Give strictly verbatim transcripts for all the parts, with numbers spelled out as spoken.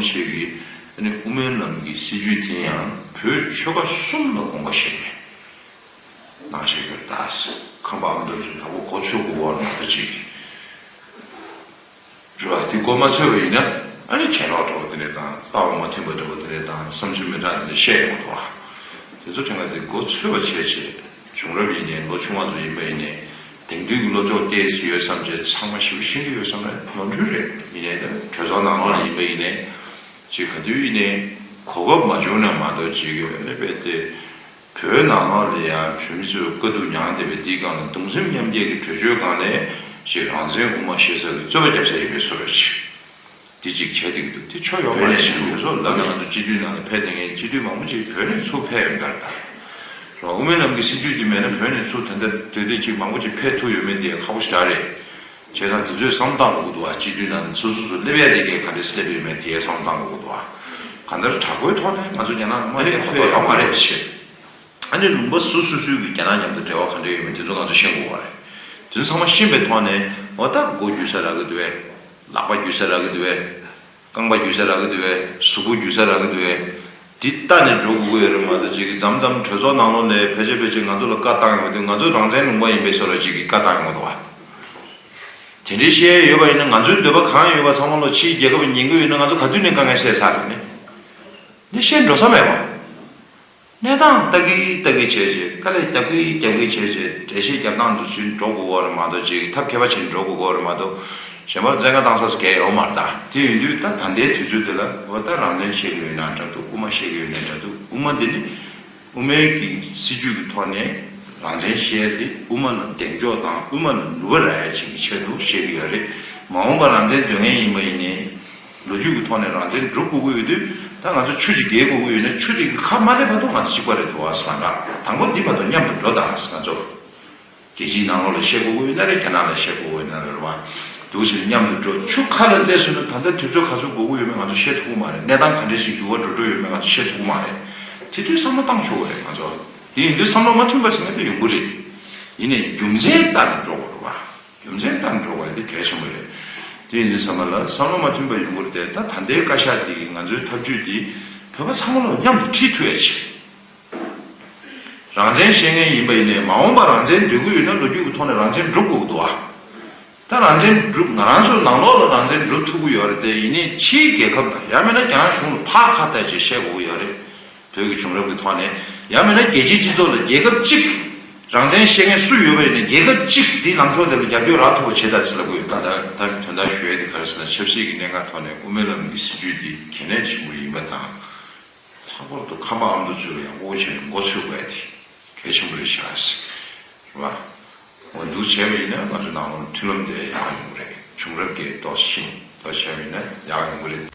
ཆེ་གི་ཨ་ནི་དབུ་མའི་ལམ་གྱི་སྲིད་བྱུས་དེ་ཡང་བོད་ཆོལ་ཁ་གསུམ་ལ་དགོངས་པ་བཞེས་ནས་གནང་བཞག་ཡོད་ད། ཁམས་པ་ཨ་མདོ་ཚོས་ད་གོ་གོ་ཚོད་དགོས་བར་མ་ད་ཅིག་རེད་བ། དེ་གོ་མ་ཚོད་པ་ཡིན་ན་ཨ་ནི་གྱེན་ལོག་འགྲོ་བ་དེ་འདྲ་དང་ལྟ་བ་མ་མཐུན་པ་འགྲོ་བ་དེ་འདྲ་དང་བསམ་ཚུལ་མི་འདྲ་དེ་འདྲ་བཤད་ཡོང་གི་འདུག་བ། དེ་ཚོ་དྲན་ག་དེ་གོ་ཚོད་པ་བྱས་བྱས་བྱུང་རབས་ཡིན་ནའི་ལོ་ཆུང་བ་ཚོ་ཡིན་པ་ཡིན་ནའི་དེང་དུས་ཀྱི་སློབ་སྦྱོང་ཏོག་ཙམ་ཡོད་བསམ་བྱས་ཚང་མ་ཞིབ་ཤེས་ཀྱི་ཡོད་བསམ་ན་ནོར་འཁྲུལ་རེད། ཡིན་ནའི་ད་གྲོས་ཚོགས་ནང་ལོགས་ལ་ཡིན་པ་ཡིན་ནའི་ཅིག་ག་དུས་ཡིན་ནའི་གོ་སྐབས་མ་བྱུང་ན་མ་གཏོགས་ཅིག་ཡོད་ནི་རྦད་དེ། བོད་ནང་ལོགས་ལ་ཡང་བོད་མི་ཚོས་དཀའ་སྡུག་མྱངས་བསྡད་པའི་འདིའི་སྒང་ལ་གདུང་སེམས་མཉམ་སྐྱེད་ཀྱི་གྲོས་ཆོད་སྒང་ནས་ཅིག་རང་བཙན་དབུ་མ་བཞེས་ས་གི་རྩོད་པ་རྒྱབ་ས་ཡིན་པའི་བཟོ་འདྲ་ཅིག་འདི་ཅིག་བྱས་བསྡད་ཀྱི་འདུག་དེ་ཆོ་ཡོང་བ་རེད་ཞེས་གྲོས་ཚོགས་ལབ་ན་ང་ཚོ་སྤྱི་འཐུས་ནང་ལ་ཕེབས་བསྡད་མཁན་སྤྱི་འཐུས་མང་པོ་ཅིག་བོད་ནས་ཚུར་ཕེབས་ཡོང་གི་རེད་ད། རང་དབུ་མའི་ལམ་གྱི་སྲིད་བྱུས་འདི་མེད་ན་བོད་ནས་ཚུར་ད་ལྟ་དུས་དེ་ཅིག་མང་པོ་ཅིག་ཕེབས་ཐུབ་ཡོད་མེད་དེ་ཁག་པོ་ཞེ་དྲག་རེད། བྱས་ཙང་དེ་ཚོས་བསམ་བཏང་དགོས་ཀྱི་འདུག་བ། སྤྱི་འཐུས་ནང་སོ་སོ་སོ་སླེབས་ཡ་དེ་གས་ག་འདྲས་སླེབས་ཡོད་མེད་དེ་བསམ་བཏང་དགོས་ཀྱི་འདུག་བ། གང་ལྟར་དྲག་པོའི་ཐོག་ནས་ང་ཚོ་རྒྱ་ནག་དམག་སྒར་ཁ་ཐོག་ཡོང་བ་རེད་བྱས། ཨ་ནི་ལུང་པ་སོ་སོ་སོའི་གི་རྒྱ་ནག་མཉམ་དུ་འབྲེལ་བ་ག་འདྲས་ཡོད་མེད་དེ་ཚོ་ང་ཚོ་ཤེས་དགོས་བ་རེད། དེ་ཚོ་ཚང་མ་ཤེས་པའི་ཐོག་ནས་འོ་ད་མགོ་རྒྱུག་ས་རག་གི་འདུག་བས། ལག་པ་རྒྱུག་ས་རག་གི་འདུག་བས། རྐང་པ་རྒྱུག་ས་རག་གི་འདུག་བས། གཟུགས་པོ་རྒྱུག་ས་རག་གི་འདུག་བས། འདི་ལྟ་ནས་འགྲོ་དགོས་ཀྱི་ཡོད་རེད་མ་གཏོགས་ཅིག་གི་མཚམས་མཚམས་གྲོས་ཚོགས་ནང་ལོགས་ནས་ཕལ་ཆེར་ཕལ་ཆེར་ང་ཚོ་ལ་བཀའ་བཏང་ཡོང་གི་འདུག་ང་ཚོ་རང་བཙན་ལུང་པ་ཡིན་པའི་བཟོ་འདྲ་ཅིག་གི་བཀའ་བཏང་ཡོང་གི་འདུག་བ། དེ་འདྲའི་བཤད་ཡོད་པ་ཡིན་ན་ང་ཚོའི་འདོད་པ་གང་ཡོད་པ་ཚང་མ་ལོ་ཕྱིའི་རྒྱལ་ཁབ་ཉན་གི་ཡོད་ན་ང་ཚོ་ག་དུས་ནས་དཀའ་ངལ་སེལ་ཚར་རེད་ནི། འདི་བཤད་འགྲོ་ས་མེད་པ། གནས་སྟངས་ལྟ་གི་ལྟ་གི་བྱས་བྱས་དཀའ་ལས་རྒྱབ་གི་རྒྱབ་གི་བྱས་བྱས་འགྲེལ་བཤད་རྒྱབ་སྟངས་དུ་ཚུར་འགྲོ་དགོས་པ་རེད་མ་གཏོགས་ཅིག་ཐབས་མཁས་པ་བྱས་འགྲོ་དགོས་པ་རེད་མ་གཏོགས་གཞན་པར་བཙན་བཀའ་བཏང་ས་སུ་གས་ཡོད་མ་རེད་ད། དེ་ཡིན་དུས་ད་ད་ལྟའི་དུས་ཚོད་འདི་ལ་འོ་ད་རང་བཙན་བཤད་གི་ཡོད་ན་འདྲ་འདུག་དབུ་མ་བཤད་གི་ཡོད་ན་འདྲ་འདུག་དབུ་མ་འདི་ནི་དབུ་མའི་གི་སྲིད་བྱུས་ཀྱི་ཐོག་ནས་རང་བཙན་བཤད་དེ་དབུ་མ་ལ་གདེང་འཇོག་དང་དབུ་མ་ལ་ནུས་པ་རག་ཡ་ཅིག་གི་ཆེད་དུ་བཤད་གི་ཡོད་རེད། མ་འོངས་པ་རང་བཙན་འདོད་མཁན་ཡིན་པ་ཡིན་ནའི། ལོ་རྒྱུས་ཀྱི་ཐོག་ནས་རང་བཙན་སྒྲུབ་དགོས་ཀྱི་ཡོད་དུས་ད་ང་ཚོ་ཆུ་ཅིག་བརྒལ་དགོས་ཀྱི་ཡོད་ན་ཆུ་དེ་གི་ཁ་མ་སླེབས་བར་དུ་ང་ཚོ་གཅིག་པ་རེད་འདུག་ཨ་ཟེར་ན་འདྲ། དང་པོ་འདི་བར་དུ་མཉམ་དུ་འགྲོ་དང་ཟེར། ང་ཚོ་རྒྱལ་སྤྱིའི་ནང་ལོགས་ལ་བཤད་དགོས་ཀྱི་ཡོད་ན་རེད། རྒྱ་ནག་ལ་བཤད་དགོས་ཀྱི་ཡོད་ན་རེད་བ། འདུག་ཟེར་མཉམ་དུ་འགྲོ་ཆུ་ཁ་ལ་སླེབས་སོང་ན་ད་ལྟ་དུས་ཚོད་ག་ཚོད་འགོར་གྱི་ཡོད་མེད་ང་ཚོ་ཤེས་ཐུབ་ཀྱི་མ་རེད། གནས་སྟངས་ག་འདྲས་ཤིག་འགྱུར་བ་འགྲོ་འགྲོ་ཡོད་མེད་ང་ཚོ་ཤེས་ཐུབ་ཀྱི་མ་རེད། དེ་དུས་བསམ་བློ་བཏང་ཆོག་གི་རེད་ང་ཚོ། དེ་ཡིན་དུས་བསམ་བློ་མ་མཐུན་པ་ཟེར་མཁན་དེ་ཡོང་གི་རེད། ཡིན་ནའི་རྒྱུ་མཚན་ལྟར་འགྲོ་དགོས་རེད་བ། རྒྱུ་མཚན་ལྟར་འགྲོ་བ་དེ་གལ་ཆེན་པོ་རེད། དེ་ཡིན་དུས་ཚང་མ་ལ་བསམ་བློ་མ་མཐུན་པ་ཡོང་གི་རེད་དེ་ད་ད་ལྟའི་བཀའ་ཤག་འདི་གིས་ང་ཚོའི་ཐབས་ཇུས་འདི་བོད་པ་ཚང་མ་ལ་མཉམ་དུ་ཁྲིད་ཐུབ་ཡ་ཆེད། རང་བཙན་བཤད་མཁན་ཡིན་པ་ཡིན་ནའི་མ་འོངས་པ་རང་བཙན་འདོད་ཀྱི་ཡོད་ན་ལོ་རྒྱུས་ཀྱི་ཐོག་ནས་རང་བཙན་སྒྲུབ་དགོས་ཀྱི་འདུག་བ། ད་རང་བཙན་སྒྲུབ་ང་རང་ཚོའི་ནང་ལོགས་ལ་རང་བཙན་སྒྲུབ་ཐུབ་ཀྱི་ཡོད་རེད་དེ་ཡིན་ནའི་ཕྱིའི་རྒྱལ་ཁབ་ལ་ཡང་མིན་ན་རྒྱ་ནག་གཞུང་ལ་ཕར་ཁ་གཏད་བྱས་བཤད་དགོས་ཀྱི་ཡོད་རེད། བོད་ཀྱི་བྱུང་རབས་ཀྱི་ཐོག་ནས་ཡང་མིན་ན་རྒྱལ་སྤྱིའི་སྤྱི་ཚོགས་ལ་རྒྱལ་ཁབ་གཅིག་རང་བཙན་བཤད་མཁན་སུ་ཡོད་པ་ཡིན་ན་རྒྱལ་ཁབ་གཅིག་འདིའི་ལངས་ཕྱོགས་དེ་ལ་རྒྱབ་སྐྱོར་རག་ཐུབ་པ་བྱེད་དང་ཟེར་ལབ་དགོས་ཡོད། ད་ད་ད་དོན་དག་ཞུ་ཡས་དེ་ག་རེ་ཟེར་ན་ཆབ་སྲིད་ཀྱི་གནད་འགག་ཐོག་ནས་དབུ་མའི་ལམ་གྱི་སྲིད་བྱུས་འདི་གལ་གནད་ཆེན་པོ་ཡིན་པ་དང་། ལྷག་པར་དུ་ཁམས་པ་ཨ་མདོ་ཚོས་ཡང་དབུ་ཆེན་མགོ་ཚོས་དགོས་ཡ་དེ་གལ་ཆེན་པོ་རེད་ཤག་ཟེར་བ། འོ་འདུག་བྱས་པ་ཡིན་ན་ང་ཚོ་ནང་ལོགས་མཐུན་ལམ་དེ་ཡག་ཡོང་གི་རེད། བྱུང་རབས་ཀྱི་རྟོག་ཞིབ་དོ་བྱས་པ་ཡིན་ན་ཡག་ཡོང་གི་རེད།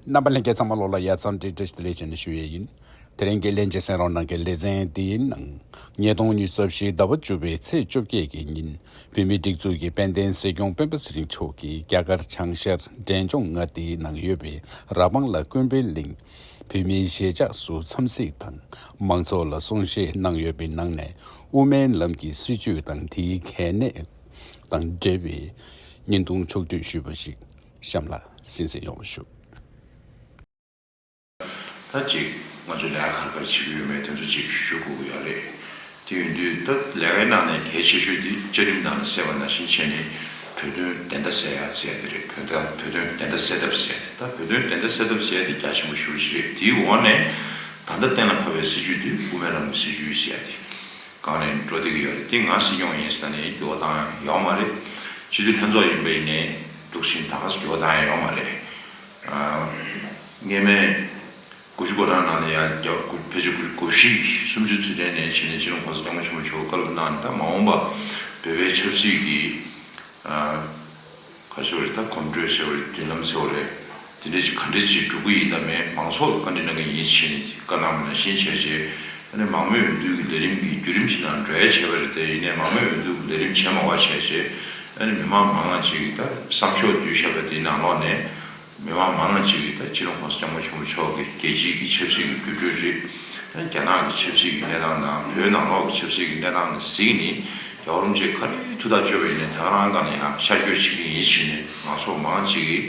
རྣམ་པ་ལྷན་རྒྱས་ཚང་མ་ལོགས་ལ་ཡ་མཚམས་འདི་བཀྲ་ཤིས་བདེ་ལེགས་བྱས་ནས་ཞུ་ཡས་ཡིན། དེ་རིང་གི་ལྷན་རྒྱས་གསན་རོགས་གནང་མཁན་ལེ་ཚན་འདིའི་ནང་ཉིས་སྟོང་ཉི་ཤུ་རྩ་བཞི་ཟླ་བ་བཅུ་པའི་ཚེས་བཅོ་བརྒྱད་ཀྱི་ཉིན་བོད་མིའི་སྒྲིག་འཛུགས་ཀྱི་དཔལ་ལྡན་སྲིད་སྐྱོང་སྤེན་པ་ཚེ་རིང་མཆོག་གིས་རྒྱ་གར་བྱང་ཤར་འབྲས་ལྗོངས་མངའ་སྡེའི་ནང་ཡོད་པའི་ར་སྤང་ལ་ཀུན་ཕན་གླིང་བོད་མིའི་གཞིས་ཆགས་སུ་འཚམས་གཟིགས་དང་མང་ཚོགས་ལ་གསུང་བཤད་གནང་ཡོད་པའི་ནང་ནས་དབུ་མའི་ལམ་གྱི་སྲིད་བྱུས་དང་དེའི་གལ་གནད་དང་འབྲེལ་བའི་བརྙན་ཐུང་ཕྱོགས་བསྡུས་ཞུས་པ་ཞིག་གཤམ་ལ་གསན་གཟིགས་ཡོང་བ་ཞུ། ད་ཅིག་ང་ཚོས་ལས་ཀ་ག་རེ་ག་རེ་བྱེད་ཀྱི་ཡོད་མེད་དེ་ཚོ་ཅིག་ཞུ་དགོས་ཀྱི་ཡོད་རེད། དེ་ཡིན་དུས་ད་ལས་ཀའི་ནང་ནས་གལ་ཆེ་ཤོས་དེ་བཅའ་ཁྲིམས་ནང་ལ་གསལ་བ་ནང་བཞིན་བྱས་ནས་བོད་དོན་བདེན་མཐའ་གསལ་ཡ་ཟེར་ཡ་དེ་རེད། བོད་དོན་བོད་དོན་བདེན་མཐའ་གསལ་ཐབས་ཟེར་ཡ་དེ། ད་བོད་དོན་བདེན་མཐའ་གསལ་ཐབས་ཟེར་ཡ་དེ་རྒྱ་ཆེན་པོ་ཞེ་པོ་ཅིག་རེད། དེའི་འོག་ནས་ད་ལྟ་གཏན་ལ་ཕབ་པའི་སྲིད་བྱུས་དེ་དབུ་མའི་ལམ་གྱི་སྲིད་བྱུས་ཟེར་ཡ་དེ། གང་ནས་འགྲོ་བསྡད་ཀྱི་ཡོད་རེད། དེ་ང་སྲིད་སྐྱོང་ཡིན་ཟེར་ནས་འགྱུར་བ་བཏང་ཡ་ཡོད་མ་རེད། སྤྱི་འཐུས་ལྷན་ཚོགས་ཡིན་པ་ཡིན་ནའི་འདུག་བཞིན་ད་ག་སེ་འགྱུར་བ་བཏང་ཡ་ཡོད་མ་རེད། ཨ། སྔས་མའི་དགུ་བཅུ་གོ་གྲངས་ནང་ལ་ཡ་རྒྱ་དགུ་ཕལ་ཆེར་དགུ་བཅུ་གོ་བཞི་སུམ་ཅུ་ཚུད་དྲན་ནས་ཕྱིན་ནས་སྤྱི་ནོར་༸གོང་ས་༸སྐྱབས་མགོན་ཆེན་པོ་མཆོག་བཀའ་སློབ་གནང་ནས་ད་མ་འོངས་པ་བོད་པའི་ཆབ་སྲིད་ཀྱི་ཨ། ག་ཚོད་རེད། ད་གོམ་བགྲོད་ཟེར་བ་རེད། མདུན་ལམ་ཟེར་བ་རེད། དེ་འདྲ་ཅིག་ག་འདྲ་ཅིག་སྒྲུབ་ཀྱི་ཡིན་དང་མེད་མང་ཚོགས་ལ་བཀའ་འདྲི་གནང་གི་ཡིན་ཟེར་ནས་བཀའ་གནང་བ་ནང་བཞིན་བྱས་རྗེས་ཨ་ནི་མང་མོས་འོས་བསྡུ་གི་ལས་རིམ་གྱི་བརྒྱུད་རིམ་ཞིག་ནང་འགྲོ་ཡ་བྱས་པ་རེད། དེ་ཡིན་ནའི་མང་མོས་འོས་བསྡུ་གི་ལས་རིམ་བྱས་མ་བ་བྱས་རྗེས་ཨ་ནི་མི་མང་མང་ང་ཅིག་གིས་ད་བསམ་ཤོག་བསྡུས་བཞག་པ་དེའི་ནང་ལོགས་ནས་མི་མང་མང་ང་ཅིག་གིས་ད་སྤྱི་ནོར་༸གོང་ས་༸སྐྱབས་མགོན་ཆེན་པོ་མཆོག་གི་རྒྱལ་སྤྱིའི་གི་ཆབ་སྲིད་ཀྱི་འགྱུར་འགྲོས་རེད། ཨ་ནི་རྒྱ་ནག་གི་ཆབ་སྲིད་ཀྱི་གནས་སྟངས་དང་བོད་ནང་ལོགས་ཀྱི་ཆབ་སྲིད་ཀྱི་གནས་སྟངས་ལ་གཟིགས་ནས་རྒྱལ་བ་རིན་པོ་ཆེ་ག་རེ་ཐུགས་ཐག་གཅོད་པ་ཡིན་ནའི་ད་ག་རང་སྒང་ནས་ཡང་ཤར་བསྐྱོད་བྱེད་ཀྱི་ཡིན་ཟེར་ནས་མང་ཚོགས་མང་ཅིག་གིས་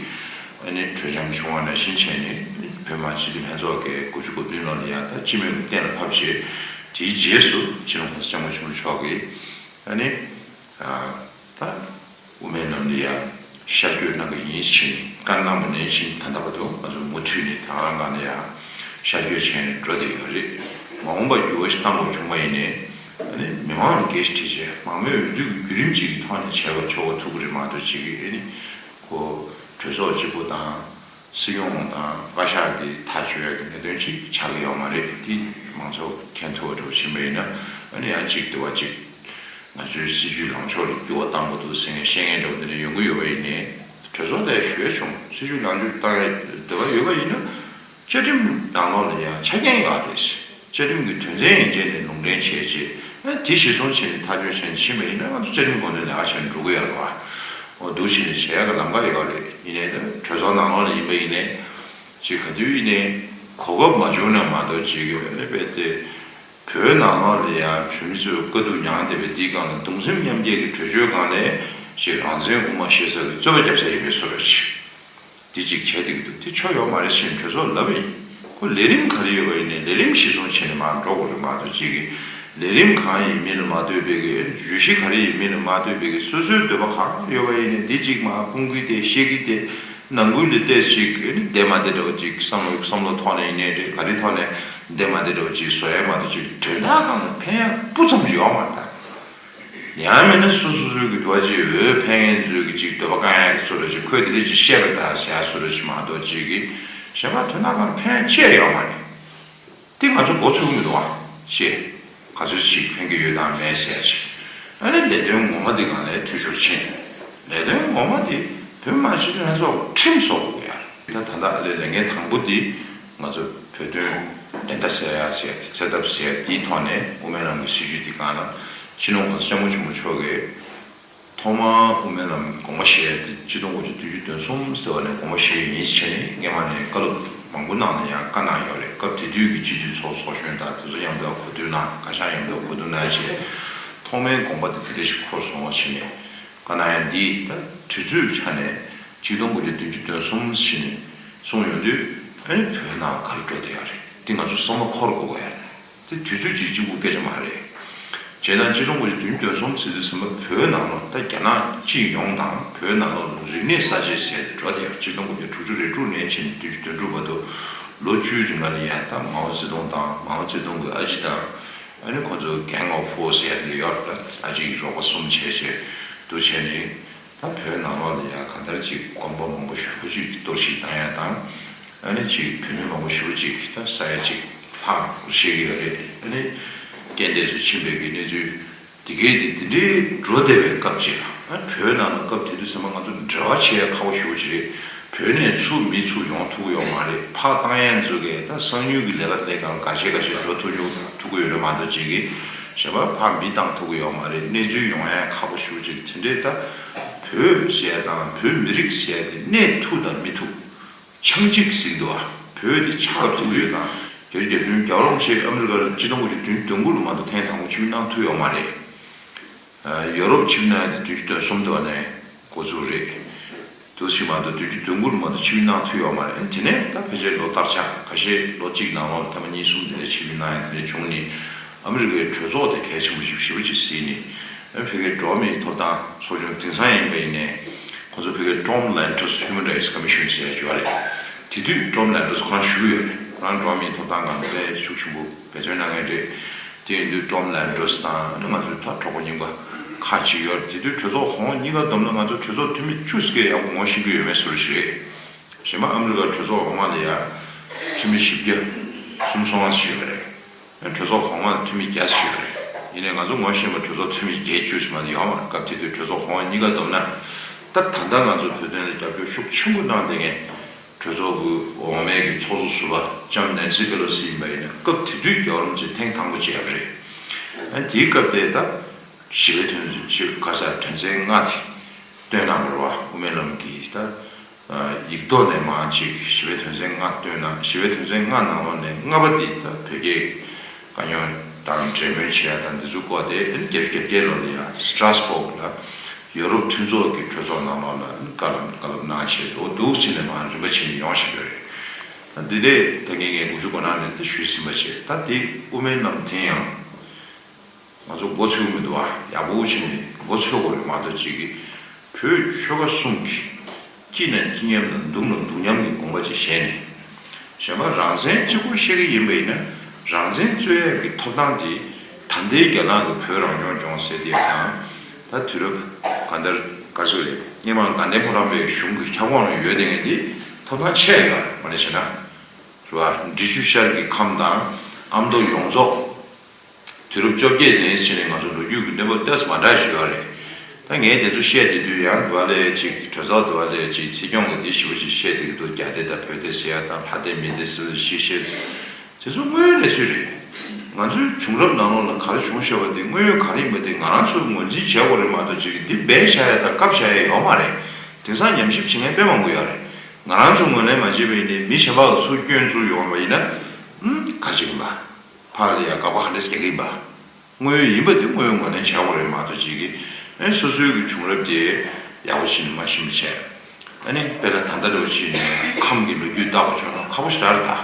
ཨ་ནི་གྲོས་འཆམ་བྱུང་བ་ནང་བཞིན་བྱས་ནས་བོད་མི་མང་སྤྱི་འཐུས་ལྷན་ཚོགས་ཀྱིས་དགུ་བཅུ་གོ་བདུན་ལོ་ལ་ཡང་ད་སྤྱི་མོས་ཀྱིས་གཏན་ལ་ཕབ་བྱས། དེའི་རྗེས་སུ་སྤྱི་ནོར་༸གོང་ས་༸སྐྱབས་མགོན་ཆེན་པོ་མཆོག་གིས་ཨ་ནི་ད་དབུ་མའི་ལམ་ལ་ཡང་ཤར་བསྐྱོད་གནང་གི་ཡིན་ཞེས་བཀའ་གནང་བ་ནང་བཞིན་ད་ལྟ་བར་དུ་ང་ཚོ་མུ་མཐུད་ནས་དེ་རང་སྒང་ལ་ཡང་ཤར་བསྐྱོད་བྱས་ནས་འགྲོ་བསྡད་ཡོད་རེད། མ་འོངས་པར་འགྱུར་བ་ཞིག་གཏང་དགོས་བྱུང་བ་ཡིན་ནའི་ཨ་ནི་མི་མང་ལ་འགན་ཞིག་འཁྲི་བྱས། མང་མོས་འོས་བསྡུ་གི་བརྒྱུད་རིམ་ཅིག་གི་ཐོག་ནས་བྱས་པ་ཆོག་པ་ཐུག་གི་རེད་མ་གཏོགས་ཅིག་གིས་ཨ་ནི་ཁོ་གྲོས་ཚོགས་གཅིག་པོ་དང་། སྲིད་སྐྱོང་དང་བཀའ་ཤག་གི་ཐག་གཅོད་ཡག་གི་གནད་དོན་ཅིག་ཆགས་ཀྱི་ཡོད་མ་རེད། དེ་མང་ཚོགས་མཁྱེན་ཐུབ་པ་འདྲ་བོ་ཕྱིན་པ་ཡིན་ན་ཨ་ནི་ཡང་གཅིག་དེ་བ་གཅིག་ང་ཚོའི་སྲིད་ཇུས་ལངས་ཕྱོགས་ལ་འགྱུར་བ་གཏང་དགོས་འདུག་ཟེར་མཁན་བཤད་མཁན་འདྲ་བོ་དེ་འདྲ་ཡོང་གི་ཡོད་པ་ཡིན་ནའི། གྲོས་ཚོགས་དེ་ཞུ་ཡ་བྱུང་། སྲིད་ཇུས་ལངས་ཕྱོགས་གཏང་ཡ་འདོད་པ་ཡོད་པ་ཡིན་ན་བཅའ་ཁྲིམས་ནང་ལོགས་ལ་ཡང་ཆ་རྐྱེན་ཡོད་རེད། བཅའ་ཁྲིམས་ཀྱི་དོན་ཚན་ཡན་ཆད་ནས་ལུང་འདྲེན་བྱས་རྗེས་ཨ་དེ་གཞིར་བཟུང་བྱས་ནས་ཐག་གཅོད་བྱས་ནས་ཕྱིན་པ་ཡིན་ན་ང་ཚོ་བཅའ་ཁྲིམས་དགོངས་དོན་ལས་ཀ་བྱས་ནས་འགྲོ་གི་ཡོད་རེད་བ། འོ་འདུག་བྱས་ནས་བྱེད་ཡག་གི་ལམ་ཁ་ཡོད་རེད། ཡིན་ནའི་ད་གྲོས་ཚོགས་ནང་ལོགས་ལ་ཡིན་པ་ཡིན་ནའི་ཅིག་ག་དུས་ཡིན་ནའི་གོ་སྐབས་མ་བྱུང་ན་མ་གཏོགས་ཅིག་གི་ཨ་ནི་རྦད་དེ་བོད་ནང་ལོགས་ལ་ཡང་བོད་མི་ཚོས་དཀའ་སྡུག་མྱངས་བསྡད་པའི་དེའི་སྒང་ལ་གདུང་སེམས་མཉམ་སྐྱེད་ཀྱི་གྲོས་ཆོད་སྒང་ནས་ཅིག་རང་བཙན་དབུ་མ་ཕྱེད་ཚར་བའི་རྩོད་པ་རྒྱབ་ས་ཡིན་པའི་བཟོ་འདྲ་ཅིག་དེ་གཅིག་བྱས་བསྡད་ཀྱི་འདུག་དེ་ཆོ་ཡོད་མ་རེད་ཞེས་གྲོས་ཚོགས་ལབ་པ་ཡིན། ཁོ་ལས་རིམ་ག་རེ་ཡོད་པ་ཡིན་ནའི་ལས་རིམ་གཞིར་བཟུང་བྱས་ནས་མར་འགྲོ་དགོས་རེད་མ་གཏོགས་གཅིག་གིས་ལས་རིམ་གང་ཡིན་མིན་ལ་མ་ལྟོས་པའི་གི་བརྗོད་གཞི་ག་རེ་ཡིན་མིན་ལ་མ་ལྟོས་པའི་གི་སོ་སོའི་འདོད་པ་གང་ཡོད་པ་ཡིན་ནའི་འདི་གཅིག་མར་སྤུངས་ཀྱི་དེ་བཤད་ཀྱི་དེ་ནང་ཁུལ་ལ་བལྟས་ཅིག་བསྡད་མ་བསྡད་འདྲ་བོ་ཅིག་བསམ་བློ་བསམ་བློ་ཐོག་ནས་ཡིན་ནའི་རེད། ག་རེ་ཐོག་ནས་བསྡད་མ་བསྡད་འདྲ་བོ་ཅིག་བཟོ་ཡ་མ་གཏོགས་ཅིག་དོན་དག་གང་ལ་ཕན་ཡ་སྤུ་ཙམ་ཅིག་ཡོད་མ་རེད་ད། ཡང་མིན་ན་སོ་སོ་སོའི་གི་འདོད་པ་ཅིག་འོས་འཕེན་མཁན་ཚོའི་གི་ཅིག་འདོད་པ་བསྐང་ཡག་གི་ཚུལ་ལ་ཅིག་ཁོས་དེ་འདྲ་ཅིག་བཤད་པ་དང་ཟེར་ཡག་ཚུལ་ལ་ཅིག་མ་གཏོགས་ཅིག་གི་གཞན་པ་དོན་དག་གང་ཕན་ཆེ་ཡོད་མ་རེད། དེ་ང་ཚོ་མགོ་ཚོས་ཀྱི་མི་འདུག་ཨ། ཤེས། ག་ཚོད་ཅིག་ཕན་གྱི་ཡོད་དང་མེད་ཟེར་ཡག་ཅིག་ཨ་ནི་ལས་དོན་ངོ་མ་དེ་སྒང་ལ་འཐུས་ཤོར་ཕྱིན། ལས་དོན་ངོ་མ་དེ་བོད་མི་མང་སྤྱི་འཐུས་ལྷན་ཚོགས་ཁྲིམས་བཟོ་དགོས་ཡ། ད་ད་ལྟ་ལས་ལས་འགན་དང་པོ་དེ་ང་ཚོ་བོད་དོན་བདེན་མཐའ་གསལ་ཡག་ཟེར་ཡག་དེ་བཙན་ཐབས་ཟེར་ཡག་དེའི་ཐོག་ནས་དབུ་མའི་ལམ་གྱི་སྲིད་བྱུས་དེ་སྒང་ལ་སྤྱི་ནོར་༸གོང་ས་༸སྐྱབས་མགོན་ཆེན་པོ་མཆོག་གིས་ཐོག་མར་དབུ་མའི་ལམ་གྱི་དགོངས་པ་བཞེས་ཡག་དེ་ཆིག་སྟོང་དགུ་བརྒྱ་བདུན་ཅུ་དོན་གསུམ་ཟེར་བ་ནས་དགོངས་པ་བཞེས་ཡིན་ཟེར་ནས་སྔས་མ་ནས་བཀའ་སློབ་མང་པོ་གནང་ནས་ཡང་བཀའ་གནང་ཡོད་རེད། སྐབས་དེ་དུས་ཀྱི་སྤྱི་འཐུས་ཚོགས་ཚོགས་གཞོན་དང་དེ་ཚོ་མཉམ་དུ་གོ་བསྡུར་གནང་། བཀའ་ཤག་མཉམ་དུ་གོ་བསྡུར་གནང་བྱས་ཐོག་མའི་དགོངས་པ་དེ་དེ་འདྲ་ཞིག་འཁོར་སོང་བ་བྱས་ནས། བཀའ་གནང་ཡ་འདི་ད་དུས་ཚོད་ཆ་ནས་ཆིག་སྟོང་དགུ་བརྒྱ་བདུན་ཅུ་དོན་གསུམ་ཟེར་ནས་གསུངས་ཡོང་དུས་ཨ་ནི་བོད་ནང་ག་རེ་འགྲོ་བསྡད་ཡོད་རེད་དེ་ང་ཚོ་བསམ་བློ་འཁོར་དགོས་ཀྱི་ཡོད་རེད། དེ་དུས་ཚོད་ཀྱི་གཅིག་པུ་སྐད་ཆ་མ་རེད། བྱས་ན་ཆིག་སྟོང་དགུ་བརྒྱ་བདུན་ཅུ་དོན་གསུམ་ཟེར་དུས་ཙམ་པ་བོད་ནང་ལོགས་ད་རྒྱ་ནག་སྤྱི་ཡོངས་དང་བོད་ནང་ལོགས་རིག་གནས་གསར་བརྗེ་ཟེར་ཏེ་འགྲོ་བསྡད་ཡོད། ཆིག་སྟོང་དགུ་བརྒྱ་དྲུག་ཅུ་རེ་དྲུག་ནས་བྱས་ནས་བདུན་ཅུ་དོན་དྲུག་བར་དུ་ལོ་བཅུའི་རིང་ལ་ཡང་ད་མའོ་ཙེ་ཏུང་དང་མའོ་ཙེ་ཏུང་གི་ཨ་ཅེ་དང་ཨ་ནི་ཁོ་ཚོ་Gang of Four ཟེར་ཡ་དེ་ཡོད་རེད། ཨ་ཅེ་ཡི་རོགས་པ་གསུམ་བྱས་བྱས་འདུག་བྱས་ནས། ད་བོད་ནང་ལོགས་ལ་ཡང་གང་ལྟར་ཅིག་དགོན་པ་མང་པོ་ཞེ་པོ་ཅིག་གཏོར་བཤིག་བཏང་ཡ་དང་། ཨ་ནི་ཅིག་བོད་མི་མང་པོ་ཞེ་པོ་ཅིག་ད་ས་ཡ་གཅིག་ལྷག་བཤད་ཀྱི་ཡོད་རེད། ཨ་ནི་རྐྱེན་འདས་སུ་ཕྱིན་པའི་གི་གནས་ཚུལ་འདི་གའི་འདི་འདི་འདྲའི་འགྲོ་བསྡད་པའི་སྐབས་ཅིག་ལ། ཨ་བོད་ནང་ལ་སྐབས་དེ་དུས་ཚང་མ་ང་ཚོ་འབྲེལ་བ་བྱེད་ཡ་ཁག་པོ་ཞེ་པོ་ཅིག་རེད། བོད་ནས་ཚུར་མི་ཚུར་ཡོང་ཐུབ་ཀྱི་ཡོད་མ་རེད། ཕར་བཏང་ཡ་ཚོ་གས་ད་གསང་མྱུལ་གྱི་ལས་ཀ་ལས་གང་ག་ཤེད་ག་ཤེད་འགྲོ་ཐུབ་ཡོང་ཐུབ་ཀྱི་ཡོད་རེད་མ་གཏོགས་ཅིག་གི་གཞན་པ་ཕར་མི་བཏང་ཐུབ་ཀྱི་ཡོད་མ་རེད། གནས་ཚུལ་ཡོང་ཡ་ཁག་པོ་ཞེ་པོ་ཅིག་དེ་འདྲའི་ད། བོད་ཟེར་དང་བོད་མི་རིགས་ཟེར་དེ་གནས་ཐུབ་དང་མི་ཐུབ། ཆགས་འཇིག་ཟེར་གྱི་འདུག་བ། བོད་དེ་ཆགས་ཐུབ་ཀྱི་ཡོད་དང་། རྒྱལ་རྒྱལ་བསྟན་རྒྱལ་བ་རིན་པོ་ཆེ་ཨ་མི་རི་ཀར་ཆིག་སྟོང་དགུ་བརྒྱ་བདུན་ཅུ་དོན་དགུ་ལོ་མ་གཏོགས་ཐེངས་དང་པོ་ཆིབས་བསྒྱུར་གནང་ཐུབ་ཡོད་མ་རེད། ཡོ་རོབ་ཆིབས་བསྒྱུར་གནང་ཡ་དེ་བདུན་ཅུ་དོན་གསུམ་དུ་བ་ནས་འགོ་ཚུགས་རེད། དུ་ཞིག་མ་གཏོགས་བདུན་ཅུ་དོན་དགུ་ལོ་མ་གཏོགས་ཆིབས་བསྒྱུར་གནང་ཐུབ་ཡོད་མ་རེད། དེ་ནས་ད་ཕལ་ཆེར་ལོ་བསྟར་ཆགས་ཁ་ཤས་ལོ་གཅིག་ནང་ལོགས་ཐེངས་མ་གཉིས་གསུམ་དེ་འདྲ་ཆིབས་བསྒྱུར་གནང་ཡ་དེ་འདྲ་བྱུང་ནས། ཨ་མི་རི་ཀའི་གྲོས་ཚོགས་དེ་གལ་ཆེན་པོ་ཞིག་ཞེ་པོ་ཅིག་གཟིགས་ནས། ཨ་ཕ་གིའི་འགྲོ་བ་མིའི་ཐོབ་ཐང་ཚོགས་ཆུང་དེང་སང་ཡིན་པ་ཡིན་ནའི། ཁོ་ཚོ་ཕ་གིའི་Tom Lantos Human Rights Commission ཟེར་ཡ་ཅིག་ཡོད་རེད། དེ་དུས་Tom Lantos ཁོ་རང་བཞུགས་ཡོད་རེད། ཁོ་རང་འགྲོ་བ་མིའི་ཐོབ་ཐང་སྒང་ལ་དཔེ་ཤུགས་ཆེན་པོ་འབད་བརྩོན་གནང་མཁན་རེད། དེ་ཡིན་དུས་Tom Lantos དང་ཨ་ནི་ང་ཚོའི་ད་གྲོགས་པོ་རྙིང་པ་ཁག་ཅིག་ཡོད་རེད། དེ་དུས་གྲོས་ཚོགས་གོང་འོག་གཉིས་ཀ་བསྡོམས་ན་ང་ཚོ་གྲོས་ཚོགས་འཐུས་མི་བཅུ་ཙམ་ཡག་པོ་ངོ་ཤེས་ཀྱི་ཡོད་མེད་བཟོ་འདྲ་ཞིག་རེད། གཞན་པ་ཨ་མི་རི་ཀ་གྲོས་ཚོགས་འོག་མ་ལ་ཡ་འཐུས་མི་བཞི་བརྒྱ་སུམ་ཅུ་སོ་ལྔ་ཞིག་ཡོད་རེད། གྲོས་ཚོགས་གོང་མ་ལ་འཐུས་མི་བརྒྱ་ཞིག་ཡོད་རེད། ཡིན་ནའི་ང་ཚོ་ངོ་ཤེས་པ་གྲོས་ཚོགས་འཐུས་མི་བརྒྱད་ཅུ་ཙམ་མ་གཏོགས་ཡོད་མ་རེད། སྐབས་དེ་དུས་གྲོས་ཚོགས་གོང་འོག་གཉིས་ཀ་བསྡོམས་ན། ད་ད་ལྟ་ང་ཚོ་བོད་དོན་ལ་རྒྱབ་སྐྱོར་ཤུགས་ཆེན་པོ་གནང་བསྡད་མཁན་གྲོས་ཚོགས་ཀྱི་འོག་མའི་གི་ཚོགས་གཙོ་ཟུར་པ་ལྕམ་ནེན་སི་པེ་ལོ་སི་ཡིན་པ་ཡིན་ན་སྐབས་དེ་དུས་རྒྱལ་བ་རིན་པོ་ཆེ་ཐེངས་དང་པོ་མཇལ་བ་རེད། ཨ་དེའི་སྐབས་དེ་ད་ཞི་བའི་དོན་ཞི་ག་ས་དོན་ཚན་ལྔ་དེ་བཏོན་གནང་བ་རེད་བ། དབུ་མའི་ལམ་གྱི་ད། ཡིག་ཐོག་ནས་མར་ཅིག་ཞི་བའི་དོན་ཚན་ལྔ་བཏོན་གནང་། ཞི་བའི་དོན་ཚན་ལྔ་ནང་ལོགས་ནས་ལྔ་པ་འདི་ད་བོད་རྒྱའི་དཀའ་རྙོག་དང་འབྲེལ་མོལ་བྱེད་ཡ་དང་འདི་ཚོའི་སྐོར་དེ་བརྒྱད་ཅུ་གྱ་བརྒྱད་ལོ་ལ་ཡང་Strasbourg ལ་ ཡོ་རོབ་མཐུན་ཚོགས་ཀྱི་གྲོས་ཚོགས་ནང་ལོགས་ལ་བཀའ་སློབ་བཀའ་སློབ་གནང་བྱས་འདུག་འདུག་ཕྱིན་ནས་མར་རིམ་པ་བྱས་ནས་ཡོང་བཞིན་ཡོད་རེད། ད་འདི་འདྲས་ད་ངས་ངས་དགུ་བཅུ་གོ་ནང་ནས་ད་ཞུས་ཟིན་པ་བྱས། ད་འདི་དབུ་མའི་ལམ་དེ་ཡང་ང་ཚོ་མགོ་ཚོས་མི་འདུག་ཨ། ཡག་པོ་བྱས་ནས་མགོ་ཚོས་དགོས་རེད་མ་གཏོགས་ཅིག་གི་བོད་ཆོལ་ཁ་གསུམ་གྱི་སྐྱིད་ན་སྐྱིད་མཉམ་དང་སྡུག་ན་སྡུག་མཉམ་གྱི་དགོངས་པ་ཅིག་བཞེས་ནས། གཞན་པ་རང་བཙན་གཅིག་པུ་བཤད་ཀྱི་ཡིན་པ་ཡིན་ན། རང་བཙན་རྩོད་ཡས་ཀྱི་ཐོབ་ཐང་དེ་ད་ལྟའི་རྒྱ་ནག་གི་བོད་རང་སྐྱོང་ལྗོངས་ཟེར་དེ་དང་། ད་དུས་རབས་གང་ལྟར་ག་ཚོད་རེད། སྔོན་མ་དགའ་ལྡན་ཕོ་བྲང་པའི་གཞུང་གི་ཁྱབ་ཁོངས་ལ་ཡོད་བསྡད་མཁན་དེ་ཐོབ་ཐང་ཆེ་ཡོད་རེད། དངོས་གནས་བཤད་ན། རེད་བ། འབྲི་ཆུ་ཤར་གྱི་ཁམས་དང་ཨ་མདོ་ཡོངས་རྫོགས། དུས་རབས་བཅོ་བརྒྱད་ནས་ཕྱིན་ནས་ང་ཚོ་ལོ་རྒྱུས་ཀྱི་གནས་བབ་ཏོག་ཙམ་མ་འདྲ་ཞིག་ཡོད་རེད། ད་ངས་དེ་ཚོ་བཤད་དེ་དུས་ཡང་དུ་བ་ལས་ཅིག་གྲོས་ཚོགས་དུ་བ་ལས་ཅིག་སྲིད་སྐྱོང་གི་དེ་ཞིབ་པོ་ཅིག་བཤད་དེ་གི་འདུག་རྒྱ་སྡེ་དང་བོད་སྡེ་ཟེར་ཡ་དང་ལྷ་སྡེ་མི་སྡེ་ཟེར་ཞིག་བཤད། དེ་ཚོ་དངོས་ཡོད་གནས་ཚུལ་རེད། ང་ཚོའི་བྱུང་རབས་ནང་ལོགས་ལ་ག་རེ་བྱུང་བཞག་པ་དེ་དངོས་ཡོད་ག་རེ་ཡིན་པ་དེ་ང་རང་ཚོས་ངོས་འཛིན་བྱེད་དགོས་རེད་མ་གཏོགས་ཅིག་འདི་སྦས་བཞག་ཡ་དང་བཀབ་བཞག་ཡ་ཡོད་མ་རེད། དེང་སང་ཉམས་ཞིབ་བྱེད་མཁན་དཔེ་མང་པོ་ཡོད་རེད། ང་རང་ཚོ་ངོས་ལེན་མ་བྱས་པ་ཡིན་ནའི་མི་གཞན་པ་ལ་ཚུར་སྐྱོན་བཙུགས་ཡོང་བ་ཡིན་ན། ཨུམ། ག་ཅིག་ཡིན་པ། ཕར་ལ་ཡ་དགག་པ་ཧ་ལས་རྒྱག་གི་ཡིན་པ། དངོས་ཡོད་ཡིན་པ་དེ་དངོས་ཡོད་ངོས་ལེན་བྱ་དགོས་རེད་མ་གཏོགས་ཅིག་གིས་ཨེ་སོ་སོའི་གི་བྱུང་རབས་དེ་ཡག་པོ་ཞིག་མ་ཤེས་མ་བྱས། ཨ་ནི་དཔེར་ན་ད་ལྟ་འདྲ་བོ་ཞིག་ནས་ཁམས་ཀྱི་ལོ་རྒྱུས་བརྟག་པ་བྱུང་ན་ཁག་པོ་ཞེ་དྲག་རེད་ད།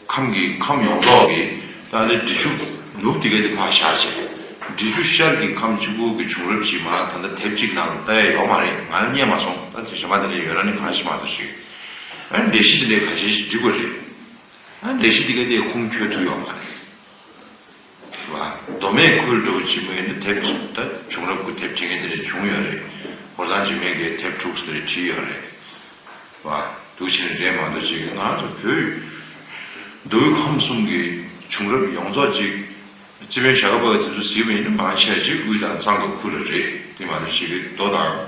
ཁམས་ཀྱི་ཁམས་ཡོངས་རྫོགས་ཀྱི་ད་ལྟ་འབྲི་ཆུ་ནུབ་དེ་ག་དེ་ཕར་བཞག་བྱས། འབྲི་ཆུ་ཤར་གྱི་ཁམས་གཅིག་པུ་གི་བྱུང་རབས་ཅིག་མ་ད་ལྟ་དེབ་གཅིག་ནང་ལ་ལྟ་ཡ་ཡོད་མ་རེད། ང་ལ་རྙེད་མ་སོང་། ད་དེ་གཞན་པ་དེ་ལས་ཡོད་ར་ནི་གང་ཞིག་མ་གཏོགས་ཅིག་ཨ་ནི་ལས་གཞི་དེ་ལས་ག་ཞིག་ཞིག་འགྲིག་དགོས་རེད། ཨ་ནི་ལས་གཞི་དེ་ག་དེ་ཁུངས་འཁྱོལ་ཐུབ་ཡོད་མ་རེད། བ། མདོ་སྨད་ཁུལ་འགྲོ་བ་ཅིག་མ་ཡིན་ན་དེབ་ད་བྱུང་རབས་ཀྱི་དེབ་བྲིས་མཁན་དེ་འདྲ་བྱུང་ཡོད་རེད། ཧོར་གཙང་འཇིགས་མེད་ཀྱིས་དེབ་དྲུག་ཙམ་རེ་བྲིས་ཡོད་རེད། བ། འདུག་ཕྱིན་རེད་མ་གཏོགས་ཅིག་ང་ཚོ་བོད་མདོ་དབུས་ཁམས་གསུམ་གྱི་བྱུང་རབས་ཡོངས་རྫོགས་ཅིག་རྩིས་དཔོན་ཞྭ་སྒབ་པ་དེ་ཚོ་གཟིགས་པ་ཡིན་ན་མང་ཆེ་ཅིག་དབུས་དང་གཙང་གི་ཁུལ་ལ་རེད། དེ་མ་གཏོགས་ཅིག་གི་མདོ་དང་།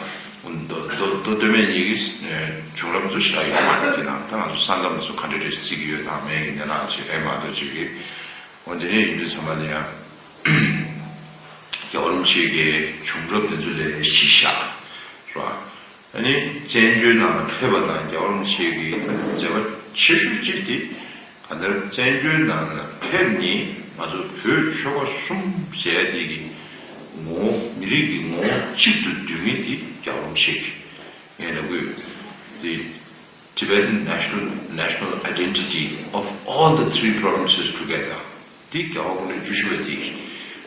མདོ་མདོ་མདོ་སྟོད་སྨད་གཉིས་ཀྱི་བྱུང་རབས་ཚོ་ཞེ་དྲག་ཡོད་མ་རེད། དེ་ནང་ད་ང་ཚོ་ས་མཚམས་ཚོ་ག་འདྲ་རེ་བརྩི་གི་ཡོད་དང་མེད་ཀྱི་གནས་སྟངས་ཅིག་རེད་མ་གཏོགས་ཅིག་གི་འོ་དེ་འདྲ་ཡིན་དུས་ཚང་མ་ལ་ཡང་རྒྱལ་བ་རིན་པོ་ཆེ་གི་བྱུང་རབས་དེ་ཚོ་ལ་གཞི་བཞག་རེད་བ། ཨ་ནི་བཙན་བྱོལ་ནང་ལ་ཕེབས་པ་དང་རྒྱལ་བ་རིན་པོ་ཆེ་གི་མཛད་པ་ཆེ་ཤོས་གཅིག་དེ་གང་ལྟར་བཙན་བྱོལ་ནང་ལ་ཕེབས་ནས་ང་ཚོ་བོད་ཆོལ་ཁ་གསུམ་ཟེར་ཡ་དེ་གི་ངོ་བོ་མི་རིགས་ཀྱི་ངོ་བོ་གཅིག་ཏུ་བསྡུས་མཁན་དེ་རྒྱལ་བ་རིན་པོ་ཆེ་གི་ངས་ལབ་དགོས་དེ། Tibetan national national identity of all the three provinces together. འདི་རྒྱལ་བ་དགུང་ལོ་བཅུ་བཞི་པ་འདི་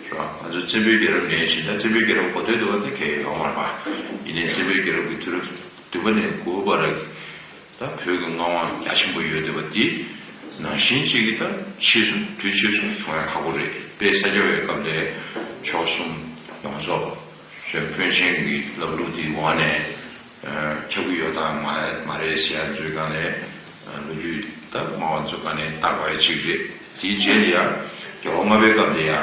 རེད་བ། ང་ཚོ་བཙན་པོའི་རྒྱལ་རབས་ནས་བཞིན་ད་བཙན་པོའི་རྒྱལ་རབས་གོ་ཐོས་འདུག་བ། ད་གལ་ཡོད་མ་རེད་པ། ཡིན་ནའི་བཙན་པོའི་རྒྱལ་རབས་ཀྱི་དུས་རབས་བདུན་པ་ནས་དགུ་པ་བར་ད་བོད་ཀྱི་མངའ་དབང་རྒྱ་ཆེན་པོ་ཡོད་བསྡད་པ་འདི་ནང་བཞིན་གཅིག་གིས་ད་ཕྱིས་སུ་དུས་ཕྱིས་སུ་བྱུང་ཡ་ཁག་པོ་རེད། དཔེ་ས་སྐྱ་པའི་སྐབས་ལ་ཕྱོགས་གསུམ་ཡོངས་རྫོགས་བོད་པཎ་ཆེན་གྱི་ལམ་ལུགས་འདིའི་འོག་ནས། ཁྱབ་ཀྱི་ཡོད་དང་མ་མ་རེད་ཟེར་ཡ་ཚོའི་སྒང་ནས་ལོ་རྒྱུས་ད་སྨྲ་བ་ཚོའི་སྒང་ནས་བརྟག་པ་ཡ་གཅིག་རེད། དེའི་རྗེས་ལ་ཡ་རྒྱལ་བ་ལྔ་པའི་སྐབས་ལ་ཡ་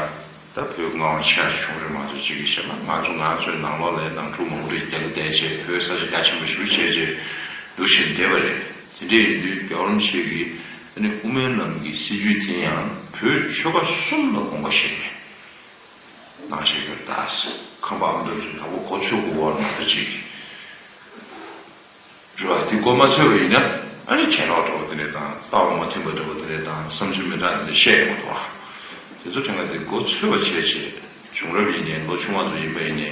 ད་བོད་མངའ་དབང་ཆེ་བ་བྱུང་རེད་མ་གཏོགས་གཅིག་གིས་བཤད་ན་ང་ཚོ་ང་ཚོའི་ནང་ལོགས་ལ་ནང་འཁྲུག་མང་པོ་རེ་རྒྱག་གི་བསྡད་བྱས་བོད་ས་ཆ་རྒྱ་ཆེན་པོ་ཞེ་པོ་བྱས་བྱས་འདུག་བཞིན་བསྡད་པ་རེད། དེ་འདྲ་ཡིན་དུས་རྒྱལ་བ་རིན་པོ་ཆེ་གིས་ཨ་ནི་དབུ་མའི་ལམ་གྱི་སྲིད་བྱུས་དེ་ཡང་བོད་ཆོལ་ཁ་གསུམ་ལ་དགོངས་པ་བཞེས་ནས། ནང་བཞིན་གྱི་ད་ཁམས་པ་ཨ་མདོ་ཚོས་ད་གོ་གོ་ཚོད་དགོས་པ་མ་གཏོགས་ཅིག་རེད་བ། དེ་གོ་མ་ཚོད་པ་ཡིན་ན་ཨ་ནི་གྱེན་ལོག་འདྲ་བོ་དེ་འདྲས་དང་ལྟ་བ་མ་མཐུན་པ་འདྲ་བོ་དེ་འདྲས་དང་བསམ་ཚུལ་མི་འདྲ་དེ་འདྲས་བཤད་ཡོང་གི་འདུག་བ། དེ་ཚོ་དྲན་ག་དེ་གོ་ཚོད་པ་བྱས་བྱས་བྱུང་རབས་ཡིན་ནའི་ལོ་ཆུང་བ་ཚོ་ཡིན་པ་ཡིན་ནའི་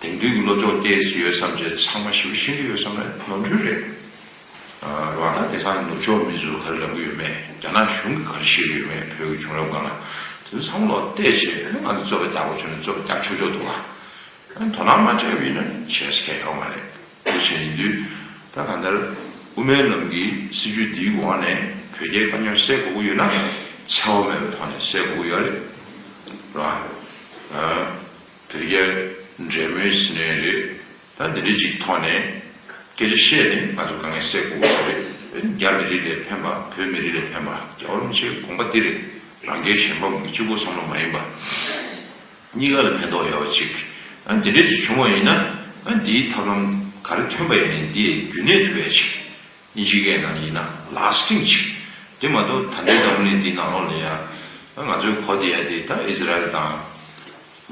དེང་དུས་ཀྱི་སློབ་སྦྱོང་སྐྱེས་ཡོད་བསམ་བྱས་ཚང་མ་ཞིབ་ཤེས་ཀྱི་ཡོད་བསམ་ན་ནོར་འཁྲུལ་རེད། རེད་བ། ད་དེང་སང་ནུབ་ཕྱོགས་མི་ཚོས་ག་རེ་ལབ་ཀྱི་ཡོད་མེད། རྒྱ་ནག་གཞུང་གིས་ག་རེ་བཤད་ཀྱི་ཡོད་མེད། བོད་ཀྱི་བྱུང་རབས་སྒང་ལ་དེ་ཚོ་ཚང་མ་ལོག་བལྟས་བྱས་ང་ཚོ་རྩོད་པ་རྒྱག་དགོས་བྱུང་ན་རྩོད་པ་རྒྱག་ཆོག་ཆོག་འདུག་བ། དོ་སྣང་མ་བྱས་པ་ཡིན་ན་བྱས་ས་གང་ཡང་ཡོད་མ་རེད། འདུག་བྱས་ཡིན་དུས་ད་གང་ལྟར་དབུ་མའི་ལམ་གྱི་སྲིད་བྱུས་འདིའི་འོག་ནས་བོད་རྒྱའི་དཀའ་རྙོག་སེལ་དགོས་ཀྱི་ཡོད་ན་འཚེ་བ་མེད་པའི་ཐོག་ནས་སེལ་དགོས་ཀྱི་ཡོད་རེད། རེད་བ། བོད་རྒྱ་འབྲེལ་མོལ་ཟེར་ནའི་རེད། ད་འདི་འདྲ་ཅིག་ཐོག་ནས་སྐད་ཆ་བཤད་ནས་ང་ཚོ་དཀའ་ངལ་སེལ་དགོས་ཀྱི་རེད། རྒྱ་མི་རིགས་ལ་ཕན་པ་བོད་མི་རིགས་ལ་ཕན་པ་རྒྱལ་བ་རིན་པོ་ཆེའི་དགོངས་པ་འདི་རེད། རང་རྒྱལ་གཞན་ཕམ་གྱི་གཅིག་པུ་བསམ་བློ་མ་ཡིན་པ། གཉིས་ཀ་ལ་ཕན་ཐོགས་ཡོད་པ་ཅིག་ཨ་འདི་འདྲ་ཅིག་བྱུང་བ་ཡིན་ན་ཨ་འདིའི་ཐབས་ལམ་ག་རེ་ཐོན་པ་ཡིན་ནའི་འདི་རྒྱུན་གནས་ཐུབ་པ་ཅིག་དབྱིན་ཇིའི་སྐད་ནང་ཡིན་ན་ལ་སི་ཊིང་ཅིག་དེ་མ་གཏོགས་ད་ལྟའི་འཛམ་བུ་གླིང་འདིའི་ནང་ལོགས་ལ་ཡང་ཨ་ང་ཚོའི་གོ་བདེ་ཡ་དེ་ད་ཨི་ཟི་རལ་དང་།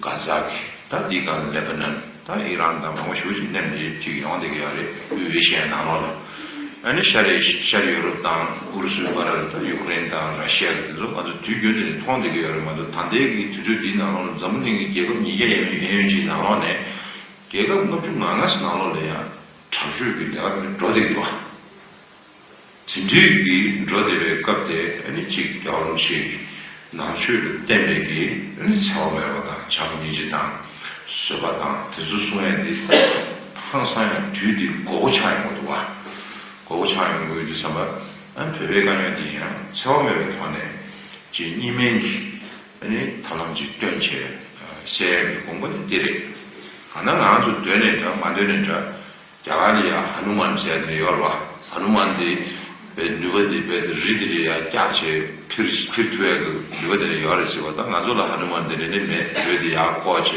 གྷ་ཛ་གི་ད་འདི་ག་ལེ་བྷ་ནན་ད་ཨི་རན་དང་མང་པོ་ཞེ་པོ་ཅིག་མཉམ་དུ་ཅིག་ཡོང་བསྡད་ཀྱི་ཡོད་རེད། དབུས་ཨེ་ཤི་ཡའི་ནང་ལོགས་ལ། ཨ་ནི་ཤར་ཨེ་ཤི་ཤར་ཡུ་རོབ་དང་ཨུ་རུ་སུའི་བར་ལ་ད་ཡུ་ཀེ་རེན་དང་ར་ཤི་ཡ་གི་དེ་ཚོ་ང་ཚོ་དུས་རྒྱུན་དུ་ནས་མཐོང་བསྡད་ཀྱི་ཡོད་རེད་མ་གཏོགས་ད་ལྟའི་གི་དུས་ཚོད་འདིའི་ནང་ལོགས་ལ་འཛམ་བུ་གླིང་གི་རྒྱལ་ཁབ་ཉིས་བརྒྱ་ཡན་ཡན་ཅིག་ནང་ལོགས་ནས་ རྒྱལ་ཁབ་ལྔ་བཅུ་ང་ལྔ་ནང་ལོགས་ལ་ཡང་དྲག་སྤྱོད་ཀྱི་ལས་ཀ་འགྲོ་བསྡད་འདུག་དེ་འདྲའི་གི་འགྲོ་བསྡད་པའི་སྐབས་དེ་ཨ་ནི་གཅིག་རྒྱལ་བ་རིན་པོ་ཆེ་གི་ནང་ཆོས་ལ་བརྟེན་པའི་གི་ཨ་ནི་འཚེ་བ་མེད་པ་དང་བྱམས་སྙིང་རྗེ་དང་བཟོད་པ་དང་དེ་ཚོ་གསུང་ཡས་འདི་ཧང་སང་ཡང་དུས་འདི་མགོ་སྐོར་ཆགས་ཡོང་གི་འདུག་བ། མགོ་སྐོར་ཆགས་ཡོང་གི་ཡོད་དུས་ཙམ་པ་ཨ་ནི་བོད་པའི་དཀའ་རྙོག་འདི་ཡང་འཚེ་བ་མེད་པའི་ཐོག་ནས་ཅིག་གཉིས་སྨན་གྱི་ཨ་ནི་ཐབས་ལམ་ཅིག་སྟོན་བྱས་སེལ་ཡས་ཀྱི་དགོངས་པ་ནི་འདི་རེད། གང་ལྟར་ང་ཚོ་འདོད་ནས་འདྲ་མ་འདོད་ནས་འདྲ། རྒྱ་གར་ལ་ཡང་ཧ་ནུ་མན་ཟེར་ཡ་དེ་འདྲ་ཡོད་རེད་བ། ཧ་ནུ་མན་དེ་བའི་ནུས་པ་དེ་བས་དེ་རི་དེ་ལ་ཡང་བཀྱགས་བྱས་འཕུར་འཕུར་ཐུབ་ཡ་གི་ནུས་པ་དེ་འདྲ་ཡོད་རེད་ཟེར་བ། ད་ང་ཚོ་ལ་ཧ་ནུ་མན་དེ་འདྲ་ནི་མེད། བོད་དེ་ཡར་བཀོག་བྱས་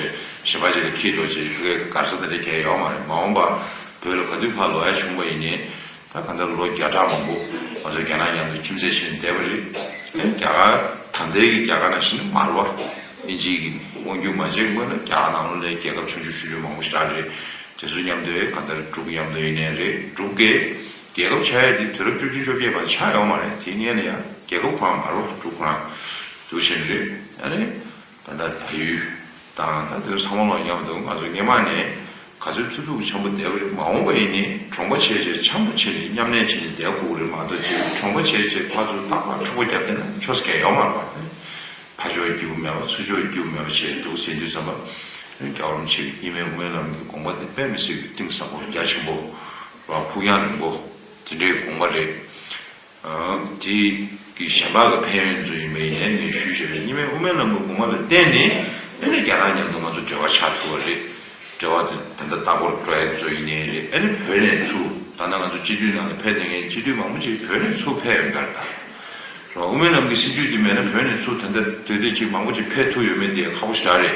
གཞན་པ་ཅིག་ལ་འཁྱེར་འགྲོ་བྱས་ཕ་གིའི་གར་ས་དེ་འདྲ་གང་ཡང་ཡོད་མ་རེད། མ་འོངས་པ་བོད་ལ་ག་དུས་ཕར་ལོག་ཡ་བྱུང་བ་ཡིན་ནའི་ད་ག་འདྲ་ལོ་བརྒྱ་ཕྲག་མང་པོ་ང་ཚོ་རྒྱ་ནག་མཉམ་དུ་ཁྱིམ་མཚེས་བྱས་ནས་བསྡད་པ་རེད། ཨེ་རྒྱ་གར་ད་ལྟའི་གི་རྒྱ་གར་ནང་བཞིན་མ་རེད་བ། ཨིན་ཇི་གི་དབང་སྒྱུར་མ་བྱས་སྔོན་ལ་རྒྱ་གར་ནང་ལོགས་ལ་རྒྱལ་ཁབ་ཆུང་ཆུང་ཆུང་ཆུང་མང་པོ་ཞིག་རག་རེད། དེ་ཚོ་མཉམ་དུ་གང་ལྟར་འབྲུག་མཉམ་དུ་ཡིན་ནའི་རེད། འབྲུག་གི་རྒྱལ་ཁབ་ཆགས་ཡ་དེ་དུས་རབས་བཅུ་བདུན་བཅོ་བརྒྱད་བར་ཆགས་ཡོད་མ་རེད། དེ་སྔོན་ལ་ཡང་རྒྱལ་ཁབ་ཁོ་རང་མ་རེད་བ། འབྲུག་ཁོ་རང་འདུག་བྱས་ནས་རེད། ཨ་ནི་ད་ལྟ་བལ་ཡུལ་དང་ད་དེ་ཚོ་ཚང་མ་ལ་མཉམ་དུ་ང་ཚོ་སྔོན་མ་ནས་ག་ཚོད་ཐུབ་ཐུབ་འཆམ་པོ་བསྡད་པ་རེད། མ་འོངས་པ་ཡིན་ནའི་གྲོང་པ་བྱས་བྱས་འཆམ་པོ་བྱས་ནས་མཉམ་གནས་བྱས་ནས་བསྡད་དགོས་རེད་མ་གཏོགས་ཅིག་གྲོང་པ་བྱས་བྱས་ཕར་ཚུར་རྟག་པར་འཁྲུག་པ་རྒྱབ་བསྡད་ན་ཆོས་སྐལ་ཡོད་མ་རེད་བ། ཕར་ཕྱོགས་སྐྱིད་པོ་མེད་པ་ཚུར་ཕྱོགས་སྐྱིད་པོ་མེད་པ་བྱས་འདུག་ཟེར་དུས་ཙམ་པ། རྒྱལ་བ་རིན་པོ་ཆེ་གི་དབུ་མའི་ལམ་གྱི་དགོངས་པ་དེ་དཔེ་མི་སྲིད་ཀྱི་གཏིང་ཟབ་པོ་རྒྱ་ཆེན་པོ་ར་ཕུགས་རྒྱང་རིང་པོ་དེ་འདྲའི་དགོངས་པ་རེད། དེ་གི་གཞན་པ་གི་ཕན་ཡོན་ཚོ་ཡིན་པ་ཡིན་ནའི་ངས་ཞུས་བྱས་པའི་དབུ་མའི་ལམ་གྱི་དགོངས་པ་ལ་བརྟེན་ནས་ཨ་ནི་རྒྱ་ནག་མཉམ་དུ་ང་ཚོ་འབྲེལ་བ་ཆགས་ཐུབ་པ་རེད། འབྲེལ་བ་དེ་ད་ལྟ་ལྟ་སྐོར་འགྲོ་ཡ་ཚོ་ཡིན་ནའི་རེད། ཨ་ནི་བོད་ནས་ཚུར་ད་ལྟ་ང་ཚོ་སྤྱི་འཐུས་ནང་ལ་ཕེབས་བསྡད་མཁན་སྤྱི་འཐུས་མང་པོ་ཅིག་བོད་ནས་ཚུར་ཕེབས་ཡོང་གི་རེད་ད། རོ་དབུ་མའི་ལམ་གྱི་སྲིད་བྱུས་དེ་མེད་ན་བོད་ནས་ཚུར་ད་ལྟ་དེ་དུས་ཅིག་མང་པོ་ཅིག་ཕེབས་ཐུབ་ཡོད་མེད་དེ་ཁག་པོ་ཞེ་དྲག་རེད།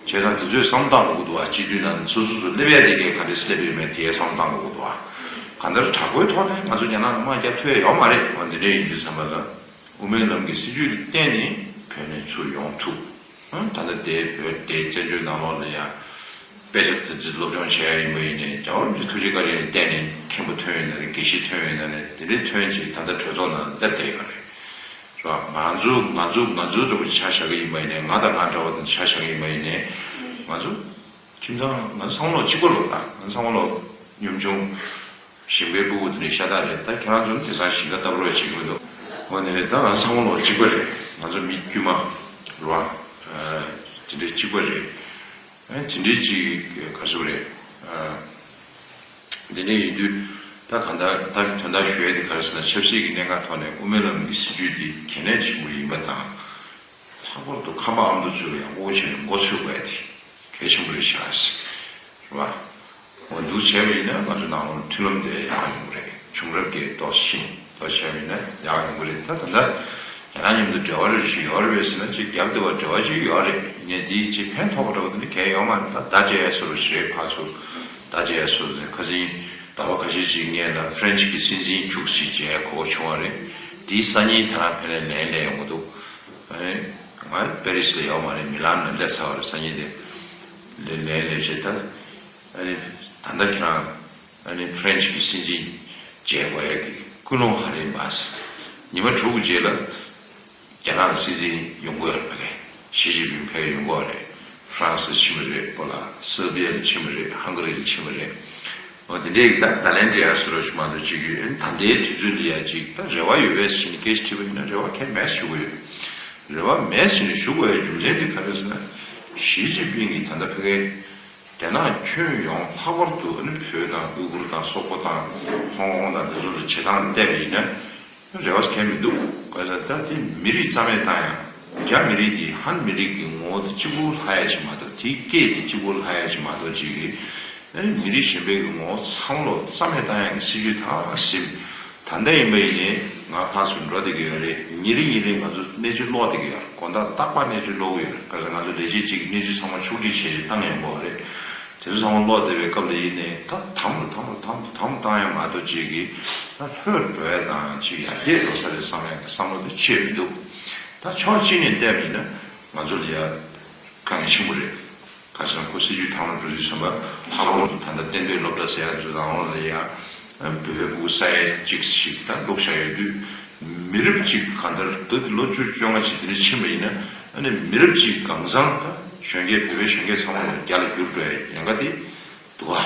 བྱས་ཙང་དེ་ཚོས་བསམ་བློ་བཏང་དགོས་ཀྱི་འདུག་བ། སྤྱི་འཐུས་ནང་ནས་སོ་སོ་སོ་སླེབས་ཡ་དེ་གས་ག་འདྲས་སླེབས་ཡོད་མེད་དེ་བསམ་བློ་བཏང་དགོས་ཀྱི་འདུག་བ། གང་ལྟར་དྲག་པོའི་ཐོག་ནས་ང་ཚོ་རྒྱ་ནག་ལ་དམག་རྒྱག་ཐུབ་ཡ་ཡོད་མ་རེད། འོ་འདི་འདྲས་ཡིན་དུས་ཙམ་པ་ལ་དབུ་མའི་ལམ་གྱི་སྲིད་བྱུས་ལ་བརྟེན་ནས་བོད་ནས་ཚུར་ཡོང་ཐུབ། ཨང་ད་ལྟ་དེ་བོད་དེ་བཙན་བྱོལ་ནང་ལོགས་ལ་ཡང་དཔེ་ཆ་དེ་ཚོ་སློབ་སྦྱོང་བྱས་ཡ་ཡིན་པ་ཡིན་ནའི་རྒྱལ་བ་རིན་པོ་ཆེའི་ཐུགས་རྗེ་བཀའ་དྲིན་ལ་བརྟེན་ནས་མཁན་པོ་ཐོན་ཡོད་ན་རེད། དགེ་བཤེས་ཐོན་ཡོད་ན་རེད། དེ་འདྲས་ཐོན་བྱས་ད་ལྟ་གྲོས་ཚོགས་ནང་སླེབས་བསྡད་ཡོད་རེད། རེད་བ། ང་ཚོ་ང་ཚོ་ང་ཚོ་འདྲ་པོ་ཆ་བཞག་གི་ཡིན་པ་ཡིན་ནའི་ང་དང་ང་འདྲ་བ་དང་ཆ་བཞག་གི་ཡིན་པ་ཡིན་ནའི་ང་ཚོ་ཁྱིམ་ཚང་ང་ཚོ་ཚང་མ་ལོ་གཅིག་པ་རེད་བ། ད་ང་ཚོ་ཚང་མ་ལོ་གཉོམ་ཆུང་ཞིང་པའི་སྤུ་གུ་དེ་འདྲའི་ཤ་སྟག་རེད། ད་ཁྱེད་རང་ཚོ་ནི་དེང་སང་ཞིང་ཁ་ལྟ་བུ་རེད་བྱེད་ཀྱི་མི་འདུག་འོ་ནི་རེད། ད་ང་ཚོ་ཚང་མ་ལོ་གཅིག་པ་རེད། ང་ཚོ་མི་དཀྱུས་མ་རེད་བ། དེ་འདྲའི་གཅིག་པ་རེད། ཨ་དེ་འདྲའི་ཅིག་ག་རེ་ཟེར་དགོས་རེད། ཨ། འདི་འདྲ་ཡིན་དུས་ད་གང་ལྟར་ད་དོན་དག་ཞུ་ཡས་དེ་ག་རེ་ཟེར་ན་ཆབ་སྲིད་ཀྱི་གནད་འགག་ཐོག་ནས་དབུ་མའི་ལམ་གྱི་སྲིད་བྱུས་འདི་གལ་གནད་ཆེན་པོ་ཡིན་པ་དང་། ལྷག་པར་དུ་ཁམས་པ་ཨ་མདོ་ཚོ་ལ་ཡང་དབུ་ཆེན་མགོ་ཚོས་དགོས་ཡ་དེ་གལ་ཆེན་པོ་རེད་ཤག་རེད་བ། འོ་འདུག་བྱས་པ་ཡིན་ན་ང་ཚོ་ནང་ལོགས་མཐུན་ལམ་དེ་ཡག་ཡོང་གི་རེད། བྱུང་རབས་ཀྱི་རྡོ་ཤིང་རྡོ་བྱས་པ་ཡིན་ན་ཡག་ཡོང་གི་རེད། ད་ད་ལྟ་རྒྱ་ནག་མཉམ་དུ་འབྲེལ་བ་རེ་ཞིག་ཡོད་རེད་པས་ཟེར་ན་ཅིག་རྒྱབ་དེ་བ་འབྲེལ་བ་ཅིག་ཡོད་རེད། ཡིན་ནའི་དེའི་ཅིག་ཕན་ཐོགས་པ་འདྲ་བོ་དེ་འདྲ་གང་ཡང་ཡོད་མ་རེད། ད་ཟླ་བརྒྱད་སོ་རུ་ཞིག་རེད། ཕར་ཚུར་ཟླ་བརྒྱད་སོ་རུ་ཁ་སང་ཟླ་བ་ཁ་ཤས་ཅིག་སྔོན་ལ་ཧྥ་རན་ཆི་གི་སྲིད་འཛིན་ཁྱུག་ཞིག་མཇལ་གོ་བྱུང་བ་རེད། དེའི་སང་ཉིན་ད་རང་ཕ་གིར་ལན་སླེབས་ཡོང་གི་འདུག་ཨ་ནི་ང་པེ་རི་སི་ལ་ཡོད་མ་རེད། མི་ལན་ལ་སླེབས་ཚར་བ་རེད། སང་ཉིན་དེ་ལན་ལན་སླེབས་བྱས་ད་ཨ་ནི་ད་ལྟ་ཁྱེད་རང་ཨ་ནི་ཧྥ་རན་ཆི་གི་སྲིད་འཛིན་མཇལ་དགོས་ཡ་གི་ཀུན་སློང་ཧ་ལས་པ། ཉི་མ་དྲུག་གི་རྗེས་ལ་རྒྱ་ནག་གི་སྲིད་འཛིན་ཡོང་གི་ཡོད་རེད། ཞི་ཅིན་ཕིང་ཕེབས་ཡོང་གི་ཡོད་རེད། ཧྥ་རན་སི་ཕྱིན་པ་རེད། པོ་ལན་སར་བྷི་ཡ་ལ་ཕྱིན་པ་རེད། ཧང་ག་རི་ལ་ཕྱིན་པ་རེད། འོ་དེ་འདྲའི་ད་ད་ལན་འདྲི་ཡ་སུ་རོ་ཞིག་མ་གཏོགས་བྱེད་ཀྱི་ཡོད། ད་ལྟའི་དུས་ཚོད་འདི་ཡ་ཅིག་ད་རེ་བ་ཡོད་པས་ཟེར་ནས་སྐད་ཆ་དྲིས་པ་ཡིན་ན་རེ་བ་གང་ཡང་མེད་ཞུ་གི་ཡོད། རེ་བ་མེད་ཟེར་ནས་ཞུ་དགོས་པའི་རྒྱུ་མཚན་དེ་ག་རེ་ཟེར་ན། ཞི་ཅིན་ཕིང་གིས་ད་ལྟ་ཕ་གིའི་རྒྱ་ནག་ཁྱོན་ཡོངས་ལྷག་པར་དུ་ཨ་ནི་བོད་དང་ཨུ་ཁུར་དང་སོག་པོ་དང་ཧོང་ཀོང་དང་དེ་ཚོ་ལ་བྱེད་སྟངས་བལྟས་པ་ཡིན་ན། རེ་བ་གང་ཡང་མི་འདུག་ག་ས་ད་དེ་མི་རིགས་རྩ་མེད་བཏང་ཡ། རྒྱ་མི་རིགས་ཀྱི་ཧན་མི་རིགས་ཀྱི་ངོ་བོ་དེ་གཅིག་པུ་ལྷག་ཡ་ཞིག་མ་གཏོགས། དེའི་སྐད་དེ་གཅིག་པུ་ལྷག་ཡ་ཞིག་མ་གཏོགས་ཅིག་གི་ཨ་ནི་མི་རིགས་གཞན་པའི་གི་ངོ་བོ་ཚང་མ་ལོ་རྩ་མེད་བཏང་ཡ་གི་སྲིད་ཇུས་དང་ཟིན། ད་ལྟ་ཡིན་པ་ཡིན་ནའི་ང་ཕར་ཚུར་འགྲོ་བསྡད་ཀྱི་ཡོད་རེད། ཉིན་རེ་ཉིན་རེ་ང་ཚོ་གནས་ཚུལ་ཀློག་བསྡད་ཀྱི་ཡོད་རེད། དགོང་དག་རྟག་པར་གནས་ཚུལ་ཀློག་གི་ཡོད་རེད། ག་ས་ང་ཚོ་ལས་བྱེད་ཅིག་གིས་གནས་ཚུལ་ཚང་མ་ཕྱོགས་སྒྲིག་བྱས་བཏང་ཡོང་གི་ཡོད་རེད། དེ་ཚོ་ཚང་མ་ཀློག་བསྡད་པའི་སྐབས་ལ་ཡིན་ནའི་ད་དམ་ལ་དམ་ལ་དམ་དུ་དམ་བཏང་ཡ་མ་གཏོགས་ཅིག་གིས་ད་ལྷོད་འགྲོ་ཡ་དང་ཅིག་ཡར་རྒྱས་འགྲོ་ས་རེད་བསམ་ཡ་གི་བསམ་བློ་དེ་ཅི་ཡང་མི་འདུག་ད་ཕྱོགས་གཅིག་ནས་བལྟས་པ་ཡིན་ན་ང་ཚོ་ལ་ཡ་དཀའ་ངལ་ཆེན་པོ་རེད། ག་ཟེར་ན་ཁོ་སྲིད་ཇུས་དམ་ལ་འགྲོ་དུས་ཙམ་པ་ལྷག་པར་དུ་ད་ལྟ་གཏན་སྡོད་སློབ་གྲྭ་ཟེར་ཡ་ཚོ་དང་ལ་ཡ་བོད་པའི་སྤུ་གུ་ས་ཡ་གཅིག་ཞིག་ད་བླུགས་བཞག་ཡོད་དུས། མི་རབས་གཅིག་གང་ལྟར་ད་ལོ་བཅུ་བཅོ་ལྔ་ཅིག་དེ་འདྲ་ཕྱིན་པ་ཡིན་ན་ཨ་ནི་མི་རབས་གཅིག་གང་ཚང་ད་གཞོན་སྐྱེས་བོད་པའི་གཞོན་སྐྱེས་ཚང་མ་ལ་རྒྱ་ལ་བསྒྱུར་འགྲོ་ཡ་ཉེན་ཁ་དེ་ འདུག་བ།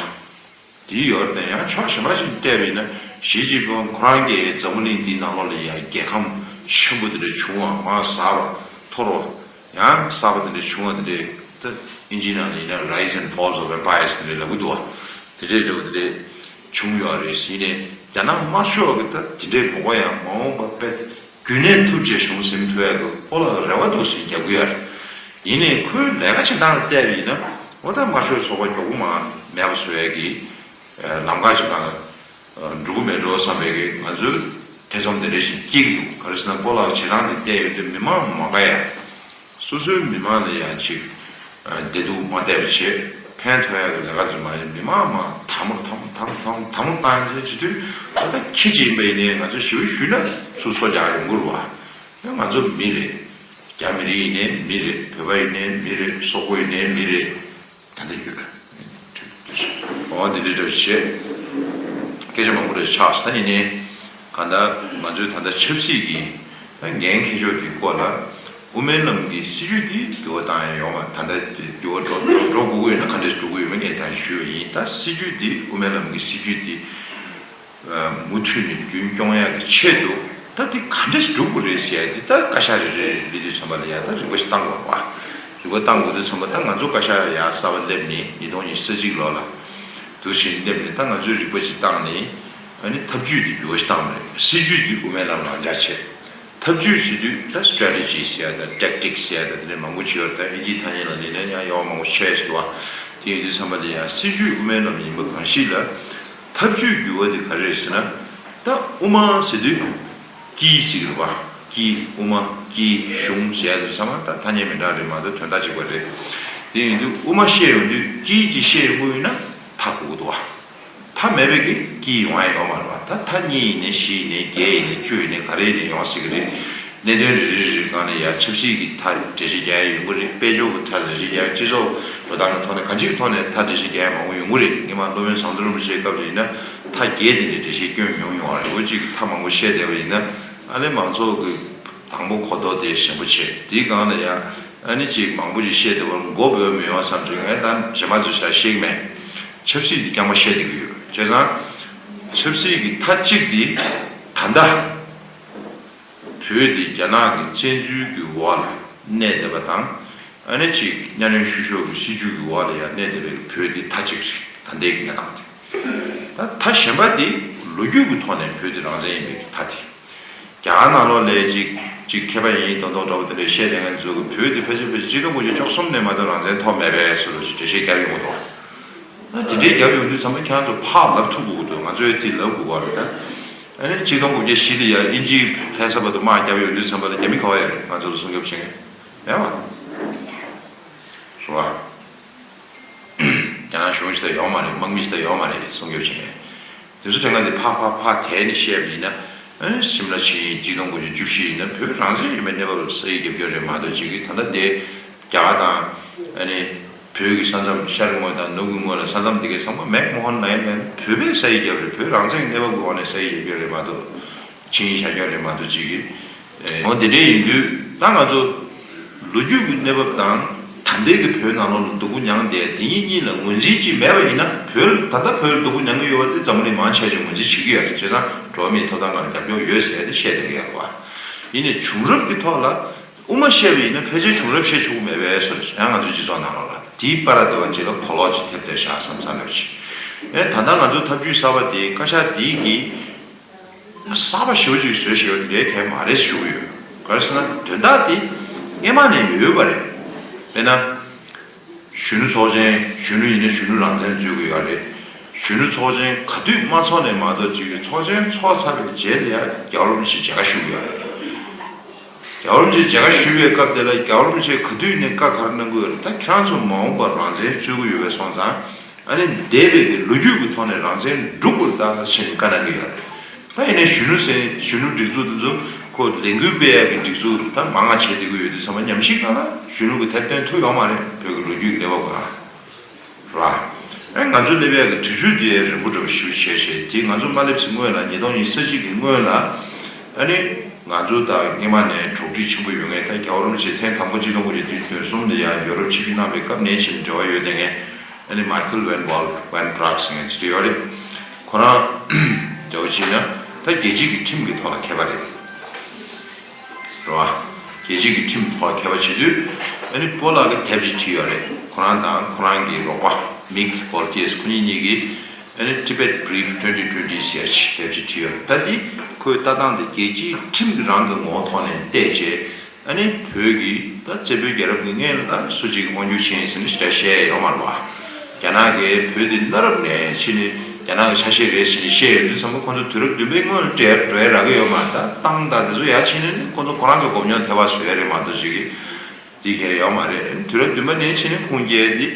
དེ་ཡོད་རེད་དེ། ཡང་ཕྱོགས་གཞན་པ་ཞིག་བལྟས་པ་ཡིན་ན། ཞི་ཅིན་ཕིང་ཁོ་རང་གིས་འཛམ་བུ་གླིང་འདིའི་ནང་ལོགས་ལ་ཡང་རྒྱལ་ཁམས་ཆེན་པོ་དེ་འདྲ་བྱུང་བ། མར་གསར་པ་འཐོར་བ། ཡང་གསར་པ་དེ་འདྲ་བྱུང་བ་དེ་འདྲ། ད་ཨིན་ཇིའི་ནང་ལ་ཡིན་ན་Rise and Falls of Empires དེ་འདྲ་ལབ་ཀྱི་འདུག་བ། དེ་འདྲ་འདྲ་བོ་དེ་འདྲ་བྱུང་ཡོད་རེད། ཡིན་ནའི་རྒྱ་ནག་དམར་ཤོག་གིས་ད་དེ་འདྲའི་ལོག་ཡང་མ་འོངས་པ་དཔེ་རྒྱུན་གནས་ཐུབ་ཅེས་གཞུང་ཟིན་ཐུབ་ཡག་གི་སྤོ་ལགས་རེ་བ་འདུག་ཟེར་རྒྱབ་ཀྱི་ཡོད་རེད། ཡིན་ནའི་ཁོའི་ལས་ཀ་བྱེད་སྟངས་ལ་བལྟས་པ་ཡིན་ན། འོ་ད་དམར་ཤོག་ཚོགས་པ་མགྱོགས་པོ་མར་མེད་པ་བཟོ་ཡག་གི་ལམ་ཁ་ཅིག་སྒང་ལ་འགྲོ་གི་མེད་འགྲོ་བསམ་པའི་གི་ང་ཚོའི་ཐེ་ཚོམ་དེ་འདྲ་ཞིག་སྐྱེ་གི་འདུག་ག་རེ་ཟེར་ན་སྤོ་ལགས་བྱེད་སྟངས་དེ་བལྟས་ཡོང་དུས་མི་མང་མ་དགའ་ཡ། སོ་སོའི་མི་མང་ལ་ཡང་ཅིག་བདེ་སྡུག་མ་བལྟས་པ་བྱས། ཕན་ཐོགས་ཡག་གི་ལས་ཀ་ཚོ་མ་ཡིན། མི་མང་མ་དམ་མོ་དམ་མོ་དམ་མོ་དམ་མོ་དམ་མོ་བཏང་ཡ་བྱེད་དུས། ད་ལྟ་ཁྱི་ཅིག་ཡིན་པ་ཡིན་ནའི་ང་ཚོ་ཞེ་པོ་ཞུས་ན་ཚུར་སོ་རྒྱག་ཡོང་གི་རེད་བ། ང་ཚོ་མི་རེད། རྒྱ་མི་རིགས་ཡིན་ནའི་མི་རེད། བོད་པ་ཡིན་ནའི་མི་རེད། སོག་པོ་ཡིན་ནའི་མི་རེད། ད་ལྟ་ཡོད། འོ་འདི་འདྲ་འདྲ་བྱས། སྐད་ཆ་མང་པོ་རེ་ཆགས་སོང་། ད་ཡིན་ནའི་གང་ལྟར་ང་ཚོའི་ད་ལྟ་ཆབ་སྲིད་ཀྱི་ད་འགན་འཁྱེར་ཕྱོགས་འདིའི་སྐོར་ལ། དབུ་མའི་ལམ་གྱི་སྲིད་བྱུས་འདི་འགྱུར་བ་བཏང་ཡ་ཡོང་བ། ད་ལྟ་འགྱུར་བ་འགྲོ་འགྲོ་འགྲོ་དགོས་ཀྱི་ཡོད་ན་ག་འདྲས་འགྲོ་གི་ཡོད་མེད་ངས་ད་ཞུས་པ་ཡིན། ད་སྲིད་བྱུས་འདི་དབུ་མའི་ལམ་གྱི་སྲིད་བྱུས་འདི་མུ་མཐུད་ནས་རྒྱུན་སྐྱོང་ཡག་གི་ཆེད་དུ། ད་འདི་ག་འདྲས་སྒྲུབ་དགོས་རེད་ཟེར་ཡ་འདི་ད་བཀའ་ཤག་རེ་རེ་རེ་སླེབས་དུས་ཙམ་པ་ལ་ཡ་ད་རིག་པ་ཞིག་བཏང་དགོས་པ། རིག་པ་བཏང་དགོས་དུས་ཙམ་པ། ད་ང་ཚོ་བཀའ་ཤག་ཡ་གསར་པ་སླེབས་ནས་ཉིས་སྟོང་ཉི་ཤུ་རྩ་གཅིག་ལོ་ལ་དུས་ཤིག་སླེབས་ནས། ད་ང་ཚོས་རིག་པ་ཞིག་བཏང་ནས། ཨ་ནི་ཐབས་ཇུས་འདི་འགྱུར་བ་ཞིག་བཏང་བ་རེད། སྲིད་བྱུས་འདི་དབུ་མའི་ལམ་རང་འཇགས་བྱས། ཐབས་ཇུས་ཟེར་དུས་ད་strategy ཟེར་ཡ་དང་tactics ཟེར་ཡ་དང་དེ་འདྲ་མང་པོ་བྱས་ཡོད་རེད། ད་ཨིན་ཇིའི་ཐ་སྙད་ལ་ལེན་ན་ཡང་ཡག་པོ་མང་པོ་བཤད་ཡོད་རེད་བ། དེ་ཡིན་དུས་ཙམ་པ་ལ་ཡང་སྲིད་བྱུས་དབུ་མའི་ལམ་ཡིན་པ་གང་ཞིག་ལ་ཐབས་ཇུས་འགྱུར་བ་དེ་ག་རེ་རེད་ཟེར་ན། ད་དབུ་མ་ཟེར་དུས་དཀྱིལ་ཟེར་གི་རེད་བ། དཀྱིལ། དབུ་མ། དཀྱིལ། གཞུང་ཟེར་ཡ་དེ་ཚང་མ་ད་ཐ་སྙད་མི་འདྲ་རེད་མ་གཏོགས་དོན་དག་གཅིག་པ་རེད། དེ་ཡིན་དུས་དབུ་མ་བཤད་ཡོང་དུས་དཀྱིལ་གྱི་བཤད་ཡོང་གི་ཡོད་ན་མཐའ་དགོས་ཀྱི་འདུག་བ། མཐའ་མེད་པའི་གི་དཀྱིལ་ཡོང་ཡ་ཡོད་མ་རེད་བ། ད་མཐའ་གཉིས་ཡིན་ནའི་བཞི་ཡིན་ནའི་བརྒྱད་ཡིན་ནའི་བཅུ་ཡིན་ནའི་ག་རེ་ཡིན་ནའི་ཡོང་སྲིད་གི་རེད། གནད་དོན་རེ་རེ་རེ་རེ་སྒང་ནས་ཡ་ཆབ་སྲིད་ཀྱི་མཐའ་འགྲེལ་བཤད་རྒྱག་ཡ་ཡོང་གི་རེད། དཔལ་འབྱོར་གྱི་མཐའ་འགྲེལ་བཤད་རྒྱག་ཡ། སྤྱི་ཚོགས་འགྲོ་སྟངས་ཀྱི་ཐོག་ནས་མཐའ་འགྲེལ་བཤད་རྒྱག་ཡ་མང་པོ་ཡོང་གི་རེད། སྔོན་མ་སློབ་དཔོན་ཟམ་གདོང་རིན་པོ་ཆེའི་སྐབས་ལ་ཡིན་ན་མཐའ་བརྒྱད་དེ་འདྲའི་འགྲེལ་བཤད་སྐྱོན་མྱོང་མྱོང་བ་རེད། འོ་གཅིག་གི་མཐའ་མང་པོ་བཤད་བསྡད་པ་ཡིན་ན། ཨ་ནི་མང་ཚོགས་ཀྱི་དང་པོ་གོ་རྟོགས་དེ་ཞན་པོ་བྱས། དེའི་སྒང་ལ་ཡང་ཨ་ནི་ཅིག་མང་པོ་ཞིག་བཤད་བསྡད་པར་མགོ་འབོལ་མི་ཡོང་བསམ་བྱས། ངས་ད་གཞན་པ་ཚོ་ཞེ་དྲག་བཤད་ཀྱི་མེད། ཆབ་སྲིད་འདི་རྐྱང་པ་བཤད་བསྡད་ཀྱི་ཡོད། བྱས་ཙང་ཆབ་སྲིད་ཀྱི་མཐའ་གཅིག་འདི་ད་ལྟ་བོད་འདི་རྒྱ་ནག་གི་བཙན་འཛུལ་གྱི་འོག་ལ་གནས་བསྡད་པ་དང་། ཨ་ནི་ཅིག་གཉའ་གནོན་བཤུ་གཞོག་གི་སྲིད་བྱུས་ཀྱི་འོག་ལ་ཡང་གནས་བསྡད་པའི་བོད་འདི་མཐའ་གཅིག་རེད། ད་ལྟའི་གི་གནས་སྟངས་དེ། ད་མཐའ་གཞན་པ་འདི་ལོ་རྒྱུས་ཀྱི་ཐོག་ནས་བོད་འདི་རང་བཙན་ཡིན་པའི་གི་མཐའ་དེ། རྒྱ་གར་ནང་ལོགས་ལ་ཅིག་ཅིག་མཁས་པ་ཡིན་མདོག་མདོག་འདྲ་བོ་དེ་འདྲས་བཤད་བསྡད་མཁན་ཚོ་གིས་བོད་འདི་ཕལ་ཆེར་ཕལ་ཆེར་ཆིག་སྟོང་དགུ་བརྒྱ་བཅུ་གསུམ་ནས་མ་གཏོགས་རང་བཙན་ཐོབ་མེད་པས་ཟེར་བ་ཞིག་འགྲེལ་བཤད་བརྒྱབ་ཡོང་གི་འདུག་ཨ་དེ་འདྲས་བརྒྱབ་ཡོང་དུས་ཙམ་པ་ཁྱེད་རང་ཚོ་ཕར་ལབ་ཐུབ་དགོས་ཀྱི་འདུག་ང་ཚོས་དེ་ལབ་དགོས་པ་རེད་ད། ཨ་ནི་ཆིག་སྟོང་དགུ་བརྒྱ་བཞི་ལ་ཡ་དབྱིན་ཇིའི་ལྷ་ས་བར་དུ་དམག་བརྒྱབ་ཡོང་དུས་ཙམ་པ་ལ་རྒྱ་མི་ག་པར་ཡོད་རེད། ང་ཚོ་ལ་སྲུང་སྐྱོབ་བྱེད་མཁན་མེད་པ་རེད་བ། རྒྱ་ནག་གཞུང་ཞིག་ད་ཡོད་མ་རེད། དམག་མི་ཞིག་ད་ཡོད་མ་རེད་སྲུང་སྐྱོབ་བྱེད་མཁན། དེ་ཚོ་དྲན་ཁ་དེ་ཕར་ཕར་ཕར་དེད་ནས་བཤད་པ་ཡིན་ན། ཨ་ནི་ཤིམ་ལ་ཆིངས་ཡིག་ཆིག་སྟོང་དགུ་བརྒྱ་བཅུ་བཞི་ཡིན་ན་བོད་རང་བཙན་ཡིན་པའི་གནས་བབ་ལ་ས་ཡིག་རྒྱབ་སྐྱོར་རེད་མ་གཏོགས། ཅིག་གིས་ད་ལྟ་དེ་རྒྱ་གར་དང་ཨ་ནི་བོད་ཀྱི་ས་མཚམས་ཤར་ངོས་དང་ནུབ་ཀྱི་ངོས་ལ་ས་མཚམས་དེ་གའི་ཚང་མ་མེག་མོ་ཧོན་ལའིན་ལ་བོད་པས་ས་ཡིག་བརྒྱབ་རེད། བོད་རང་བཙན་གྱི་གནས་བབ་ཀྱི་འོག་ནས་ས་ཡིག་བརྒྱབ་སྐྱོར་རེད་མ་གཏོགས། ཆིངས་ཡིག་བཞག་རྒྱུ་རེད་མ་གཏོགས་ཅིག་གིས། ཨེ། འོ་དེ་འདྲ་ཡིན་དུས་ད་ང་ཚོ་ལོ་རྒྱུས་ཀྱི་གནས་བབ་དང་ད་ལྟའི་གི་བོད་ནང་ལོགས་ལ་སྡུག་པོ་མྱངས་བསྡད་དེ་གཉིས་གཉིས་ལ་ངོས་འཛིན་ཅིག་མེད་པ་ཡིན་ན། བོད་ད་ལྟ་བོད་ལ་སྡུག་པོ་མྱང་གི་ཡོད་པ་དེ་འཛམ་བུ་གླིང་མང་ཆེ་ཤོས་ངོས་འཛིན་བྱེད་ཀྱི་ཡོད་རེད། བྱས་ཙང་འགྲོ་བ་མིའི་ཐོབ་ཐང་སྒང་ལ་རྒྱབ་སྐྱོར་ཡོད་ཟེར་ཡ་དེ་བཤད་བསྡད་ཀྱི་ཡོད་རེད་བ། ཡིན་ནའི་བྱུང་རབས་ཀྱི་ཐོག་ལ་དབུ་མ་བཤད་པ་ཡིན་ན་ཕལ་ཆེར་བྱུང་རབས་བཤད་ཆོག་གི་མེད་པའི་བཟོ་འདྲ་ཞིག་ཡང་ང་ཚོའི་སྤྱི་ཚོགས་ནང་ལོགས་ལ་དེའི་པར་འདི་བ་ཅིག་ལ་གོ་ལོག་ཅིག་ཐེབས་བསྡད་ཤག་བསམ་བསམ་འདྲ་བ་ཞིག་ཨེ། ད་ལྟ་ང་ཚོ་ཐབས་ཇུས་གསར་པ་དེ་བཀའ་ཤག་འདིས་ཀྱིས། གསར་པ་ཞེ་པོ་ཅིག་བཟོས་ཤེས་པ་དེ་གལ་མ་རེད་ཞུ་གི་ཡོད། ག་རེ་ཟེར་ན་དོན་དག་དེ་སྔས་མ་ནས་ཡོད་པ་རེད། དཔེར་ན། གཞོན་ནུ་ཚོགས་ཆེན། གཞོན་ནུ་ཡིན་ན་གཞོན་ནུ་རང་བཙན་རྩོད་ཀྱི་ཡོད་རེད། གཞོན་ནུ་ཚོགས་ཆེན་ག་དུས་མ་ཚོགས་ནས་མ་གཏོགས་ཅིག་གི་ཚོགས་ཆེན་ཚོགས་ཚར་བའི་རྗེས་ལ་ཡང་རྒྱལ་བ་རིན་པོ་ཆེ་མཇལ་ཁ་ཞུ་གི་ཡོད་རེད། རྒྱལ་བ་རིན་པོ་ཆེ་མཇལ་ཁ་ཞུ་བའི་སྐབས་དེ་ལ་རྒྱལ་བ་རིན་པོ་ཆེས་ག་དུས་ནས་བཀའ་ག་རེ་གནང་གི་ཡོད་རེད། ད་ཁྱེད་རང་ཚོ་མ་འོངས་པར་རང་བཙན་རྩོད་ཀྱི་ཡོད་པའི་སོང་ཙང་། ཨ་ནི་འདས་པའི་གི་ལོ་རྒྱུས་ཀྱི་ཐོག་ནས་རང་བཙན་སྒྲུབ་དགོས་རེད་ད་ཟེར་བཀའ་གནང་གི་ཡོད་རེད། ད་ཡིན་ནའི་གཞོན་ནུ་ཟེར་གཞོན་ནུ་སྒྲིག་འཛུགས་དེ་ཚོ་ཁོ་ལས་འགུལ་སྤེལ་ཡག་གི་སྒྲིག་འཛུགས་ད་མང་ང་བྱེད་བསྡད་ཀྱི་ཡོད་དུས་ཙམ་པ་ཉམས་ཞིབ་སྒང་ལ་གཞོན་ནུ་གི་དེབ་བཏོན་ཐུབ་ཡོད་མ་རེད། བོད་ཀྱི་ལོ་རྒྱུས་ཀྱི་གནས་བབ་སྒང་ལ། ར། ཨ་ང་ཚོ་སླེབས་ཡག་གི་དུས་ཚོད་དེ་རིང་པོ་འདྲ་བོ་ཞེ་པོ་བྱས་བྱས། དེ་ང་ཚོ་མ་སླེབས་ཟིན་སྔོན་ལ་ཉིས་སྟོང་ཉི་ཤུ་རྩ་གཅིག་གི་སྔོན་ལ། ཨ་ནི་ང་ཚོ་ད་སྔས་མ་ནས་གྲོགས་འདྲིས་ཆེན་པོ་ཡོད་མཁན། ད་རྒྱལ་བ་རིན་པོ་ཆེ་ཐེངས་དང་པོ་ཆིག་སྟོང་དགུ་བརྒྱ་བདུན་ཅུ་དོན་གསུམ་ལ་ཡང་ཡོ་རོབ་ཆིབས་བསྒྱུར་གནང་བའི་སྐབས་ནས་ཕྱིན་འབྲེལ་བ་ཡོད་བསྡད་མཁན། ཨ་ནི་མཱི་ཁལ་ཝན་ཝོལ་ཝན་པྲག་ཟེར་མཁན་ཅིག་ཡོད་རེད། ཁོ་རང་འདྲ་བོ་བྱས་ན་ད་རྒྱལ་སྤྱི་གི་ཁྲིམས་ཀྱི་ཐོག་ལ་མཁས་པ་རེད། རེད་བ། རྒྱལ་སྤྱི་གི་ཁྲིམས་ཐོག་མཁས་པ་བྱེད་དུས། ཨ་ནི་སྤོ་ལགས་ཀྱིས་དེབ་ཅིག་བྲིས་ཡོད་རེད། ཁོ་རང་དང་ཁོ་རང་གི་རོགས་པ་མིག་བོལ་ཀེས་ཁོ་གཉིས་གཉིས་ཀྱིས། ཨ་ནི་Tibet Brief twenty twenty ཟེར་ཅིག་དེབ་ཅིག་བྲིས་ཡོད། ད་འདི་ཁོའི་ལྟ་སྟངས་དེ་རྒྱལ་སྤྱིའི་ཁྲིམས་ཀྱི་རང་གི་ངོ་བོ་ཐོག་ནས་བལྟས་བྱས། ཨ་ནི་བོད་ཀྱི་ད་བཙན་པོའི་རྒྱལ་རབས་ཀྱི་སྔོན་ལ་ད་སུ་གཅིག་གིས་དབང་བསྒྱུར་བྱས་ཡིན་ཟེར་ནས་ཞེ་དྲག་བཤད་ཡ་ཡོད་མ་རེད་བ། རྒྱ་ནག་གིས་བོད་འདི་གནའ་རབས་ནས་ཕྱིན་ནས་རྒྱ་ནག་གི་ཆ་ཤས་རེད་ཟེར་ནས་བཤད་ཡོད་དུས་ཙམ་པ། ཁོ་ཚོ་དུས་རབས་བདུན་པའི་སྔོན་ལ་འགྲོ་ཡ་རག་གི་ཡོད་མ་རེད། ད་ཏང་དང་དེ་ཚོ་ཡར་ཕྱིན་ནས་ནི་ཁོ་ཚོ་ཁོ་རང་ཚོ་མགོ་རྙོག་ཐེབས་པ་བཟོ་ཡ་རེད་མ་གཏོགས་ཅིག་གིས་འདི་གས་ཡོད་མ་རེད། དུས་རབས་བདུན་པ་ནས་ཕྱིན་ནས་ཁུངས་སྐྱེལ་འདི་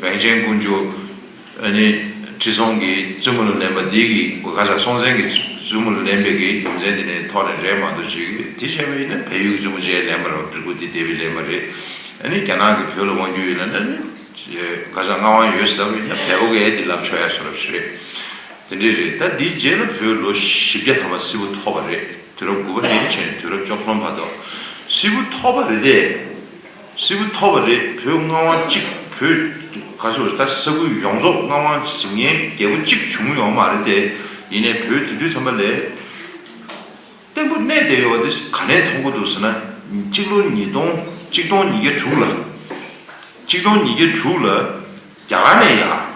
ཝེང་ཆེན་ཀུན་ཇོ། ཨ་ནི་ཁྲི་སྲོང་གི་བཙུན་མོ་ལ་ལེན་པ་འདི་གི་ག་ས་སྲོང་བཙན་གྱི་བཙུན་མོ་ལ་ལེན་པའི་གི་རྒྱུ་མཚན་དེ་ནས་ཐོག་ནས་རེད་མ་གཏོགས་ཅིག་གིས། དེ་བྱས་པ་ཡིན་ན་བལ་ཡུལ་གྱི་བཙུན་མོ་ཅིག་ལེན་པ་རེད། བྲིས་སྐུ་དེ་དེ་བས་ལེན་པ་རེད། ཨ་ནི་རྒྱ་ནག་གིས་བོད་ལ་དབང་བསྒྱུར་ཡོད་ལ་ན་ནི་ག་ས་མངའ་དབང་ཡོད་ཟེར་ལབ་པ་ཡིན་ན་བལ་པོ་གས་དེ་ལབ་ཆོག་ཡ་བཟོ་འདྲ་ཞིག་རེད། དེ་འདྲས་རེད། ད་འདིའི་རྗེས་ལ་བོད་ལོ་བཞི་བརྒྱ་ཐམ་པ་སིལ་བུ་ཐོག་པ་རེད། དུས་རབས་དགུ་པ་ནས་བྱས་ནས་དུས་རབས་བཅུ་གསུམ་བར་དུ། སིལ་བུ་ཐོག་པ་རེད་དེ། སིལ་བུ་ཐོག་པ་རེད། བོད་མངའ་དབང་གཅིག་བོད་ག་ཚོད་རེད། ད་ས་ཁུལ་ཡོངས་རྫོགས་མངའ་དབང་ཟིན་མཁན་རྒྱལ་པོ་གཅིག་བྱུང་ཡོད་མ་རེད་དེ། ཡིན་ནའི་བོད་དེ་དུས་ཙམ་པ་ལ་བརྟན་པོ་གནས་བསྡད་ཡོད་པ་དེ་ག་ནས་མཐོང་གི་འདུག་ཟེར་ན། སྤྱི་ལོ་ཉིས་སྟོང་གཅིག་སྟོང་ཉིས་བརྒྱ་དྲུག་ལ། གཅིག་སྟོང་ཉིས་བརྒྱ་དྲུག་ལ་རྒྱ་གར་ནས་ཡར།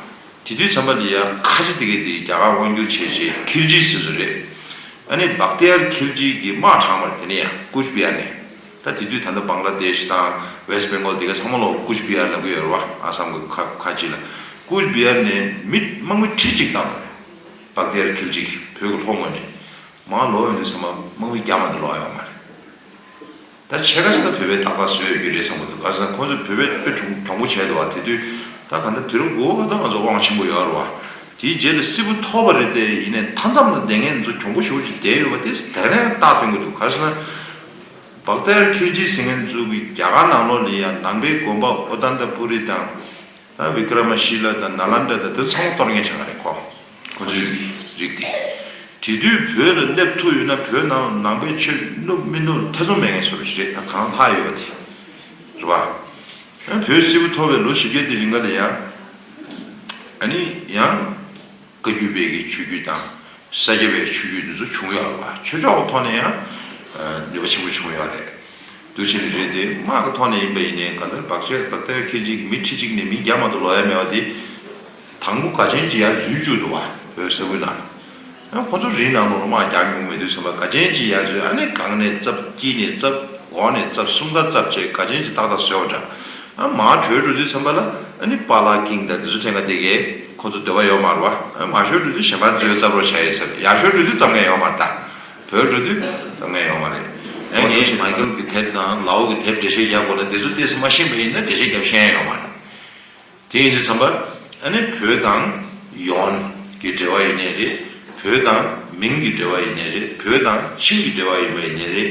དེ་དུས་ཙམ་པ་ལ་ཡ་ཁ་ཆེ་དེ་གས་དེ་རྒྱ་གར་དབང་བསྒྱུར་བྱས་རྗེས་ཁིལ་ཇི་ཟེར་བཟོ་རེད། ཨ་ནི་བག་ཏི་ཡར་ཁིལ་ཇི་གི་དམག་དྲངས་པ་རེད། དེ་ནས་ཡ་ཀུཆ་བི་ཧར་ནས། ད་དེ་དུས་ད་ལྟ་བང་ལ་དེཤ་དང་ཝེ་སི་ཊི་བེང་གོལ་དེ་ག་ཚང་མ་ལོ་ཀུཆ་བི་ཧར་ལབ་ཀྱི་ཡོད་རེད་བ། ཨ་སམ་གི་ཁ་ཁ་ཅིག་ལ། ཀུཆ་བི་ཧར་ནས་མི་དམག་མི་ཁྲི་གཅིག་བཏང་བ་རེད། བག་ཏི་ཡར་ཁིལ་ཇི་གིས་བོད་ཀྱི་ལྷོ་ངོས་ནས། མར་ལོག་ཡོང་དུས་ཙམ་པ་དམག་མི་རྒྱ་མ་དེ་ལོག་ཡོད་མ་རེད། ད་ཕྱེད་ཀ་ཙམ་བོད་པས་ཏག་ཏག་བཟོས་ཡོད་རྒྱུ་རེད་བསམ་གྱི་འདུག་ག་ཟེར་ན་ཁོང་ཚོས་བོད་པ་དཔེ་གྱོང་གྱོང་པོ་བྱས་འདུག་བ། དེ་དུས་ད་ག་འདྲ་དུས་རབས་དགུ་པ་ད་ང་ཚོ་དབང་ཆེན་པོ་ཡོད་རེད་བ། དེའི་རྗེས་ལ་སིལ་བུ་ཐོག་པ་རེད་དེ། ཡིན་ནའི་མཐའ་མཚམས་ལ་བསྡད་མཁན་ཚོ་གྱོང་པོ་ཞེ་པོ་ཅིག་བསྡད་ཡོད་པ་དེ་ད་ག་ནས་རྟགས་སྟོན་གྱི་འདུག་ག་ཟེར་ན། བག་ཏི་ཡར་ཁིལ་ཇི་ཟེར་མཁན་ཚོ་གིས་རྒྱ་གར་ནང་ལོགས་ལ་ཡང་ནང་པའི་དགོན་པ་ཨོ་ཏན་ཏ་པུ་རི་དང་། ད་བི་ཀ་ར་མ་ཤི་ལ་དང་ནཱ་ལན་དྲ་དང་དེ་ཚང་མ་གཏོར་མཁན་ཆགས་པ་རེད་ཁོ། ཁོ་ཚོའི་རིགས་དེ། དེ་དུས་བོད་ལ་སླེབས་ཐུབ་ཡོད་ན་བོད་ནང་ནང་པའི་ཆོས་བསྣུབ་མི་བསྣུབ་ཐེ་ཚོམ་མེད་མཁན་བཟོ་འདྲ་ཞིག་རེད། ད་གང་ལྷག་ཡོད་པ་དེ། རེད་བ། བོད་སིལ་བུ་ཐོག་པའི་ལོ་བཞི་བརྒྱ་དེ་རིང་ག་ལ་ཡ། ཨ་ནི་ཡང་། བཀའ་བརྒྱུད་པའི་གི་ཆོས་བརྒྱུད་དང་། ས་སྐྱ་པའི་ཆོས་བརྒྱུད་འདི་ཚོ་བྱུང་ཡོད་རེད་བ། ཆོས་ཕྱོགས་ཀྱི་ཐོག་ནས་ཡང་། ནུས་པ་ཆེན་པོ་བྱུང་ཡོད་རེད། འདུག་བྱས་ནས་རེད་དེ། དམག་གི་ཐོག་ནས་ཡིན་པ་ཡིན་ནའི་གང་ལྟར་བག་ཆགས་བག་ཏེ་ཁེ་ཅིག་མི་ཁྲི་གཅིག་ནས་མི་བརྒྱ་མ་གཏོགས་ལོག་ཡ་མེད་པ་དེ། དང་པོ་ག་ཅན་གྱིས་ཡར་འཛུལ་བཅུག་འདུག་བ། བོད་ས་ཁུལ་ནང་། ཁོ་ཚོ་རི་ནང་ལོགས་ལ་དམག་རྒྱག་མྱོང་མེད་དུས་ཙམ་པ་ག་ཅན་གྱིས་ཡར་འཛུལ། ཨ་ནི་སྒང་ནས་བཙབ། དཀྱིལ་ནས་བཙབ། འོག་ནས་བཙབ། གསུམ་ཀ་བཙབ་བྱས་ག་ཅན་གྱིས་ཏག་ཏག་བཟོས་པ་འདྲ། ཨ་མར་བྲོས་འགྲོ་དུས་ཙམ་པ་ལ་ཨ་ནི་པཱ་ལགས་ཀིང་དང་དེ་ཚོ་ཕྲན་ཁ་དེ་གས་ཁོ་ཚོ་འདོད་པ་ཡོད་མ་རེད་བ། ཨ་མར་ཤོར་འགྲོ་དུས་གཞན་པ་ཚོས་བཙབ་རོགས་བྱ་ཡོད་ཟེར། ཡར་ཤོར་འགྲོ་དུས་བཙབ་མཁན་ཡོད་མ་རེད་ད། བྲོས་འགྲོ་དུས་བཙབ་མཁན་ཡོད་མ་རེད། ཨ་ངས་མའི་ཁལ་གི་དེབ་དང་ལའོ་གི་དེབ་འགྲེལ་བཤད་རྒྱག་དགོས་ན་དེ་ཚོ་ཏོག་ཙམ་མ་ཤེས་པ་ཡིན་ན་འགྲེལ་བཤད་རྒྱབ་ཤེས་ཡ་ཡོད་མ་རེད། དེ་ཡིན་དུས་ཙམ་པ། ཨ་ནི་བོད་དང་ཡོན་གྱི་འབྲེལ་བ་ཡིན་ནའི་རེད། བོད་དང་མིང་གི་འབྲེལ་བ་ཡིན་ནའི་རེད། བོད་དང་ཆིང་གི་འབྲེལ་བ་ཡིན་པ་ཡིན་ནའི་རེད།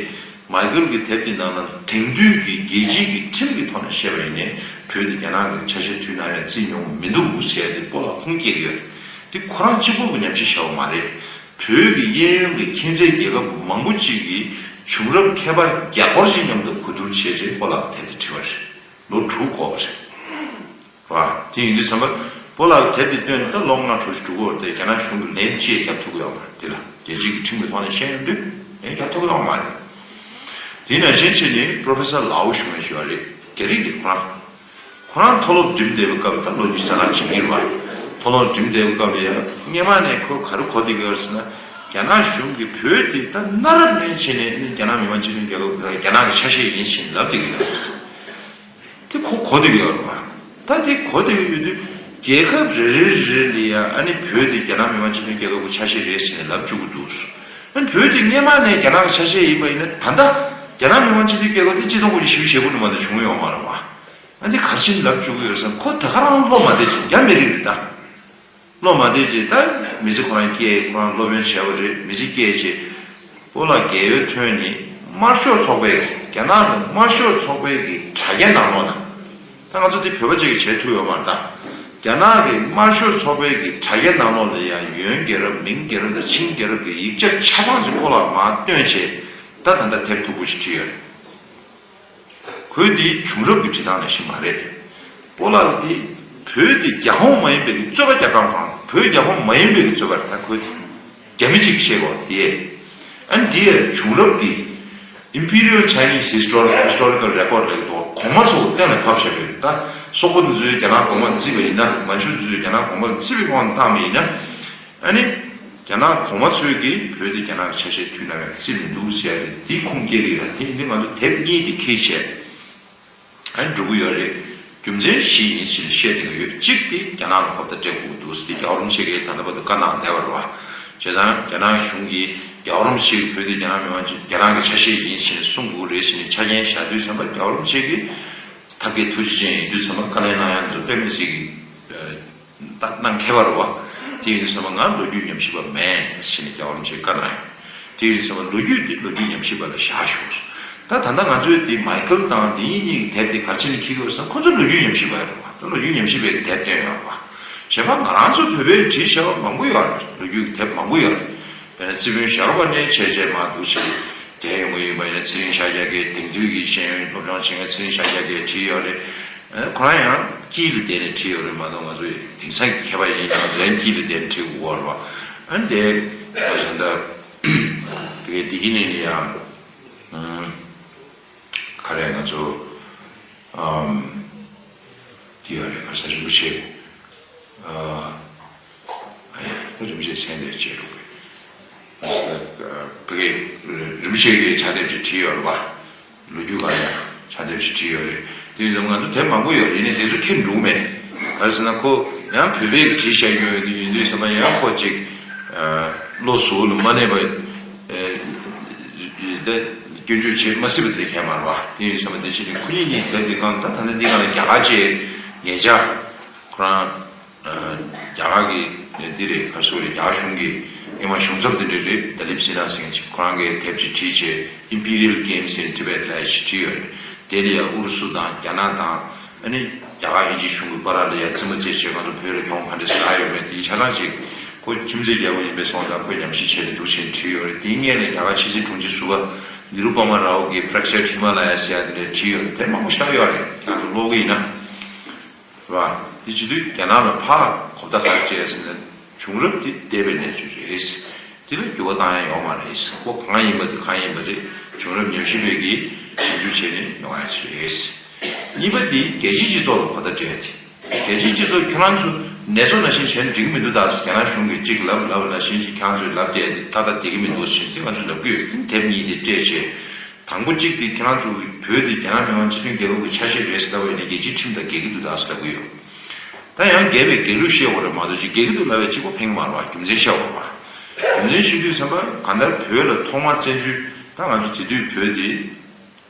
མའི་ཁལ་གྱི་དེབ་ཀྱི་ནང་ན་དེང་དུས་ཀྱི་རྒྱལ་སྤྱིའི་གི་ཁྲིམས་ཀྱི་ཐོག་ནས་བཤད་པ་ཡིན་ནའི་བོད་དེ་རྒྱ་ནག་གི་ཆ་ཤས་དུས་ནམ་ཡང་བརྩི་མྱོང་མི་འདུག་ཟེར་ཏེ་སྤོ་ལགས་ཁུངས་སྐྱེལ་གྱི་ཡོད་རེད། དེ་ཁོ་རང་གཅིག་པུ་གི་ཉམས་ཞིབ་བྱས་པ་མ་རེད། བོད་ཀྱི་གཡས་གཡོན་གྱི་ཁྱིམ་མཚེས་རྒྱལ་ཁབ་མང་པོ་གཅིག་གི་བྱུང་རབས་མཁས་པ་བརྒྱ་སྐོར་ཞིག་མཉམ་དུ་གོ་བསྡུར་བྱས་རྗེས་སྤོ་ལགས་ཀྱི་དེབ་དེ་བྲིས་པ་རེད། ལོ་དྲུག་འགོར་བ་རེད། རེད་བ། དེ་ཡིན་དུས་ཙམ་པ། སྤོ་ལགས་དེབ་དེ་བཏོན་ནས་ད་ལོ་ལྔ་དྲུག་ཅིག་འགྲོ་གི་ཡོད་རེད་དེ། རྒྱ་ནག་གཞུང་གིས་ལན་ཅི་ཡང་རྒྱབ་ཐུབ་ཀྱི་ཡོད་མ་རེད། དེ་ལ་རྒྱལ་སྤྱིའི་གི་ཁྲིམས་ཀྱི་ཐོག་ནས་བཤད་ཡོང་དུས་ལན་རྒྱབ་ཐུབ་ཀྱི་ཡོད་མ་རེད། དེ་ནང་བཞིན་བྱས་ནས་པྲོ་ཕེ་སར་ལའོ་ཞུ་མཁན་ཞིག་ཡོད་རེད། རྒྱ་རིགས་རེད་ཁོ་རང་། ཁོ་རང་མཐོ་སློབ་འགྲིམས་བསྡད་པའི་སྐབས་ད་ལོ་ཉི་ཤུ་རྩ་ལྔ་ཕྱིན་གྱི་རེད་བ། མཐོ་སློབ་འགྲིམས་བསྡད་པའི་སྐབས་ལ་ཡང་སྔོན་མ་ནས་ཁོ་ག་རེ་གོ་བསྡད་ཀྱི་ཡོད་རེད་ཟེར་ན། རྒྱ་ནག་གཞུང་གིས་བོད་འདི་ད་གནའ་རབས་ནས་བྱས་ནས་ནི་རྒྱ་ནག་མི་དམངས་སྤྱི་མཐུན་རྒྱལ་ཁབ་རྒྱ་ནག་གི་ཆ་ཤས་ཡིན་ཞེས་ལབ་བསྡད་ཀྱི་ཡོད་རེད། དེ་ཁོ་གོ་བསྡད་ཀྱི་ཡོད་རེད་བ། ད་དེ་གོ་བསྡད་ཀྱི་ཡོད་དུས་རྒྱལ་ཁབ་རེ་རེ་རེ་རེ་ལ་ཡང་ཨ་ནི་བོད་དེ་རྒྱ་ནག་མི་དམངས་སྤྱི་མཐུན་རྒྱལ་ཁབ་ཀྱི་ཆ་ཤས་རེད་ཟེར་ནས་ལབ་བཅུག་གི་འདུག་ཨ་ནི་བོད་དེ་སྔོན་མ་ནས་རྒྱ་ནག་གི་ཆ་ཤས་ཡིན་པ་ཡིན་ན་ད་ལྟ་རྒྱ་ནག་མི་དམངས་སྤྱི་མཐུན་རྒྱལ་ཁབ་དེ་ཆིག་སྟོང་དགུ་བརྒྱ་བཞི་བཅུ་ཞེ་དགུ་ནས་མ་གཏོགས་བྱུང་ཡོད་མ་རེད་བ། ཨ་ནི་ག་རེ་བྱས་ནས་ལབ་བཅུག་གི་ཡོད་ཟེར་ན་ཁོ་ད་ག་རང་བློ་མ་བདེ་ཅིག་རྒྱ་མི་རིགས་རེད་ད། བློ་མ་བདེ་ཅིག་ད་མི་ཚེ་ཁོ་རང་སྐྱེལ། ཁོ་རང་སློབ་ཡོན་བྱས་པ་རེད། མི་ཚེ་སྐྱེལ་བྱས། སྤོ་ལགས་རྒས་ཡོལ་ཐོན་ནས་དམར་ཤོག་ཚོགས་པའི་རྒྱ་ནག་གི་དམར་ཤོག་ཚོགས་པའི་གི་དྲ་རྒྱ་ནང་ལོགས་ན། ད་ང་ཚོ་འདི་བོད་པ་ཅིག་གིས་བྱེད་ཐུབ་ཡོད་མ་རེད་ད། རྒྱ་ནག་གི་དམར་ཤོག་ཚོགས་པའི་གི་དྲ་རྒྱ་ནང་ལོགས་ལ་ཡང་ཡོན་རྒྱལ་རབས་མིང་རྒྱལ་རབས་དང་ཆིང་རྒྱལ་རབས་ཀྱི་ཡིག་ཆ་ཆ་ཚང་ཞིག་སྤོ་ལགས་མར་བཏོན་བྱས། ད་ད་ལྟ་དེབ་མཐུག་པོ་ཞིག་བྲིས་ཡོད་རེད། ཁོའི་འདི་བྱུང་རབས་ཀྱི་བྲིས་སྟངས་ནང་བཞིན་མ་རེད། སྤོ་ལགས་འདི་ བོད་དེ་རྒྱལ་ཁོངས་མ་ཡིན་པའི་གི་རྩོད་པ་རྒྱག་སྟངས་དང་བོད་རྒྱལ་ཁོངས་མ་ཡིན་པའི་གི་རྩོད་པ་རེད། ད་ཁོས་དེ་རྒྱ་མི་གཅིག་བཤད་གོ་དེ། ཨ་ནི་དེ་ཡང་བྱུང་རབས་ཀྱི་Imperial Chinese Histor- Historical Record ལབ་ཀྱི་འདུག་གོང་མ་ཚོ་གཏན་ལ་ཕབ་བཞག་པའི་ད་སོག་པོ་འདི་ཚོས་རྒྱ་ནག་གོང་མ་བརྩིས་པ་ཡིན་ན། མན་ཇུ་འདི་ཚོས་རྒྱ་ནག་གོང་མ་བརྩིས་པའི་དབང་དུ་བཏང་བ་ཡིན་ན། ཨ་ནི་རྒྱ་ནག་གོང་མ་ཚོས་ཀྱིས་བོད་དེ་རྒྱ་ནག་གི་ཆ་ཤས་མཐུད་ན་ཡང་བརྩི་མི་འདུག་ཟེར་ཡ་རེད། དེ་ཁུངས་སྐྱེལ་གྱི་ཡོད། དེ་ཡིན་དུས་ང་ཚོ་དེབ་གཉིས་དེ་ཁྱེར་བྱས། ཨ་ནི་འགྲོ་གི་ཡོད་རེད། རྒྱུ་མཚན་བཞི་ཡིན་ཟེར་ནས་བཤད་བསྡད་ཀྱི་ཡོད། གཅིག་དེ་རྒྱ་ནག་ལ་ཧོབ་ཏེ་སྤྲད་དགོས་ཀྱི་འདུག་ཟེར་ཏེ་རྒྱལ་བ་རིན་པོ་ཆེ་གིས་ད་ལྟ་བར་དུ་བཀའ་གནང་བསྡད་པ་རེད་བ། བྱས་ཙང་རྒྱ་ནག་གཞུང་གིས་རྒྱལ་བ་རིན་པོ་ཆེ་གིས་བོད་དེ་རྒྱ་ནག་མི་དབང་ཆེན་རྒྱ་ནག་གི་ཆ་ཤས་ཡིན་ཟེར་ནས་གསུང་དགོས་རེད་ཟེར་ནས་ཆ་རྐྱེན་བཞག་དུས་ཙམ་པ་རྒྱལ་བ་རིན་པོ་ཆེ་གིས་ཐབས་མཁས་ཐུགས་རྗེ་ཅན་ཡིན་དུས་ཙམ་པ་བཀའ་ལན་གནང་ཡག་འདུག་དཔེ་མི་སྲིད་ཀྱི་ད་གནང་མཁས་པ་རེད་བ། དེ་ཡིན་དུས་ཙམ་པ་ང་ལོ་རྒྱུས་ཉམས་ཞིབ་པ་མེད་ཟེར་ནས་རྒྱལ་བ་རིན་པོ་ཆེས་བཀའ་གནང་ཡོད། དེ་ཡིན་དུས་ཙམ་པ་ལོ་རྒྱུས་འདི་ལོ་རྒྱུས་ཉམས་ཞིབ་པ་ལ་བཞག་ཤོག་ད་ད་ལྟ་ང་ཚོས་འདི་མའི་ཁལ་དང་དེ་གཉིས་གཉིས་ཀྱི་དེབ་འདི་ག་རེ་བྱས་ནས་འཁྱེར་གྱི་ཡོད་ཟེར་ན་ཁོ་ཚོ་ལོ་རྒྱུས་ཉམས་ཞིབ་པ་རེད་བ། ད་ལོ་རྒྱུས་ཉམས་ཞིབ་པའི་དེབ་བཏོན་ཡོད་རེད་བ། གཞན་པ་ང་རང་ཚོ་བོད་པས་བྲིས་བཞག་པ་མང་པོ་ཡོད་རེད། ལོ་རྒྱུས་ཀྱི་དེབ་མང་པོ་ཡོད་རེད། དཔེར་ན་རྩིས་དཔོན་ཞྭ་རོ་པ་ནས་བྱས་བྱས་མར་འདུག་ཞིག་བསྡད་ཡོང་གི་ཡིན་པ་ཡིན་ན། ཚེ་རིང་ཤཱཀྱ་གིས་དེང་དུས་ཀྱི་ཤེས་ཡོན་སློབ་སྦྱོང་བྱེད་མཁན་ཚེ་རིང་ཤཱཀྱ་གིས་བྲིས་ཡོད་རེད། ཨ་ཁོ་རང་ཡང་དཀྱིལ་ལ་བསྡད་ནས་བྲིས་ཡོད་རེད་མ་གཏོགས་ང་ཚོ་ཡི་དེང་སང་གི་མཁས་པ་ཡིན་ཀྱང་དོན་དཀྱིལ་ལ་བསྡད་ནས་བྲིས་དགོས་རེད་བ། ཨ་ནི་དེ་ད་གཞན་དག་དེ་གའི་བདེ་སྐྱིད་གླིང་ནས་ཡང་ཨམ་ག་རེ་ང་ཚོ་ཨམ་དེ་ཡོད་རེད། ཁ་སང་རིན་པོ་ཆེ་ཨ་ཨ་ཡ་རིན་པོ་ཆེ་མཚན་དེ་བརྗེད་འགྲོ་གི། ཨ་བོད་སྐད་རིན་པོ་ཆེ་གིས་ཕྱག་དེབ་ཅིག་བྲིས་ཡོད་རེད་པ། ལོ་རྒྱུས་སྒང་ལ་ཕྱག་དེབ་ཅིག་བྲིས་ཡོད་རེད། དེ་ཡིན་ཙང་ང་ཚོ་དེབ་མང་པོ་ཡོད་རེད། ཡིན་ནའི་དེ་ཚོ་འཁྱེར་འགྲོ་གི་མེད། ག་རེ་ཟེར་ན་ཁོ་ཡང་བོད་པས་བྲིས་བཞག་ཡོད་ཡོད་དུས་ཡིན་དུས་ཙམ་པ་ཡང་ཁོ་ཅིག་བློ་གཟུ་བོ་ལ་མ་གནས་པ་ཨ་དེ་སྐྱོན་བརྗོད་བྱེད་མ་སྲིད་པ་དེ་གས་མ་རེད་པ། དེ་ཡིན་ཙང་དེ་བྱས་ནས་ཁོ་གཉིས་གཉིས་དེབ་འདི་སྒང་ད་ད་ལྟ་འདི་སྒང་ལ་རྒྱ་གར་ཅིག་ཉེ་ཆར་ཁོ་རང་རྒྱ་གར་གྱི་འདི་རེད། ག་རེ་ཟེར་རེད། རྒྱ་གར་གཞུང་གི་ཨེ་མ་གཞུང་ཚབ་འདི་འདྲ་རེད། ད་ལིབ་སི་ན་ཟེར་མཁན་ཅིག་ཁོ་རང་གིས་དེབ་ཅིག་བྲིས་བྱས་Imperial Games in Tibet ལབ་ཞིག་བྲིས་ཡོད་རེད། དེ་ལ་ཡང་ཨུ་རུ་སུ་དང་རྒྱ་ནག་དང་ཨ་ནི་རྒྱ་གར་དབྱིན་ཇི་གཞུང་གི་བར་ལ་ཡང་རྩེད་མོ་རྩེས་བྱས་ང་ཚོ་བོད་ལ་གྱོང་ག་འདྲ་ཟ་ཡོད་མེད་དེ་ཆ་ཚང་ཅིག་ཁོ་ཁྱིམ་མཚེས་རྒྱལ་པོ་ཡིན་པའི་སོང་ཙང་ཁོས་ཉམས་ཞིབ་བྱས་ནས་འདུག་བྱས་ནས་བྲིས་ཡོད་རེད། དེའི་སྔོན་ལ་རྒྱ་གར་ཕྱི་སྲིད་དྲུང་ཆེ་ཟུར་པ་ནི་རུ་པ་མ་རའོ་གིས་Fractured Himalayas ཟེར་ཡ་དེ་འདྲ་བྲིས་ཡོད་རེད། དེབ་མང་པོ་ཞེ་དྲག་ཡོད་རེད། ཁྱེད་ཚོ་ཀློག་གི་ཡིན་ན། རེད་པ། དེ་བྱེད་དུས་རྒྱ་ནག་ལ་ཕར་གོ་བརྡ་ག་རེ་སྤྲད་ཟེར་ན་བྱུང་རབས་དེ་འདས་པའི་གནས་ཚུལ་རེད། དེ་ལ་འགྱུར་བ་བཏང་ཡ་ཡོད་མ་རེད། ཁོ་གང་ཡིན་པ་དེ་གང་ཡིན་པ་རེད། བྱུང་རབས་ཉམས་ཞིབ་པས་ཀྱིས་ཞིབ་འཇུག་བྱས་ནས་ཡོང་ཡ་ཅིག་རེད། གཉིས་པ་དེ་རྒྱལ་སྤྱིའི་སྤྱི་ཚོགས་ལ་གོ་བརྡ་སྤྲད་དེ། རྒྱལ་སྤྱིའི་སྤྱི་ཚོགས་ཁྱོད་རང་ཚོ་ནེ་ཙོ་ནང་བཞིན་བྱས་ན་འགྲིག་གི་མི་འདུག་ད་རྒྱ་ནག་གཞུང་གིས་གཅིག་ལབ་ལབ་ནང་བཞིན་གྱི་ཁྱོད་རང་ཚོས་ལབ་བསྡད་དེ་ཏག་ཏག་བསྡད་ཀྱི་མི་འདུག་ཟེར་ཏེ་ང་ཚོས་ལབ་ཀྱི་ཡོད། དེ་དེབ་གཉིས་དེ་སྤྲད་བྱས། དང་པོ་གཅིག་དེ་ཁྱེད་རང་ཚོ་བོད་དེ་རྒྱ་ནག་མི་དབང་སྤྱི་མཐུན་རྒྱལ་ཁབ་ཀྱི་ཆ་ཤས་རེད་ཟེར་ལབ་པ་ཡིན་ན་རྒྱལ་སྤྱིའི་ཁྲིམས་དང་འགལ་གྱི་འདུག་ད་ཟེར་ལབ་ཀྱི་ཡོད། ད་ཡང་འགལ་བའི་འགལ་ལུགས་བཤད་དགོས་རེད་མ་གཏོགས་ཅིག་འགལ་གྱི་འདུག་ལབ་པའི་གཅིག་པོ་ཕན་གྱི་མ་རེད་པ། རྒྱུ་མཚན་བཤད་དགོས་རེད་པ། རྒྱུ་མཚན་བཤད་དུས་ཙམ་པ་གང་ལྟར་བོད་ལ་ཐོག་མར་བཙན་འཛུལ་ད་ང་ཚོ་དེ་དུས་བོད་དེ་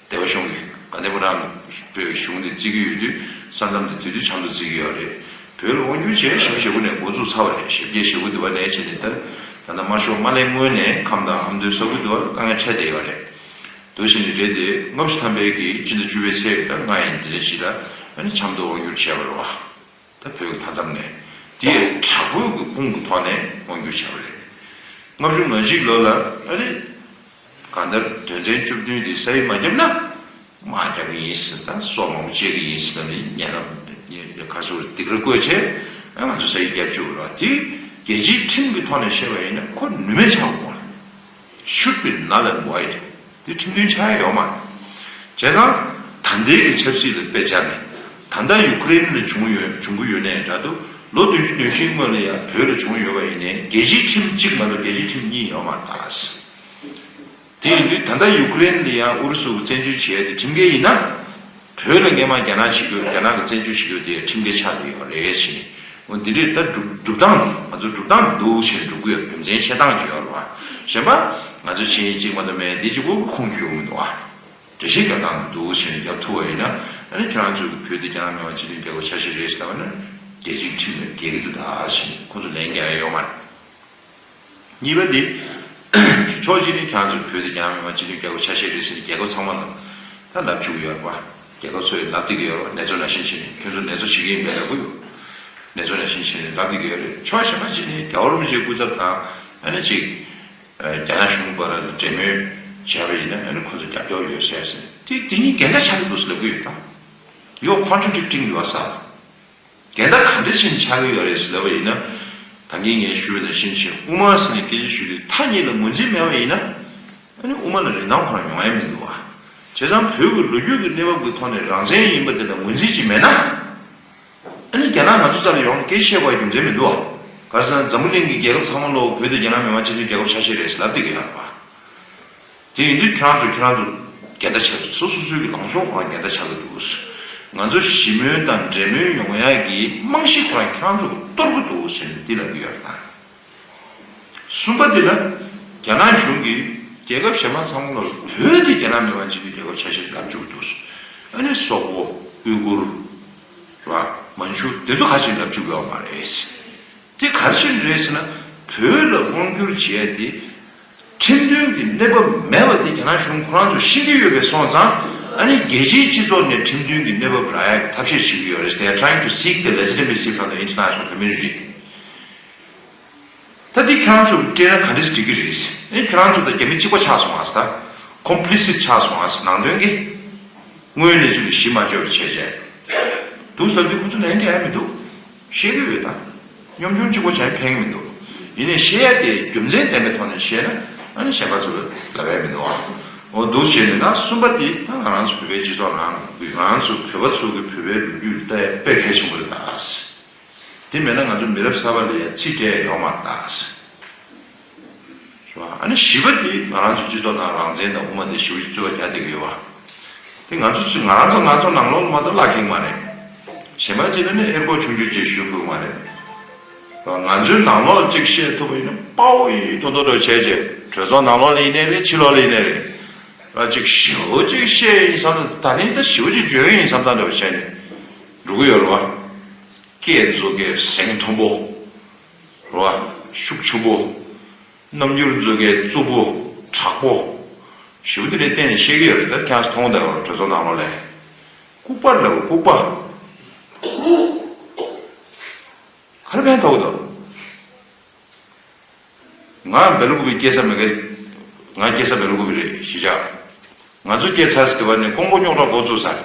སྡེ་པ་གཞུང་གི་ག་འདྲ་པོ་རང་བོད་གཞུང་དེ་བརྩི་གི་ཡོད་དུས་ས་མཚམས་དེ་དེ་དུས་ཆབ་མདོ་བརྩི་གི་ཡོད་རེད། བོད་ལ་དབང་བསྒྱུར་བྱས་ཞེ་པོ་ཞེ་པོ་ནས་འགོ་བཙུགས་ཚར་བ་རེད། ཞེ་པོ་ཞེ་པོ་དེ་བ་ནས་བྱས་ནས་ད་ད་ལྟ་དམར་ཤོག་མ་སླེབས་སྔོན་ནས་ཁམས་དང་ཨ་མདོའི་ས་ཁུལ་དུ་བ་དཀའ་ངལ་འཕྲད་བསྡད་ཡོད་རེད། འདུག་བྱས་ནས་རེད་དེ་ལྔ་བཅུ་ཐམ་པའི་གི་སྤྱི་ཟླ་བཅུ་པའི་ཚེས་ད་ལྔ་ཡིན་དེ་འདྲ་ཞིག་ལ་ཨ་ནི་ཆབ་མདོ་དབང་བསྒྱུར་བྱས་པ་རེད་བ། ད་བོད་ཀྱི་མཐའ་མཚམས་ནས་དེ་དྲག་པོའི་གི་དཔུང་གི་ཐོག་ནས་དབང་བསྒྱུར་བྱས་པ་རེད། ལྔ་བཅུ་ང་གཅིག་ལོ་ལ་ཨ་ནི་གང་ལྟར་དོན་ཚན་བཅུ་བདུན་དེ་ས་ཡིག་མ་བརྒྱབ་ན་དམག་རྒྱག་གི་ཡིན་ཟེར་ད་སྲོག་མང་པོ་བཅད་ཀྱི་ཡིན་ཟེར་ལབ་ནས་ཉེན་ཁ་ག་ཚོད་སྡིགས་ར་བསྐོས་བྱས་ང་ཚོ་ས་ཡིག་བརྒྱབ་བཅུག་ར་དེ་རྒྱལ་སྤྱིའི་ཁྲིམས་ཀྱི་ཐོག་ནས་བཤད་པ་ཡིན་ན་ཁོ་ནུས་མེད་ཆགས་དགོས་པ་རེད། Should be null and void. དེ་ཁྲིམས་མཐུན་ཆགས་ཡ་ཡོད་མ་རེད། བྱས་ཙང་ད་ལྟའི་གི་ཆབ་སྲིད་ལ་དཔེ་སྦྱར་ནས་ད་ལྟ་ཡུ་ཁུ་རེན་ལ་བྱུང་ཡོད་བྱུང་གི་ཡོད་ནའི་འདྲ་འདུག་ལོ་བདུན་ཅུ་དོན་བཞིའི་སྔོན་ལ་ཡང་བོད་ལ་བྱུང་ཡོད་པ་ཡིན་ནའི་རྒྱལ་སྤྱིའི་ཁྲིམས་གཅིག་མ་གཏོགས་རྒྱལ་སྤྱིའི་ཁྲིམས་གཉིས་ཡོད་མ་རེད་ད། དེ་ཡིན་དུས་ད་ལྟ་ཡུ་ཁུ་རེན་ལ་ཡང་ཨུ་རུ་སུ་གི་བཙན་འཛུལ་བྱས་ཏེ་ཁྲིམས་འགལ་ཡིན་ན། བོད་ལ་སྔས་མ་རྒྱ་ནག་བྱེད་དགོས་རྒྱ་ནག་གི་བཙན་འཛུལ་བྱེད་དགོས་དེ་ཁྲིམས་འགལ་ཆགས་ཀྱི་ཡོད་རེད་ཟེར་ནས། འོ་འདི་འདྲས་ད་སྒྲུབ་སྒྲུབ་སྟངས་འདི་ང་ཚོ་སྒྲུབ་སྟངས་འདི་འདུག་ཟེར་ནས་སྒྲུབ་ཀྱི་ཡོད། རྒྱུ་མཚན་བཤད་སྟངས་ཅིག་ཡོད་རེད་བ། གཞན་པ་ང་ཚོ་ཤེས་ཡོན་གཅིག་མ་གཏོགས་མེད་འདི་གཅིག་པོ་ཁུངས་འཁྱོལ་གྱི་མི་འདུག་བ། འགྲེལ་བཤད་རྒྱབ་སྟངས་འདི་འདུག་ཟེར་ནས་རྒྱབ་ཐུབ་པ་ཡིན་ན་ཨ་ནི་ཁྱེད་རང་ཚོས་བོད་འདི་རྒྱ་ནག་མི་དབང་སྤྱི་མཐུན་རྒྱལ་ཁབ་ཆ་ཤས་རེད་ཟེར་བ་ན་རྒྱལ་སྤྱིའི་ཁྲིམས་ལ་འགལ་གྱི་འདུག་ད་ཟེར་ནས་ཁོ་ཚོ་ལན་རྒྱག་ཡ་ཡོད་མ་རེད། གཉིས་པ་དེ། ཕྱོགས་གཅིག་ནས་ཁྱེད་ཚོས་བོད་དེ་རྒྱ་ནག་མི་དམངས་སྤྱི་མཐུན་རྒྱལ་ཁབ་ཆ་ཤས་རེད་ཟེར་ནས་རྒྱལ་ཁབ་ཚང་མ་ལ་ད་ལབ་བཅུག་ཡོད་རེད་པ། རྒྱལ་ཁབ་ཚོས་ལབ་བསྡད་ཀྱི་ཡོད་རེད་པ། ནེ་ཙོ་ནང་བཞིན་བྱས་ནས་ཁྱོད་ཚོ་ནེ་ཙོ་བྱེད་ཀྱི་ཡིན་པས་ལབ་གི་ཡོད། ནེ་ཙོ་ནང་བཞིན་བྱས་ནས་ལབ་བསྡད་ཀྱི་ཡོད་རེད། ཕྱོགས་གཞན་པ་གཅིག་ནས་རྒྱལ་བ་རིན་པོ་ཆེའི་སྐུ་ཚབ་དང་ཨ་ནི་གཅིག་རྒྱ་ནག་གཞུང་བར་ལ་འབྲེལ་མོལ་བྱས་པ་ཡིན་ན་ཨ་ནི་ཁོ་ཚོ་རྒྱབ་སྐྱོར་ཡོད་ཟེར་ཟེར་དེ་དེ་གཉིས་འགལ་ཟླ་ཆགས་ཀྱི་འདུག་ཟེར་ལབ་གི་ཡོད་ད། You're contradicting yourself. འགལ་ཟླ་ག་འདྲ་ཞིག་ཆགས་ཀྱི་ཡོད་རེད་ཟེར་ལབ་པ་ཡིན་ན། ད་གིན་ངས་ཞུས་པ་ནང་བཞིན་བྱས་དབུ་མ་ཟེར་ནས་སྐད་ཆ་ཞུས་དུས་མཐའ་གཉིས་ལ་ངོས་འཛིན་མེད་པ་ཡིན་ན། ཨ་ནི་དབུ་མ་ལ་རིན་ཐང་ཁོ་རང་ཡོང་ཡ་མི་འདུག་བ། བྱས་ཙང་བོད་ཀྱི་ལོ་རྒྱུས་ཀྱི་གནས་བབ་ཀྱི་ཐོག་ནས་རང་བཙན་ཡིན་པ་དེ་ལ་ངོས་འཛིན་ཅིག་མེད་ན། ཨ་ནི་རྒྱ་ནག་ང་ཚོ་རྩ་ལ་ཡོང་ནས་སྐད་ཆ་བཤད་དགོས་པའི་རྒྱུ་མཚན་མི་འདུག་བ། ག་རེ་ཟེར་ན་འཛམ་བུ་གླིང་གི་རྒྱལ་ཁབ་ཚང་མ་ལོག་བོད་དེ་རྒྱ་ནག་མི་དམངས་སྤྱི་མཐུན་རྒྱལ་ཁབ་ཆགས་བཞིན་རེད་ཟེར་ལབ་བསྡད་ཀྱི་ཡོད་རེད་བ། དེ་ཡིན་དུས་ཁྱེད་རང་ཚོ་ཁྱེད་རང་ཚོ་འགལ་ཟླ་ཆགས་ཀྱི་འདུག་སོ་སོ་སོའི་གི་ལངས་ཕྱོགས་ཁོ་རང་འགལ་ཟླ་ཆགས་ཀྱི་འདུག་ང་ཚོ་ཞི་མོལ་དང་འབྲེལ་མོལ་ཡོང་ཡག་གི་རྨང་གཞི་ཁོ་རང་ཁྱེད་རང་ཚོ་གཏོར་གྱི་འདུག་ཟེར་ནས་འདི་ལབ་ཀྱི་ཡོད་རེད་ད། གསུམ་པ་འདི་ལ། རྒྱ་ནག་གཞུང་གིས་རྒྱལ་ཁབ་གཞན་པ་ཚང་མ་ལ་བོད་དེ་རྒྱ་ནག་མི་དམངས་སྤྱི་མཐུན་རྒྱལ་ཁབ་ཆ་ཤས་ལབ་བཅུག་འདུག་ཨ་ནི་སོག་པོ། ཨུ་གུར། ར། མན་ཇུ་དེ་ཚོ་ཁ་ཤས་ལབ་བཅུག་ཡོད་མ་རེད། དེ་ག་རེ་བྱས་ནས་རེད་ཟེར་ན། བོད་ལ་དབང་བསྒྱུར་བྱེད་ཡ་དེ། ཁྲིམས་མཐུན་གྱི་གནས་བབ་མེད་པ་དེ་རྒྱ་ནག་གཞུང་ཁོ་རང་ཚོ་ཤེས་ཀྱི་ཡོད་པའི་སོང་ཙང་། ཨ་ནི་རྒྱལ་སྤྱིའི་སྤྱི་ཚོགས་ནས་ཁྲིམས་མཐུན་གྱི་གནས་བབ་རག་ཡ་གི་ཐབས་ཤེས་བྱེད་ཀྱི་ཡོད་རེད། They are trying to seek the legitimacy from the international community. ད་འདི་ཁྱེད་རང་ཚོར་སྤྲད་ན་ག་འདྲས་འགྲིག་གི་རེད། ཨེ་ཁྱེད་རང་ཚོ་དང་རྒྱ་མི་གཅིག་པ་ཆགས་སོང་ཨ་ཟེར། ད་ཀོམ་པི་ལི་སིཊ་ཆགས་སོང་ཨ་ཟེར་ནང་དོན་གྱི། དངོས་གནས་ཚུལ་གཞི་མ་འཇོག་བྱས་བྱས། འདུག་ཟེར་དུས་ཁོ་ཚོ་ལན་རྒྱག་ཡ་མི་འདུག་བཤད་ཀྱི་ཡོད་ད། སྙོམ་ཆུང་གཅིག་པོ་བྱས་ཕན་གྱི་མི་འདུག་ཡིན་ནའི་བཤད་ཡ་དེ་རྒྱུ་མཚན་ལྡན་པའི་ཐོག་ནས་བཤད་ན་ཨ་ནི་གཞན་པ་ཚོ་ལ་ལབ་ཡ་མི་འདུག་ཨ། འོ་འདུག་བྱས་ནས་ད་གསུམ་པ་དེ་ད་ང་རང་ཚོ་བོད་པའི་སྤྱི་ཚོགས་ནང་ང་རང་ཚོ་བོད་པ་ཚོ་གི་བོད་པའི་ལོ་རྒྱུས་ལྟ་ཡ་དཔེ་གལ་ཆེན་པོ་རེད་ད། དེ་མེད་ན་ང་ཚོ་མི་རབས་གསར་པ་ལ་ཡང་ཚིག་སྤྲད་ཡོད་མ་རེད་ད། རེད་བ། ཨ་ནི་བཞི་པ་དེ་ང་རང་ཚོའི་སྤྱི་ཚོགས་ནང་རང་བཙན་དང་དབུ་མ་དེ་ཞེ་པོ་ཅིག་རྩོད་པ་རྒྱག་བསྡད་ཀྱི་ཡོད་བ། དེ་ང་ཚོ་ཅི་ང་རང་ཚོ་ང་ཚོ་ནང་ལོགས་ལ་མ་གཏོགས་བརླག་ཁེངས་མ་རེད། གཞན་པ་ཅིག་ལ་ནི་ཨེར་པོ་ཆུང་ཆུང་ཅིག་ཞུ་དགོས་མ་རེད། རེད་བ། ང་ཚོའི་ནང་ལོགས་ཅིག་བཤད་ཐུབ་པ་ཡིན་ན་དཔའ་བོ་ཡི་མཐོ་མཐོ་འདྲ་བྱས་བྱས་གྲོས་ཚོགས་ནང་ལོགས་ལ་ཡིན་ནའི་རེད། ཕྱི་ལོགས་ལ་ཡིན་ནའི་རེད། ར་ཅིག་ཞེ་པོ་ཅིག་བཤད་ཡིན་བསམ་ད་ད་ནི་ད་ཞེ་པོ་ཅིག་བརྗོད་ཡིན་བསམ་ད་འདྲ་བ་བྱས་ནས་འགྲོ་གི་ཡོད་རེད་བ། སྐད་མཛོ་སྐད་གཟེངས་མཐོན་པོ། རེད་བ། ཤུགས་ཆེན་པོ། རྣམ་འགྱུར་མཛོ་སྐད་རྩུབ་པོ། དྲག་པོ། ཞེ་པོ་དེ་འདྲའི་བསྟན་ནས་བཤད་ཀྱི་ཡོད་རེད། ད་ཁྱེད་རང་ཚོ་མཐོང་གི་འདུག་ག་གྲོས་ཚོགས་ནང་ལོགས་ལ། ལྐུགས་པ་རེད་བ། ལྐུགས་པ། ག་རེ་ཕན་ཐོགས་འདུག་ང་སྦེལ་ཀོབ་པའི་སྐྱེས་ས་མེད་གི། ང་སྐྱེས་ས་སྦེལ་ཀོབ་པའི་རེད་གཞིས་ཆགས། ང་ཚོ་སྐྱེས་ཚར་ཟེར་དུས་བ་ནས་ཀོང་པོ་རྙོག་དྲ་འགོ་བཙུགས་ས་རེད།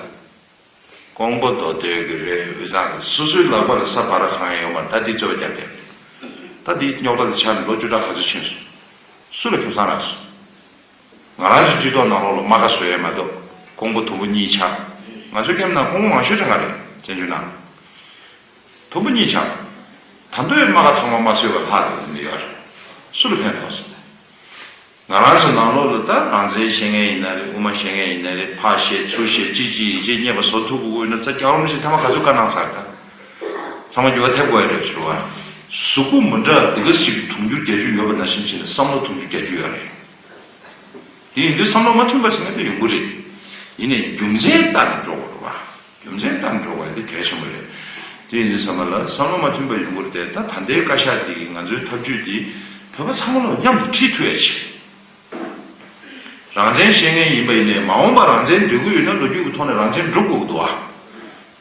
ཀོང་པོ་མདོ་སྟོད་ཀྱི་རེད། དབུས་གཙང་གི། སོ་སོའི་ལག་པ་ལ་ས་བ་ར་གང་ཡང་ཡོད་མ་རེད། ད་འདི་རྩོད་པ་རྒྱབ་བསྡད། ད་འདི་རྙོག་དྲ་འདི་ཆགས་ནས་ལོ་བཅུ་ཕྲག་ག་ཚོད་ཕྱིན་སོང་། སུ་ལ་ཁེ་བཟང་རག་སོང་། ང་རང་ཚོའི་སྤྱི་ཚོགས་ནང་ལོགས་ལ་རྨ་ཁ་བཟོ་ཡས་མ་གཏོགས་ཀོང་པོ་དུམ་བུ་གཉིས་ཆགས། ང་ཚོའི་ཁྱིམ་ནང་ཀོང་པོ་མང་ཤོས་ཅིག་ང་རེད། བཙན་བྱོལ་ནང་དུམ་བུ་གཉིས་ཆགས། ད་དུང་རྨ་ཁ་ཚང་མ་མ་བཟོས་པར་ལྷག་བསྡད་ནས་ཡོད་རེད། སུ་ལ་ཕན་ཐོགས་སོང་། ང་རང་ཚོ་ནང་ལོགས་ལ་ད་རང་བཙན་བཤད་མཁན་ཡིན་ན་རེད། དབུ་མ་བཤད་མཁན་ཡིན་ན་རེད། ཕར་བཤད་ཚུར་བཤད་ཅི་ཅི་ཡིན་བྱས་རྙེད་པ་བཟོ་ཐུབ་དགོས་ཀྱི་ཡོད་ན་ཙ་སྐྱག་རོམ་ཞིག་ཐ་མ་ག་ཚོད་བཀའ་གནང་ཚར། ད་ཚང་མ་འགྱུར་བ་ཐེབས་དགོས་ཡ་རེད་ཟེར་བ། གཟུགས་པོ་མི་འདྲ་འདི་ག་ཞིག་གི་དུང་ཕྱུར་བརྒྱད་ཅུ་ཡོད་པ་ནང་བཞིན་བྱས་ནས་བསམ་བློ་དུང་ཕྱུར་བརྒྱད་ཅུ་ཡོད་རེད། དེ་ཡིན་དུས་བསམ་བློ་མ་མཐུན་པ་ཟེར་མཁན་དེ་ཡོང་གི་རེད། ཡིན་ནའི་རྒྱུ་མཚན་ལྟར་འགྲོ་དགོས་རེད་བ། རྒྱུ་མཚན་ལྟར་འགྲོ་དགོས་དེ་གལ་ཆེན་པོ་རེད། དེ་ཡིན་དུས་ཚང་མ་ལ་བསམ་བློ་མ་མཐུན་པ་ཡོང་གི་རེད་དེ། ད་ད་ལྟའི་བཀའ་ཤག་དེ་གིས་ང་ཚོའི་ཐབས་ཇུས་འདི་བོད་པ་ཚང་མ་ལ་མཉམ་དུ་ཁྲིད་ཐུབ་ཡ་བྱེད། རང་བཙན་བཤད་མཁན་ཡིན་པ་ཡིན་ནའི་མ་འོངས་པར་རང་བཙན་འདོད་ཀྱི་ཡོད་ན་ལོ་རྒྱུས་ཀྱི་ཐོག་ནས་རང་བཙན་སྒྲུབ་དགོས་ཀྱི་འདུག་བ།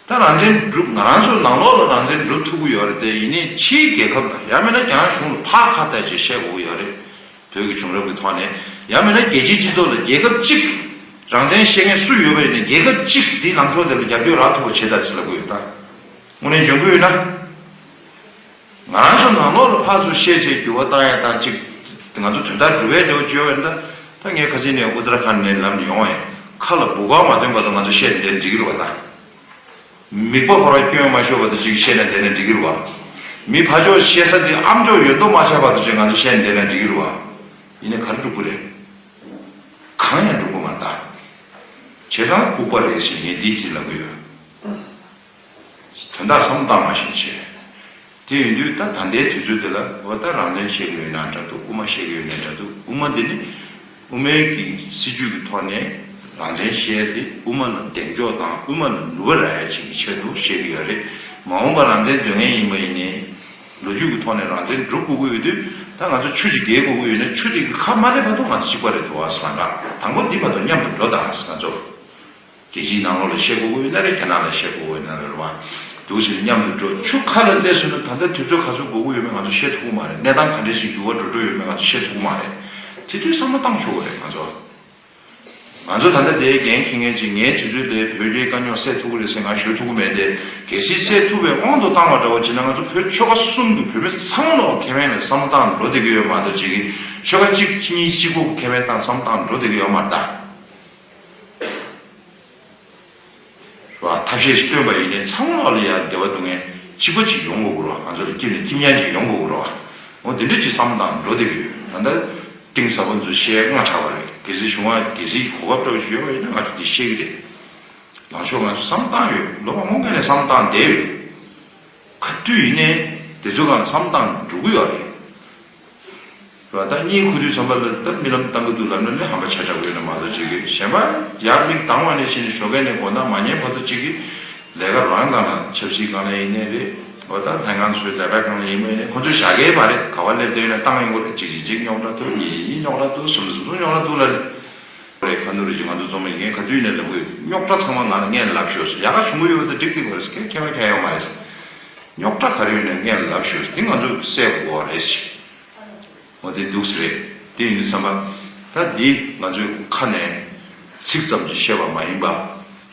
ད་རང་བཙན་སྒྲུབ། ང་རང་ཚོ་ནང་ལོགས་ལ་རང་བཙན་སྒྲུབ་ཐུབ་ཀྱི་ཡོད་རེད་དེ། ཡིན་ནའི་ཕྱིའི་རྒྱལ་ཁབ་ལ་ཡང་མིན་ན་རྒྱ་ནག་གཞུང་ལ་ཕར་ཁ་གཏད་བྱས་བཤད་དགོས་ཀྱི་ཡོད་རེད། བོད་ཀྱི་བྱུང་རབས་ཀྱི་ཐོག་ནས། ཡང་མིན་ན་རྒྱལ་སྤྱིའི་སྤྱི་ཚོགས་ལ་རྒྱལ་ཁབ་གཅིག་རང་བཙན་བཤད་མཁན་སུ་ཡོད་པ་ཡིན་ནའི་རྒྱལ་ཁབ་གཅིག་དེའི་ལངས་ཕྱོགས་དེ་ལ་རྒྱབ་སྐྱོར་རག་ཐུབ་པ་བྱེད་དང་ཟེར་ལབ་ཀྱི་ཡོད་ད། དངོས་གནས་འཇོན་གྱི་ཡོད་ན། ང་རང་ཚོ་ནང་ལོགས་ལ་ཕར་ཚུར་བཤད་བྱས་འགྱུར་བ་བཏང་ཡ་དང་གཅིག་ང་ཚོ་དོན་དག་སྒྲུབ་པའི་འབྲས་བུ་བྱོས་པ་ཡིན་ད། ད་ངས་ཁ་སང་ནས་ཨུ་ཏར་ཁཱན་ནས་ལམ་ནས་ཡོང་བ་ཡིན། ཁ་ལ་བུ་ག་མ་ཐོན་བར་དུ་ང་ཚོ་བཤད་བསྡད་འགྲིག་གི་རེད་བ་ད། མིད་པ་ཁོ་རང་སྐྱོན་མ་ཤོར་བར་དུ་ཅིག་བཤད་ནས་བསྡད་ན་འགྲིག་གི་རེད་བ། མི་ཕར་ཕྱོགས་བཤད་ས་དེ་ཨ་མཆོག་ཡོད་མདོག་མ་ཆགས་བར་དུ་ཅིག་ང་ཚོ་བཤད་ནས་བསྡད་ན་འགྲིག་གི་རེད་བ། ཡིན་ནའི་ག་རེ་འགྲུབ་ཀྱི་རེད། གང་ཡང་འགྲུབ་ཀྱི་མ་རེད་ད། བྱས་ཙང་ལྐུགས་པ་རེད་ཟེར་ངས་འདི་ཅིག་ལབ་ཀྱི་ཡོད། དོན་དག་བསམ་བློ་བཏང་མ་ཤེས་བྱས། དེ་ཡིན་དུས་ད་ད་ལྟའི་དུས་ཚོད་འདི་ལ་འོ་ད་རང་བཙན་བཤད་ཀྱི་ཡོད་ན་འདྲ་འདུག་དབུ་མ་བཤད་ཀྱི་ཡོད་ན་འདྲ་འདུག་དབུ་མ་འདི་ནི་དབུ་མའི་གི་སྲིད་བྱུས་ཀྱི་ཐོག་ནས་རང་བཙན་བཤད་དེ་དབུ་མ་ལ་གདེང་འཇོག་དང་དབུ་མ་ལ་ནུས་པ་རག་ཡ་ཅིག་གི་ཆེད་དུ་བཤད་ཀྱི་ཡོད་རེད། མ་འོངས་པ་རང་བཙན་འདོད་མཁན་ཡིན་པ་ཡིན་ནའི་ལོ་རྒྱུས་ཀྱི་ཐོག་ནས་རང་བཙན་སྒྲུབ་དགོས་ཀྱི་ཡོད་དུས། ད་ང་ཚོ་ཆུ་ཅིག་བརྒལ་དགོས་ཀྱི་ཡོད་ན་ཆུ་དེ་གི་ཁ་མ་སླེབས་བར་དུ་ང་ཚོ་གཅིག་པ་རེད་འདུག་ཨ་ཟེར་ལབ། དང་པོ་འདི་བར་དུ་མཉམ་དུ་འགྲོ་དང་ཨ་ཟེར། ང་ཚོ་རྒྱལ་སྤྱིའི་ནང་ལོགས་ལ་བཤད་དགོས་ཀྱི་ཡོད་ན་རེད། རྒྱ་ནག་ལ་བཤད་དགོས་ཀྱི་ཡོད་ན་རེད་བ། འདུག་ཟེར་ནས་མཉམ་དུ་འགྲོ། ཆུ་ཁ་ལ་སླེབས་སོང་ན་ད་ལྟ་དུས་ཚོད་ག་ཚོད་འགོར་གྱི་ཡོད་མེད་ང་ཚོ་བཤད་ཐུབ་ཀྱི་མ་རེད། གནས་སྟངས་ག་འདྲ་ཞིག་འགྱུར་བ་འགྲོ་འགྲོ་ཡོད་མེད་ང་ཚོ་བཤད་ཐུབ་ཀྱི་མ་རེད། དེ་དུས་བསམ་བློ་བཏང་ཆོག་གི་རེད་ང་ཚོ། ང་ཚོ་ད་ལྟ་དེའི་འགན་འཁྱེར་མཁན་ཅིག་ངའི་དུས་ཚོད་དེ་བོད་རྒྱའི་དཀའ་རྙོག་སེལ་ཐུབ་ཀྱི་རེད་ཟེར་ང་ཞུ་ཐུབ་ཀྱི་མེད་དེ། གལ་སྲིད་སེལ་ཐུབ་པའི་དབང་དུ་བཏང་བ་འདྲ་བོ་བྱས་ན། ང་ཚོ་བོད་ཆོལ་ཁ་གསུམ་གྱི་བོད་མི་ཚང་མ་ལོག་ཁེ་ཕན་ལ་བསམ་བློ་བཏང་འགྲོ་བསྡད་ཀྱི་ཡོད་མ་གཏོགས། ཅིག་གིས་ཆོལ་ཁ་གཅིག་གཉིས་གཅིག་པོ་ཁེ་ཕན་བཏང་བསམ་བློ་བཏང་འགྲོ་བསྡད་ཀྱི་ཡོད་མ་རེད་ད། རེད་བ། ཐབས་ཤེས་ཤིག་བཏོན་པ་ཡིན་ནའི་ཚང་མ་ལོག་ལ་ཡ་བདེ་བ་སྡུག་བསྔལ་གཅིག་པ་ཅིག་ཡོང་དགོས་ཀྱི་རེད་བ། ང་ཚོ་ལ་སྐྱིད་ནས་སྐྱིད་ཉལ་ཅིག་ཡོང་དགོས་ཀྱི་རེད་བ། འོ་དེ་འདྲ་ཅིག་བསམ་བློ་བཏང་འགྲོ་བསྡད་ཀྱི་ཡོད། ད་ལྟ་གཏིང་ཟབ་པོ་ཚོ་བཤད་སྔ་དྲགས་པ་རེད། གལ་སྲིད་གཞུང་བ་གལ་སྲིད་གོ་སྐབས་འདྲ་བོ་ཞིག་ཡོད་པ་ཡིན་ན་ང་ཚོ་དེ་བཤད་ཀྱི་རེད། ལངས་ཕྱོགས་ང་ཚོ་བསམ་བཏང་ཡོད། ལོ་མང་པོ་སྔོན་ནས་བསམ་བཏང་བསྡད་ཡོད། ག་དུས་ཡིན་ནའི་དེ་ཚོའི་སྒང་བསམ་བཏང་འགྲོ་གི་ཡོད་རེད། རེད་བ། ད་གཉིད་ཁུག་དུས་ཙམ་པ་ལ་ད་རྨི་ལམ་བཏང་གི་འདུག་ལབ་ན་ནི་ཧམ་པ་ཆེ་དྲགས་ཡོད་ན་མ་གཏོགས། ཅིག་གིས་གཞན་པ་ཡར་མིག་གདངས་པ་ནས་བྱས་ནས་ཞོགས་ཀས་ནས་དགོང་དག་མ་ཉལ་བར་དུ་ཅིག་གིས་ལས་ཀ་རང་སྒང་ལ་ཆབ་སྲིད་སྒང་ལ་ཡིན་ནའི་རེད། འོ་ད་ལྷན་ཁང་ཚོའི་ལས་ཀ་སྒང་ལ་ཡིན་པ་ཡིན་ནའི་ཁོ་ཚོས་བཞག་གི་མ་རེད། ག་པར་སླེབས་བསྡད་ཡོད་ན་བཏང་ཡོང་གི་རེད། གཅིག་གིས་གཅིག་རྙོག་དྲ་འདུག་གཉིས་གཉིས་རྙོག་དྲ་འདུག་གསུམ་གསུམ་རྙོག་དྲ་འདུག་ལབ་ནས། རེད། ཁ་ནུ་རེ་ཅིག་ང་ཚོ་འཛོམས་ཡིན་མཁན་ག་དུས་ནས་ལབ་གི་ཡོད། རྙོག་དྲ་ཚང་མ་ང་ལ་ངས་ལབ་ཤོག་ཟེར། ཡག་ག་བྱུང་གི་ཡོད་པ་དེ་འགྲིག་འགྲིག་པ་རེད་ཟེར། ཁྱད་ཁྱད་པར་ཁྱད་ཡོད་མ་རེད་ཟེར། རྙོག་དྲ་ག་རེ་ཡོད་ནས་ངས་ལབ་ཤོག་ཟེར། འདི་ང་ཚོ་སེལ་དགོས་པ་རེད་ཟེར། འོ་དེ་འདུག་ཟེར་རེད། དེ་ཡིན་དུས་ཙམ་པ། ད་འདི་ང་ཚོའི་ཁ་ནས་ཚིག་ཙམ་གྱིས་བཤད་པ་མ་ཡིན་པ།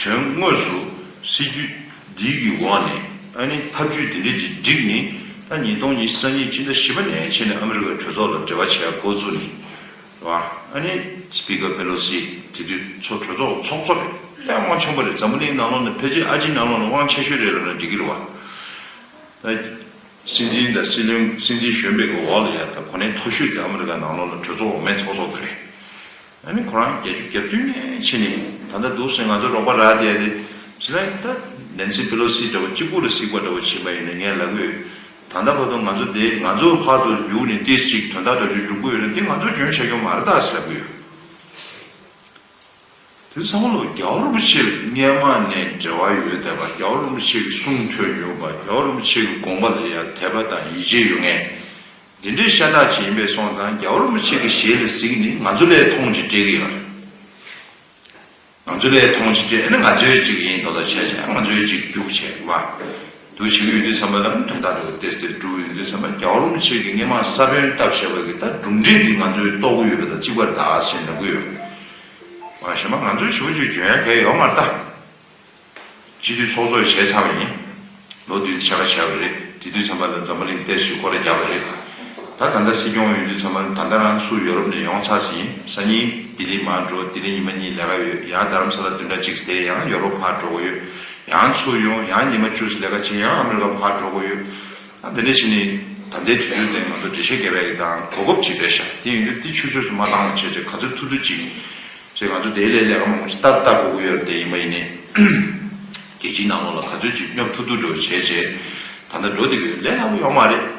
དོན་དངོས་སུ་སྲིད་ཇུས་འདི་གི་འོག་ནས་ཨ་ནི་ཐབས་ཇུས་འདི་འདྲ་ཅིག་བསྒྲིགས་ནས། ད་ཉིས་སྟོང་ཉི་ཤུ་རྩ་གཉིས་ཕྱི་ཟླ་བཞི་པ་ནས་བྱས་ནས་ཨ་མི་རི་ཀའི་གྲོས་ཚོགས་ལ་འབྲེལ་བ་བྱེད་ཡ་འགོ་བཙུགས་ནས། རེད་བ། ཨ་ནི་སི་པི་ཀར་པེ་ལོ་སི་དེ་དུས་ཚོ་གྲོས་ཚོགས་ཚོགས་གཙོ་རེད། དཔེ་དབང་ཆེན་པོ་རེད། འཛམ་བུ་གླིང་ནང་ལོགས་ནས་ཕལ་ཆེར་ཨ་ཅེ་ནང་ལོགས་ནས་དབང་ཆེ་ཤོས་རེད་ལབ་ན་འགྲིག་གི་རེད་བ། ད་སྲིད་འཛིན་དང་སྲིད་བློན། སྲིད་འཛིན་གཞོན་པའི་གི་འོག་ལ་ཡ་ད་གོ་གནས་མཐོ་ཤོས་དེ་ཨ་མི་རི་ཀ་ནང་ལོགས་ལ་གྲོས་ཚོགས་འོག་མའི་ཚོགས་གཙོ་དེ་རེད། ཨ་ནི་ཁོ་རང་རྒྱལ་རྒྱུ་རྒྱབ་དུས་ནས་ཕྱིན་ནས་ད་ལྟ་འདུག་སེ་ང་ཚོ་རོགས་པ་རག་བསྡད་དེ། ཕྱི་ལ་ད་ནན་སི་པེ་ལོ་སི་འདྲ་བོ་གཅིག་པུ་ལ་གཟིགས་པ་འདྲ་བོ་བྱེད་པ་ཡིན་ན་ངས་ལབ་གི་ཡོད། ད་ལྟ་བར་དུ་ང་ཚོ་དེ་ང་ཚོ་ཕར་ཚུར་རྒྱུགས་ནས་ཏིས་ཅིག་དོན་དག་འདྲ་བོ་ཅིག་སྒྲུབ་གི་ཡོད་ན་འདི་ང་ཚོ་འཇོན་ཆགས་རྒྱུ་མ་རེད་ད་ཟེར་ལབ་གི་ཡོད། དེ་ཚང་མ་ལོ་རྒྱལ་བ་རིན་པོ་ཆེ་སྔས་མ་ནས་འབྲེལ་བ་ཡོད་བསྡད་པ། རྒྱལ་བ་རིན་པོ་ཆེ་གི་གསུང་ཐོས་མྱོང་བ། རྒྱལ་བ་རིན་པོ་ཆེ་གི་དགོངས་པ་ལ་ཡང་དད་པ་དང་ཡིད་ཆེས་ཡོད་མཁན། འདི་འདྲའི་ཤ་སྟག་ཅིག་ཡིན་པའི་སོང་ཙང་རྒྱལ་བ་རིན་པོ་ཆེ་གི་ཞལ་ལ་གཟིགས་ནས་ང་ཚོ་ལས་མཐོང་ཅིག་སྤྲད་ཀྱི་ཡོད་རེད། ང་ཚོ་ལས་མཐོང་ཅིག་སྤྲད་ན་ང་ཚོའི་ཅིག་ཡིན་མདོག་མདོག་བྱས་བྱས། ང་ཚོའི་ཅིག་རྒྱུགས་བྱས་བ། འདུག་བྱེད་ཀྱི་ཡོད་དུས་ཙམ་པ་ལ་དོན་དག་འདྲ་བོ་ཏེ་སྟེ་འགྲུབ་ཡོད་དུས་ཙམ་པ། རྒྱལ་བ་རིན་པོ་ཆེ་གིས་སྔས་མ་ས་བོན་བཏབ་བཞག་པ་གི་ད་གྲུབ་འབྲས་འདི་ང་ཚོའི་རྟོགས་ཀྱི་ཡོད་པ་དང་གཅིག་པ་རེད་ད་ཟེར་ལབ་ཀྱི་ཡོད། མ་གཞི་མ་ང་ཚོའི་ཞེ་པོ་ཅིག་འཇོན་ཡ་གང་ཡང་ཡོད་མ་རེད་ད། སྤྱི་འཐུས་ཚོགས་གཙོ་བྱས་ཚར་བ་ཡིན། ལོ་བདུན་ཕྱེད་ཀ་བྱས་པ་རེད། དེ་དུས་ཙམ་པ་ལ་འཛམ་བུ་གླིང་ཏོག་ཙམ་སྐོར་ར་བརྒྱབ་པ་རེད། ད་ད་ལྟ་སྲིད་སྐྱོང་ཡོང་དུས་ཙམ་པ་ལ་ད་ལྟ་རང་ཚུར་ཡོ་རོབ་ནས་ཡོང་ཚར་ཟིན། སང་ཉིན་ལྡི་ལི་མར་འགྲོ། ལྡི་ལི་ཉི་མ་གཉིས་ལས་ཀ་ཡོད། ཡང་རྡ་རམ་ས་ལ་བདུན་ཕྲག་གཅིག་བསྡད། ཡང་ཡོ་རོབ་ཕར་འགྲོ་དགོས་ཡོད། ཡང་ཚུར་ཡོང་། ཡང་ཉི་མ་བཅུ་ཙམ་ལས་ཀ་བྱས། ཡང་ཨ་མི་རི་ཀ་ཕར་འགྲོ་དགོས་ཡོད། ཨ་དེ་འདྲ་བྱས་ནས་ད་ལྟའི་དུས་ཚོད་དེ་ང་ཚོ་འགྲེལ་བཤད་རྒྱབ་ཡག་གི་དང་གོ་སྐབས་ཅིག་རེད་ཤག་དེ་ཡིན་དུས་འདི་ཆུད་ཟོས་སུ་མ་བཏང་བ་བྱས་བྱས་ག་ཚོད་ཐུབ་ཐུབ་ཅིག་ཅེས་ང་ཚོ་དེའི་ལས་ལས་ཀ་མང་པོ་ཞིག་ལྟ་ལྟ་དགོས་ཀྱི་ཡོད་རེད། དེ་ཡིན་པ་ཡིན་ནའི་རྒྱལ་སྤྱིའི་ནང་ལོགས་ལ་ག་ཚོད་ཅིག་སྙོབ་ཐུབ་ཐུབ་འགྲོ་བྱས་བྱས་ད་ལྟ་འགྲོ་བསྡད་ཀྱི་ཡོད། ལས་སླ་པོ་ཡོད་མ་རེད། རེད་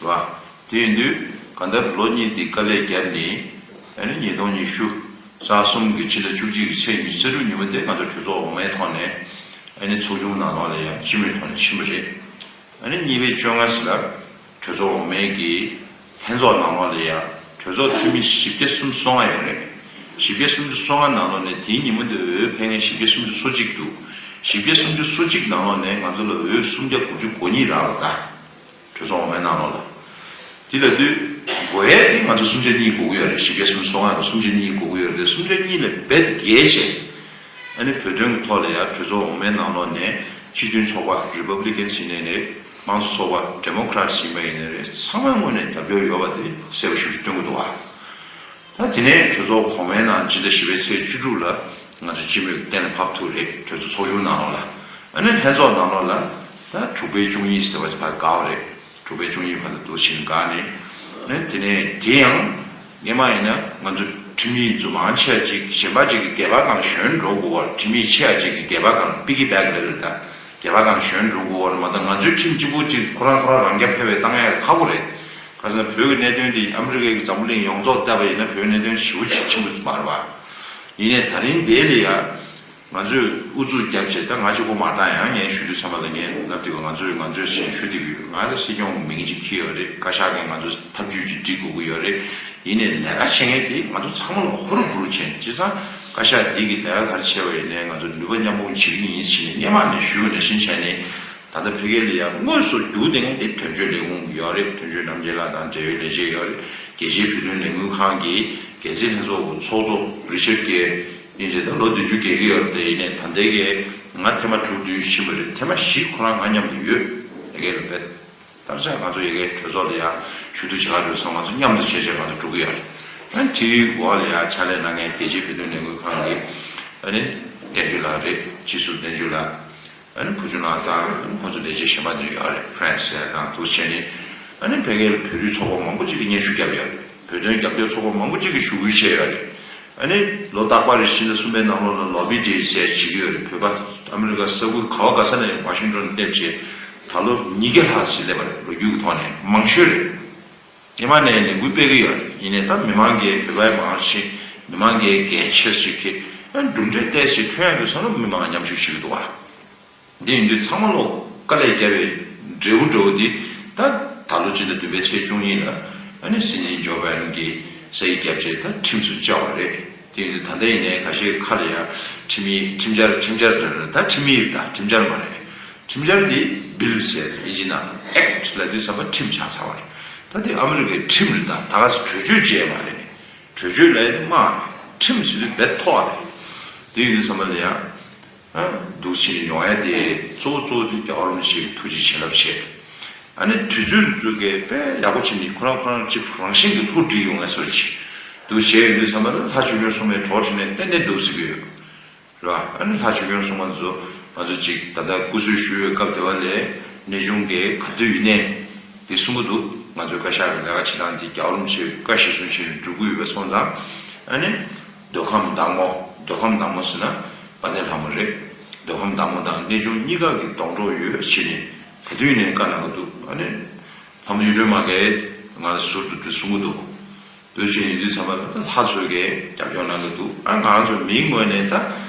བ། དེ་ཡིན་དུས་གང་ལྟར་ལོ་གཉིས་འདི་དཀའ་ལས་བརྒྱབ་ནས། ཨ་ནི་ཉིས་སྟོང་ཉི་ཤུ་རྩ་གསུམ་གྱི་ཕྱི་ཟླ་བཅུ་གཅིག་གི་ཚེས་ཉི་ཤུ་རྩ་དྲུག་ཉིན་མོ་དེ་ང་ཚོ་གྲོས་ཚོགས་འོག་མའི་ཐོག་ནས་ཨ་ནི་ཚོགས་ཆུང་ནང་ལོགས་ལ་ཡང་སྤྱི་མོས་ཐོག་ནས་ཕྱིན་པ་རེད། ཨ་ནི་གཉིས་པའི་བཅོ་ལྔ་ཟེར་ལ་གྲོས་ཚོགས་འོག་མའི་གི་ལྷན་ཚོགས་ནང་ལོགས་ལ་ཡང་གྲོས་ཚོགས་འཐུས་མི་བཞི་བརྒྱ་སུམ་ཅུ་སོ་ལྔ་ཡོད་རེད། བཞི་བརྒྱ་སུམ་ཅུ་སོ་ལྔ་ནང་ལོགས་ནས་དེའི་ཉིན་མོ་དེ་འོས་འཕེན་མཁན་བཞི་བརྒྱ་སུམ་ཅུ་སོ་གཅིག་འདུག་བཞི་བརྒྱ་སུམ་ཅུ་སོ་གཅིག་ནང་ལོགས་ནས་ང་ཚོ་ལ་འོས་སུམ་བརྒྱ་དགུ་བཅུ་གོ་གཉིས་རག་པ་ད། གྲོས་ཚོགས་འོག་མའི་ནང་ལོགས་ལ། དེ་ལབ་དུས་དགོས་ཡས་དེ་ང་ཚོ་སུམ་ཆ་གཉིས་དགོས་ཀྱི་ཡོད་རེད། བཞི་བརྒྱ་སུམ་ཅུ་སོ་ལྔ་ལ་སུམ་ཆ་གཉིས་དགོས་ཀྱི་ཡོད་རེད། སུམ་ཆ་གཉིས་ལས་རྦད་བརྒལ་བྱས། ཨ་ནི་བོད་དོན་གྱི་ཐོག་ལ་ཡང་གྲོས་ཚོགས་འོག་མའི་ནང་ལོགས་ནས་སྤྱི་མཐུན་ཚོགས་པ་Republican་ཡིན་ནའི་རེད། དམངས་གཙོ་ཚོགས་པ་Democrat་ཡིན་པ་ཡིན་ནའི་རེད། ཚང་མའི་ངོས་ནས་རྒྱབ་སྐྱོར་ཡོད་པ་དེ་གསལ་པོ་ཞེ་པོ་ཞིག་སྟོན་གྱི་འདུག་བ། ད་དེ་ནས་གྲོས་ཚོགས་གོང་མའི་ནང་ཕྱི་ཟླ་བཞི་པའི་ཚེས་བཅུ་དྲུག་ལ་ང་ཚོ་སྤྱི་མོས་གཏན་ལ་ཕབ་ཐུབ་རེད། གྲོས་ཚོགས་ཚོགས་ཆུང་ནང་ལོགས་ལ། ཨ་ནི་ལྷན་ཚོགས་ནང་ལོགས་ལ་ད་དྲུག་པའི་བཅུ་གཉིས་ཟེར་བ་ཕར་བཀག་པ་རེད། དྲུག་པའི་བཅུ་གཉིས་བར་དུ་འདུག་བཞིན་བཀག་ནས། ཨ་ནི་དེ་ནས་དེ་ཡང་སྔས་མ་ཡིན་ན་ང་ཚོ་ཁྲིམས་ཡིག་འཛུགས་མང་ཆེ་བ་ཅིག་གཞན་པ་ཅིག་གི་སྒལ་པ་སྒང་ལ་ཞོན་འགྲོ་དགོས་པར། ཁྲིམས་ཡིག་ཆེ་བ་ཅིག་གི་སྒལ་པ་སྒང་ལ་piggyback་ལབ་རེད་ད། སྒལ་པ་སྒང་ལ་ཞོན་འགྲོ་དགོས་པ་རེད་མ་གཏོགས། ང་ཚོའི་ཁྲིམས་གཅིག་པུ་གཅིག་ཁོ་རང་ཁོ་རང་རང་རྐྱ་འཕེར་བའི་བཏང་ཡ་ཁག་པོ་རེད། ག་ཟེར་ན་བོད་ཀྱི་གནད་དོན་འདི་ཨ་མི་རི་ཀའི་འཛམ་བུ་གླིང་ཡོངས་རྫོགས་བལྟས་པ་ཡིན་ན་བོད་གནད་དོན་ཞེ་པོ་ཅིག་ཆེན་པོ་མ་རེད་བ། ཡིན་ནའི་ད་རིང་འདི་ལ་ཡ་ང་ཚོས་ཨུ་ཚུགས་བརྒྱབ་བྱས། ད་ང་གཅིག་པོ་མ་རེད་ད། ཡང་ངས་ཞུ་དུས་ཙམ་པ་ལ་ངས་ལབ་དུས་ང་ཚོས་ང་ཚོས་ཞེས་ཞུ་བསྡད་ཀྱི་ཡོད། ང་ད་སྲིད་སྐྱོང་མིང་ཅིག་འཁྱེར་ཡོད་རེད། བཀའ་ཤག་གིས་ང་ཚོ་ཐབས་ཇུས་ཅིག་སྒྲིག་དགོས་ཀྱི་ཡོད་རེད། ཡིན་ནའི་ལས་ཀ་བྱེད་མཁན་དེ་ང་ཚོ་ཚང་མ་ལ་ཧུར་བུར་བྱས། བྱས་ཙང་བཀའ་ཤག་འདི་གི་ལས་ཀ་ག་རེ་བྱས་པ་ཡིན་ནའི་ང་ཚོ་ནུས་པ་མཉམ་སྤུངས་བྱེད་ཀྱི་ཡིན་ཞེས་ནས་སྔས་མ་ནས་ཞུས་པ་ནང་བཞིན་བྱས་ནས། ད་ལྟ་ཕ་གི་ལ་ཡང་དངོས་སུ་རྒྱུག་བསྡད་མཁན་དེ་དོན་གཅོད་ལས་ཁུངས་ཡོད་རེད། དོན་གཅོད་རྣམ་རྒྱལ་ལགས་དང་འབྲེལ་ཡོད་ལས་བྱེད་ཡོད་རེད། རྒྱལ་སྤྱིའི་བོད་དོན་ལས་འགུལ་ཁང་གི་ རྒྱལ་སྤྱིའི་ལྷན་ཚོགས་ཀྱི་ཚོགས་གཙོ་རི་ཆར་གྱིས་ཡིན་ཅེས་དང་ལོ་བདུན་ཅུ་བརྒལ་གྱི་ཡོད་རེད། དེ་ཡིན་ནའི་ད་ལྟའི་གི་ང་ཐེངས་མ་དྲུག་བདུན་ཕྱིན་པ་རེད། ཐེངས་མ་བཞི་ཁོ་རང་ང་མཉམ་དུ་ཡོད་ལ་གས་ལ་བས། ད་ཆ་ང་ཚོ་ཡ་གའི་གྲོས་ཚོགས་ལ་ཡ་ཞུ་གཏུག་བྱེད་ག་འགྲོ་སོང་། ང་ཚོ་མཉམ་དུ་བྱས་བྱས་ང་ཚོ་འགྲོ་གི་ཡོད་རེད། ཨ་ནི་དེའི་འོག་ལ་ཡ་ཕྱག་ལས་གནང་མཁན་རྒྱལ་སྤྱིའི་བོད་དོན་ལས་འགུལ་ཁང་གི་ཨ་ནི་བསྟན་ཆོས་ལགས་རེད། སྤྱི་ཟུར་བསྟན་ཆོས་ལགས། ཨ་ནི་བུ་ཆུང་ལགས་དང་ཁོང་ཚོ་ལས་བྱེད་གཞན་པ་དེ་ཡོད་རེད། ཧྥ་རན་སི་ཡ་དང་འདུག་བྱས་ནས་ཨ་ནི་ཕ་གིར་བོད་རིགས་ཚོགས་པ་མང་པོ་ཅིག་གིས་སྙན་ཞུ་བརྒྱབ་ཡོད་རེད། བོད་དོན་རྒྱབ་སྐྱོར་ཚོགས་པ་མང་པོ་ཅིག་གིས་ཞུ་སྐུལ་བྱས་ཡོད་རེད། ཨ་ནི་ལོ་རྟག་པར་རེ་བཞི་དང་གསུམ་པའི་ནང་ལོགས་ལ་ལོ་བི་ཌེ་ཟེར་བྱེད་ཀྱི་ཡོད་རེད། བོད་པ་ཨ་མི་རི་ཀ་ས་ཁུལ་ག་བ་ག་ས་ནས་ཝ་ཤིང་ཊོན་སླེབས་བྱས་ད་ལོ་ཉིས་བརྒྱ་ལྷག་ཞིག་སླེབས་པ་རེད། ལོ་རྒྱུས་ཀྱི་ཐོག་ནས་མང་ཤོས་རེད། སྔོན་མ་ནས་ལས་འགུལ་སྤེལ་གྱི་ཡོད་རེད། ཡིན་ནའི་ད་མི་མང་གིས་བོད་པའི་མང་ཆེ་མི་མང་གིས་འགན་ཆེ་ཞིག་གིས་ཨ་གྲུབ་འབྲས་ཏོག་ཙམ་ཐོན་ཡག་གི་བསམ་བློ་མི་མང་མཉམ་ཞུགས་བྱེད་ཀྱི་འདུག་བ། འདི་ཡིན་དུས་ཚང་མ་ལོ་དཀའ་ལས་བརྒྱབ་པའི་འབྲས་བུ་འདྲ་བོ་འདི་ད་ད་ལོ་སྤྱི་ཟླ་བདུན་པའི་ཚེས་བཅུ་གཉིས་ལ་ཨ་ནི་སྲིད་འཛིན་ཇོ་བྷའི་ཌེན་གྱིས་ས་ཡིག་བརྒྱབ་རྗེས་ད་ཁྲིམས་སུ་བཅའ་བ་རེད། དེ་ཡིན་དུས་ད་ལྟ་ཡིན་ནའི་ཁ་ཤས་ཁ་ལ་ཡ་ཁྲིམས་ཡིག་ཁྲིམས་འཆར་ཁྲིམས་འཆར་ཟེར་ན་ད་ཁྲིམས་ཡིག་རེད། ད་ཁྲིམས་འཆར་མ་རེད། ཁྲིམས་འཆར་འདི་བིལ་ཟེར་ཨིན་ཇི་ནང་ཨེཀ་ཊི་ལབ་དུས་ཙམ་པ་ཁྲིམས་ཆགས་ཚར་བ་རེད། ད་འདི་ཨ་མི་རི་ཀའི་ཁྲིམས་རེད། ད་ད་ག་ས་གྲོས་ཆོད་བཅས་མ་རེད། གྲོས་ཆོད་ལབ་ཡ་དེ་དམག་རེད། ཁྲིམས་ཟེར་དུས་རྦད་ཐོག་རེད། དེ་ཡིན་དུས་ཙམ་པ་ལ་ཡ། ཨ་འདུག་ཕྱིན་ཡོང་ཡ་དེ་གཙོ་བོ་གཙོ་བོ་དེ་རྒྱལ་བ་རིན་པོ་ཆེའི་ཐུགས་རྗེ་བྱིན་རླབས་ཆེ། ཨ་ནི་དུས་ཚོད་ཚོད་ཀྱི་དཔེ་ཡག་པོ་བྱིན་ནས་ཁོ་རང་ཁོ་རང་གཅིག་རང་བཞིན་གྱི་ལྷུ་སྒྲིག་ཡོང་ཡ་སོགས་ཀྱི་འདུག་བྱས་ཡོང་དུས་ཙམ་པ་ལ་ལྷ་ཆོས་སྐྱོང་སྲུང་མའི་གྲོགས་བྱས་ནས་ཏན་ཏན་འདུག་ཟེར་གྱི་ཡོད་རེད་བ། ཨ་ནི་ལྷ་ཆོས་སྐྱོང་སྲུང་མ་ཚོ་ང་ཚོ་གཅིག་ད་ལྟ་སྐུ་གསོལ་ཞུ་བའི་སྐབས་དེ་བ་ལས་གནས་ཆུང་གི་ག་དུས་ཡིན་ནའི་དེ་གསུང་གི་འདུག་ང་ཚོའི་བཀའ་ཤག་གི་ལས་ཀ་བྱེད་སྟངས་དེ་རྒྱལ་བ་རིན་པོ་ཆེའི་བཀའ་གཞིར་བཟུང་བྱས་ནས་འགྲོ་གི་ཡོད་པ་སོང་ཙང་། ཨ་ནི་མདོ་ཁམས་བདག་མོ། མདོ་ཁམས་བདག་མོ་ཟེར་ན་དཔལ་ལྡན་ལྷ་མོ་རེད། མདོ་ཁམས་བདག་མོ་དང་གནས་ཆུང་གཉིས་ཀ་གི་སྡོང་གྲོགས་ཡོད་བྱས་ནས་ག་དུས་ནས་བཀའ་གནང་གི་འདུག་ཨ་ནི་ལྷ་མོ་གཡུ་སྒྲོན་མ་གིས་ང་ལ་ཟུར་དུ་དེ་གསུང་གི་འདུག་དུས་ཆེན་ཡིན་དུས་ཙམ་པ་ལ་ད་ལྷ་ཚོས་ཀྱི་རྒྱབ་སྐྱོར་གནང་གི་འདུག་ཨ་ང་རང་ཚོ་མིའི་ངོས་ནས་ད་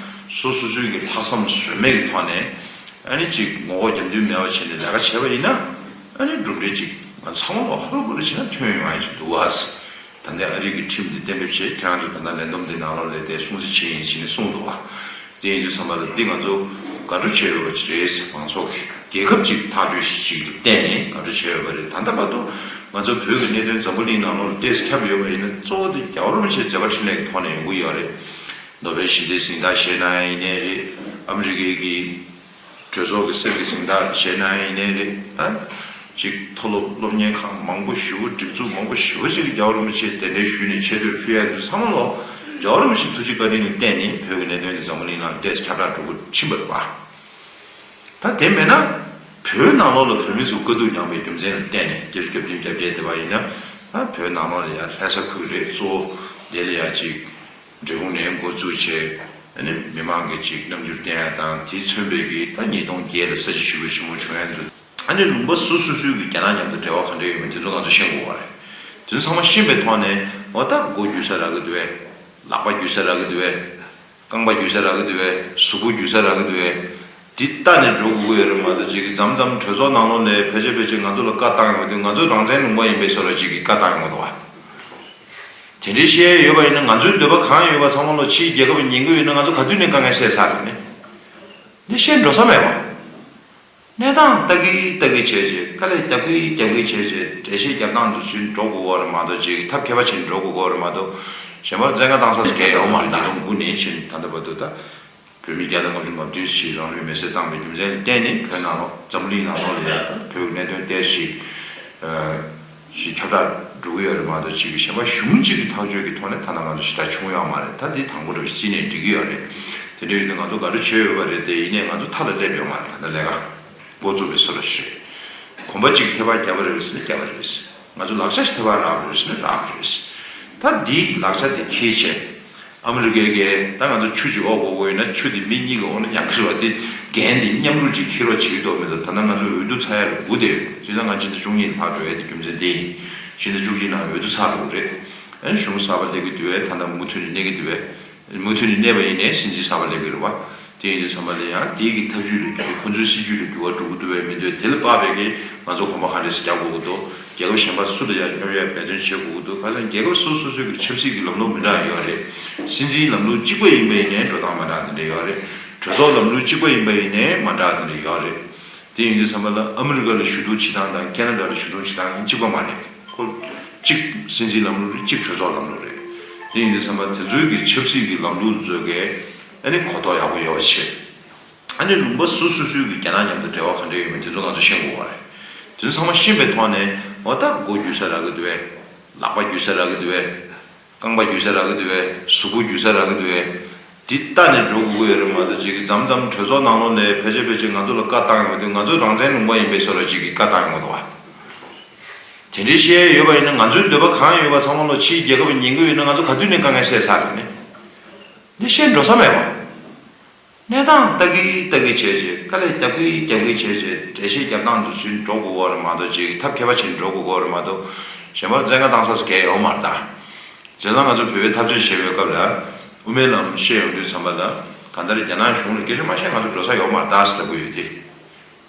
སོ་སོ་སོའི་གི་ལྷག་བསམ་ཟོལ་མེད་ཀྱི་ཐོག་ནས་ཨ་ནི་ཅིག་ངོ་ལྐོག་རྒྱབ་མདུན་མེད་པ་བྱས་ནས་ལས་ཀ་བྱས་པ་ཡིན་ན་ཨ་ནི་གྲུབ་འབྲས་ཅིག་ང་ཚང་མ་ལོ་ཧ་རུ་པ་རུ་བྱས་ན་ཐོན་ཡོང་ཡ་ཅིག་འདུག་བ། ད་ལྟའི་ཨ་རི་གི་ཁྲིམས་འདི་གཏན་འབེབས་བྱས། ཁྱེད་རང་ཚོ་ད་ལྟ་ལས་བསྡོམས་འདི་ནང་ལོགས་ལས་དེ་སྲུང་བརྩི་བྱེད་ཡིན་ཟེར་ནས་གསུངས་འདུག་བ། དེ་ཡིན་དུས་ཙམ་པ་ལ་འདི་ང་ཚོ་དགའ་སྤྲོ་བྱེད་འོས་པ་ཅིག་རེད། མང་ཚོགས་ཀྱི་རྒྱལ་ཁབ་ཅིག་ཐག་གཅོད་ཞིག་ལ་བརྟེན་ནས་དགའ་སྤྲོ་བྱེད་འོས་པ་རེད། ད་ལྟ་བར་དུ་ང་ཚོ་བོད་ཀྱི་གནད་དོན་འཛམ་བུ་གླིང་ནང་ལོགས་ལ་ཏོག་ཙམ་ཁྱབ་ཡོད་པ་ཡིན་ན་གཙོ་བོ་དེ་རྒྱལ་བ་རིན་པོ་ཆེའི་མཛད་པ་འཕྲིན་ལས་ཀྱི་ཐོག་ནས་ཡོང་གི་ཡོད་རེད། ནོ་བེལ་ཞི་བདེའི་གཟེངས་རྟགས་བཞེས་གནང་ཡ་ཡིན་ནའི་རེད། ཨ་མི་རི་ཀའི་གི་གྲོས་ཚོགས་ཀྱི་གསེར་གྱི་གཟེངས་རྟགས་བཞེས་གནང་ཡ་ཡིན་ནའི་རེད། ད་ཅིག་མཐོ་སློབ་སློབ་གཉེར་ཁང་མང་པོ་ཞེ་པོ་སྒྲིག་འཛུགས་མང་པོ་ཞེ་པོ་ཅིག་གིས་རྒྱལ་བ་རིན་པོ་ཆེ་གདན་འདྲེན་ཞུས་ནས་ཆེ་བསྟོད་ཕུལ་ཡ་འདི་ཚང་མ་ལོ་རྒྱལ་བ་རིན་པོ་ཆེའི་ཐུགས་རྗེ་བཀའ་དྲིན་ལ་བརྟེན་ནས་བོད་ཀྱི་གནད་དོན་འདི་འཛམ་བུ་གླིང་ནང་ཏོག་ཙམ་ཁྱབ་བསྒྲགས་འགྲོ་དགོས་ཕྱིན་པ་རེད་བ། ད་དེ་མེད་ན་བོད་ནང་ལོགས་ལ་བོད་མི་ཚོ་དཀའ་སྡུག་མྱངས་པའི་རྒྱུ་མཚན་ལ་བརྟེན་ནས་སྐྱབས་བཅོལ་སྐྱབས་བཅོལ་བརྒྱབ་བསྡད་པ་ཡིན་ན་ད་བོད་ནང་ལོགས་ལ་ཡ་ལྷ་ས་ཁུལ་རེད། གཙོ་བོ་དེ་ལ་ཡ་ཅིག་འབྲས་སྤུངས་ནས་འགོ་བཙུགས་བྱས། ཨ་ནི་མི་མང་གིས་ཅིག་རྣམ་འགྱུར་བསྟན་ཡ་དང་དེས་མཚོན་པའི་གི་ད་ཉིས་སྟོང་བརྒྱད་ལ་ས་བྱི་ཞེ་པོ་ཞིབ་མོ་བྱུང་ཡ་འདུག་ཨ་ནི་ལུང་པ་སོ་སོ་སོའི་གི་རྒྱ་ནག་མཉམ་དུ་འབྲེལ་བ་ག་འདྲ་ཡོད་མེད་དེ་ཚོ་ང་ཚོ་ཤེས་དགོས་པ་རེད། དེ་ཚོ་ཚང་མ་ཤེས་པའི་ཐོག་ནས་འོ་ད་མགོ་རྒྱུག་ས་རག་གི་འདུག་བས། ལག་པ་རྒྱུག་ས་རག་གི་འདུག་བས། རྐང་པ་རྒྱུག་ས་རག་གི་འདུག་བས། གཟུགས་པོ་རྒྱུག་ས་རག་གི་འདུག་བས། འདི་ལྟ་ནས་འགྲོ་དགོས་ཀྱི་ཡོད་རེད་མ་གཏོགས་ཅིག་གི་མཚམས་མཚམས་གྲོས་ཚོགས་ནང་ལོགས་ནས་ཕལ་ཆེར་ཕལ་ཆེར་ང་ཚོ་ལ་བཀའ་བཏང་ཡོང་དུས་ང་ཚོ་རང་བཙན་ལུང་པ་ཡིན་པའི་བཟོ་འདྲ་ཅིག་གི་བཀའ་བཏང་ཡོང་གི་འདུག་བ། དེ་འདྲའི་བཤད་ཡོད་པ་ཡིན་ན་ང་ཚོའི་འདོད་པ་གང་ཡོད་པ་ཚང་མ་ལོ་ཕྱིའི་རྒྱལ་ཁབ་ཉན་གི་ཡོད་ན་ང་ཚོ་ག་དུས་ནས་དཀའ་ངལ་སེལ་ཚར་རེད་ནི། འདི་བཤད་འགྲོ་ས་མེད་པ། གནས་སྟངས་ལྟ་གི་ལྟ་གི་བྱས་རྗེས་དཀའ་ལས་རྒྱབ་གི་རྒྱབ་གི་བྱས་རྗེས་འགྲེལ་བཤད་རྒྱབ་སྟངས་དུ་ཕྱིན་འགྲོ་དགོས་ཀྱི་ཡོད་རེད་མ་གཏོགས་ཅིག་ཐབས་མཁས་པ་བྱས་ནས་འགྲོ་དགོས་ཀྱི་ཡོད་རེད་མ་གཏོགས་གཞན་པར་བཙན་བཀའ་བཏང་ས་ཟེར་མཁན་ཡོད་མ་རེད། ད་དུང་དགུ་ནས་ཕྱིན་ད་ལྟ་བར་དུ་ད། བོད་མི་བརྒྱ་དང་ལྔ་བཅུ་ང་བདུན་ཞིག་རང་ལུས་མེར་སྲེག་བཏང་བའི་རྒྱུ་མཚན་ལ་བརྟེན་ནས་བོད་ནང་ལོགས་འཛམ་བུ་གླིང་ནང་ལོགས་ལ་ཡ་ད་བོད་ཀྱི་གནད་དོན་ཏོག་ཙམ་ཞིག་ཨ་ཞིག་ཁྱབ་བསྒྲགས་འགྲོ་གི་ཡོད་རེད་མ་གཏོགས་ཅིག་གི་གཞན་པ་གཞུང་གཅིག་གི་ཐག་གཅོད་ཀྱི་ཐོག་ནས་ད་ལྟ་ང་ཚོ་ཞེ་དྲག་བྱུང་ཡོད་མ་རེད། ད་འདི་དང་པོ་འདྲ་བོ་ཞིག་ཅི་ནས་འགྲིག་གི་ཡོད་རེད། དེ་འདྲ་ཡོད་དུས་ང་ཚོ་དགའ་སྤྲོ་བྱེད་འོས་པ་རེད་དེ། ཡིན་ནའི་ང་ཚོ་མཐའ་ལ་སླེབས་ཡོད་མ་རེད། ད་ལྟ་ལས་ཀ་འགོ་བཙུགས་པའི་བཟོ་འདྲ་ཞིག་རེད། གོམ་པ་གཅིག་ཐེ་བ་བརྒྱབ་པ་རེད་ཟེར་ན་བརྒྱབ་པ་རེད། ང་ཚོ་ལག་ཆ་ཞིག་ཐེ་བ་རག་པ་རེད་ཟེར་ན་རག་པ་རེད། ད་འདིའི་ལག་ཆ་འདི་འཁྱེར་བྱས། ཨ་མི་རི་ཀའི་གི་ད་ང་ཚོ་ཆུ་ཅིག་འོག་དགོས་དགོས་ཡོད་ན་ཆུ་དེ་མི་གཉིས་ཀྱིས་འོག་ན་ཡག་གི་རེད་བ། དེ་འགན་དེ་མཉམ་རུབ་ཅིག་འཁྱེར་རོགས་བྱེད་ཀྱི་འདུག་མི་འདུག་ད་ལྟ་ང་ཚོ་འོས་བསྡུ་ཚར་ཡ་ལ་སྒུག་བསྡད་ཡོད། བྱས་ཙང་ང་ཕྱི་ཟླ་བཅུ་གཉིས་ལ་ཕར་འགྲོ་ཡ་དེ་རྒྱུ་མཚན་དེ་ཡིན། ཕྱི་ཟླ་བཅུ་གཅིག་ནང་འོས་བསྡུ་ཚར་འགྲོ་གི་རེད། ཨ་ནི་གཞུང་གསར་པ་སླེབས་ཀྱི་འདུག་བས། ད་ལྟ་མུ་མཐུད་ནས་གནས་ཀྱི་འདུག་བས། མུ་མཐུད་ནས་གནས་པ་ཡིན་ནའི་སྲིད་འཛིན་གསར་པ་སླེབས་ཀྱི་རེད་བ། དེ་ཡིན་དུས་ཙམ་པ་ལ་ཡང་དེའི་གི་ཐབས་ཇུས་ལ་འགྱུར་ཁོ་ཚོའི་སྲིད་ཇུས་ལ་འགྱུར་བ་འགྲོ་གི་འདུག་བས་མི་འདུག་དེ་ལ་དཔག་པའི་གི་ང་ཚོ་གོམ་པ་ག་འདྲས་སེ་རྒྱག་དགོས་ཀྱི་འདུག་རྒྱལ་ཁབ་གཞན་པ་སུ་ལ་ཡང་སྙོབ་ཡ་འབད་བརྩོན་བྱེད་དགོས་ཀྱི་འདུག་ཁ་སང་རྒྱལ་ཁབ་སོ་སོ་སོའི་གི་ཆབ་སྲིད་ཀྱི་ལམ་ལུགས་མི་འདྲ་ཡོད་རེད། སྲིད་འཛིན་ལམ་ལུགས་གཅིག་པ་ཡིན་པ་ཡིན་ནའི་འགྲོ་སྟངས་མ་འདྲ་དེ་འདྲ་ཡོད་རེད། གྲོས་ཚོགས་ལམ་ལུགས་གཅིག་པ་ཡིན་པ་ཡིན་ནའི་མ་འདྲ་དེ་འདྲ་ཡོད་རེད། དེ་ཡིན་དུས་ཙམ་པ་ལ་ཨ་མི་རི་ཀ་ལ་ཞུ་གཏུག་བྱེད་སྟངས་དང་ཁེ་ན་ཌ་ལ་ཞུ་གཏུག་བྱེད་སྟངས་གཉིས་གཅིག་པ་མ་རེད། ཁོ་གཅིག་སྲིད་འཛིན་ལམ་ལུགས་རེད། གཅིག་གྲོས་ཚོགས་ལམ་ལུགས་རེད། དེ་ཡིན་དུས་ཙམ་པ་དེ་ཚོའི་གི་ཆབ་སྲིད་ཀྱི་ལམ་ལུགས་ཚོ་གས་ཨ་ནི་གོ་རྟོགས་ཡག་པོ་ཡོད་པ་བྱེད། ཨ་ནི་ལུང་པ་སོ་སོ་སོའི་གི་རྒྱ་ནག་མཉམ་དུ་འབྲེལ་བ་ག་འདྲ་ཡོད་མེད་དེ་ཚོ་ང་ཚོ་ཤེས་དགོས་པ་རེད། དེ་ཚོ་ཚང་མ་ཤེས་པའི་ཐོག་ནས་འོ་ད་མགོ་རྒྱུག་ས་རག་གི་འདུག་བས། ལག་པ་རྒྱུག་ས་རག་གི་འདུག་བས། རྐང་པ་རྒྱུག་ས་རག་གི་འདུག་བས། གཟུགས་པོ་རྒྱུག་ས་རག་གི་འདུག་བས། དེ་ལྟ་ནས་འགྲོ་དགོས་ཀྱི་ཡོད་རེད་མ་གཏོགས་ཅིག་མཚམས་མཚམས་གྲོས་ཚོགས་ནང་ལོགས་ནས་ཕལ་ཆེར་ཕལ་ཆེར་ང་ཚོ་ལ་བཀའ་བཏང་ཡོང་དུས་ང་ཚོ་རང་བཙན་ལུང་པ་ཡིན་པའི་བཟོ་འདྲ་ཅིག་གི་བཀའ་བཏང་ཡོང་གི་འདུག་བ། དེ་འདྲའི་བཤད་ཡོད་པ་ཡིན་ན་ང་ཚོའི་འདོད་པ་གང་ཡོད་པ་ཚང་མ་ལོ་ཕྱིའི་རྒྱལ་ཁབ་ཉན་གི་ཡོད་ན་ང་ཚོ་ག་དུས་ནས་དཀའ་ངལ་སེལ་ཚར་རེད་ནི། འདི་བཤད་འགྲོ་ས་མེད་པ། གནས་སྟངས་ལྟ་གི་ལྟ་གི་བྱས་བྱས་དཀའ་ལས་རྒྱབ་གི་རྒྱབ་གི་བྱས་བྱས་འགྲེལ་བཤད་རྒྱབ་སྟངས་དུ་ཕྱིན་འགྲོ་དགོས་པ་རེད་མ་གཏོགས་ཅིག་ཐབས་མཁས་པ་བྱས་འགྲོ་དགོས་པ་རེད་མ་གཏོགས་གཞན་པར་བཙན་བཀའ་བཏང་ས་གལ་ཡོད་མ་རེད་ད། བྱས་ཙང་ང་ཚོ་བོད་པའི་འཐབ་རྩོད་བྱེད་པའི་སྐབས་ལ་དབུ་མའི་ལམ་བཤད་ཡོང་དུས་ཙམ་པ་ལ་གང་ལྟར་རྒྱ་ནག་གཞུང་ལ་སྐད་ཆ་མ་བཤད་ང་ཚོ་འགྲོ་ས་ཡོད་མ་རེད་ད་ཟེར་ལབ་གི་ཡོད་དེ།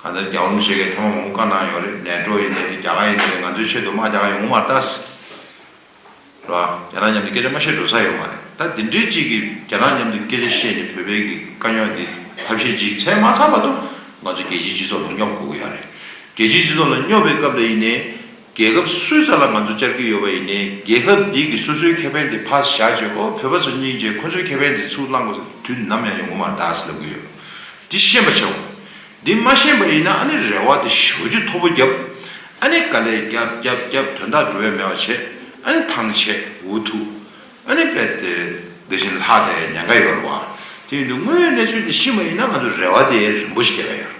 གང་ལྟར་རྒྱལ་བ་རིན་པོ་ཆེ་གིས་ཐེངས་མང་པོ་བཀའ་གནང་ཡོད་རེད། ནེ་ཊོ་ཡིན་ནའི་རེད། རྒྱ་གར་ཡིན་ནའི་རེད། ང་ཚོའི་ཆེད་དུ་དམག་རྒྱག་ག་ཡོང་གི་མ་རེད་ད། རེད་བ། རྒྱ་ནག་མཉམ་དུ་སྐད་ཆ་མ་བཤད་འགྲོ་ས་ཡོད་མ་རེད་ད། འདི་འདྲའི་གཅིག་གིས་རྒྱ་ནག་མཉམ་དུ་སྐད་ཆ་བཤད་ནས་བོད་པའི་གི་དཀའ་རྙོག་འདི་ཐབས་ཤེས་ཅིག་འཚོལ་མ་ཚར་བར་དུ་ང་ཚོ་རྒྱལ་སྤྱིའི་སྤྱི་ཚོགས་ལ་སྙོབ་དགོས་ཀྱི་ཡོད་རེད། རྒྱལ་སྤྱིའི་སྤྱི་ཚོགས་ལ་སྙོབ་པའི་སྐབས་ལ་ཡིན་ནའི་རྒྱལ་ཁབ་སུའི་རྩ་ལ་ང་ཚོ་བཅར་གྱི་ཡོད་པ་ཡིན་ནའི་རྒྱལ་ཁབ་འདི་གི་སོ་སོའི་ཁེ་ཕན་དེ་ཕར་བཞག་བྱས་ཨོ་བོད་པ་ཚོ་སྙིང་རྗེ་ཁོ་ཚོའི་ཁེ་ཕན་དེ་ཚུར་བླང་དགོས་དུས་ནམ་ཡང་ཡོང་གི་མ་རེད་ད་ཟེར་ལབ་ཀྱི་ཡོད། འདི་ཤེས་པ་བྱའོ། འདི་མ་ཤེས་པ་ཡིན་ན་ཨ་ནི་རེ་བ་དེ་ཞེ་པོ་ཅིག་མཐོ་པོ་བརྒྱབ། ཨ་ནི་དཀའ་ལས་བརྒྱབ་བརྒྱབ་བརྒྱབ་དོན་དག་འགྲུབ་ཡ་མེད་པ་བྱས། ཨ་ནི་ཐང་ཆད་འུ་ཐུག་ཨ་ནི་རྦད་དེ་འདི་བཞིན་ལྷག་བསྡད་ཉེན་ཁ་ཡོད་རེད་བ། དེ་ཡིན་དུས་དངོས་ཡོད་གནས་ཚུལ་དེ་ཤེས་པ་ཡིན་ན་ང་ཚོ་རེ་བ་དེ་རིང་པོ་ཞིག་བརྒྱབ་ཡ་ཡོད།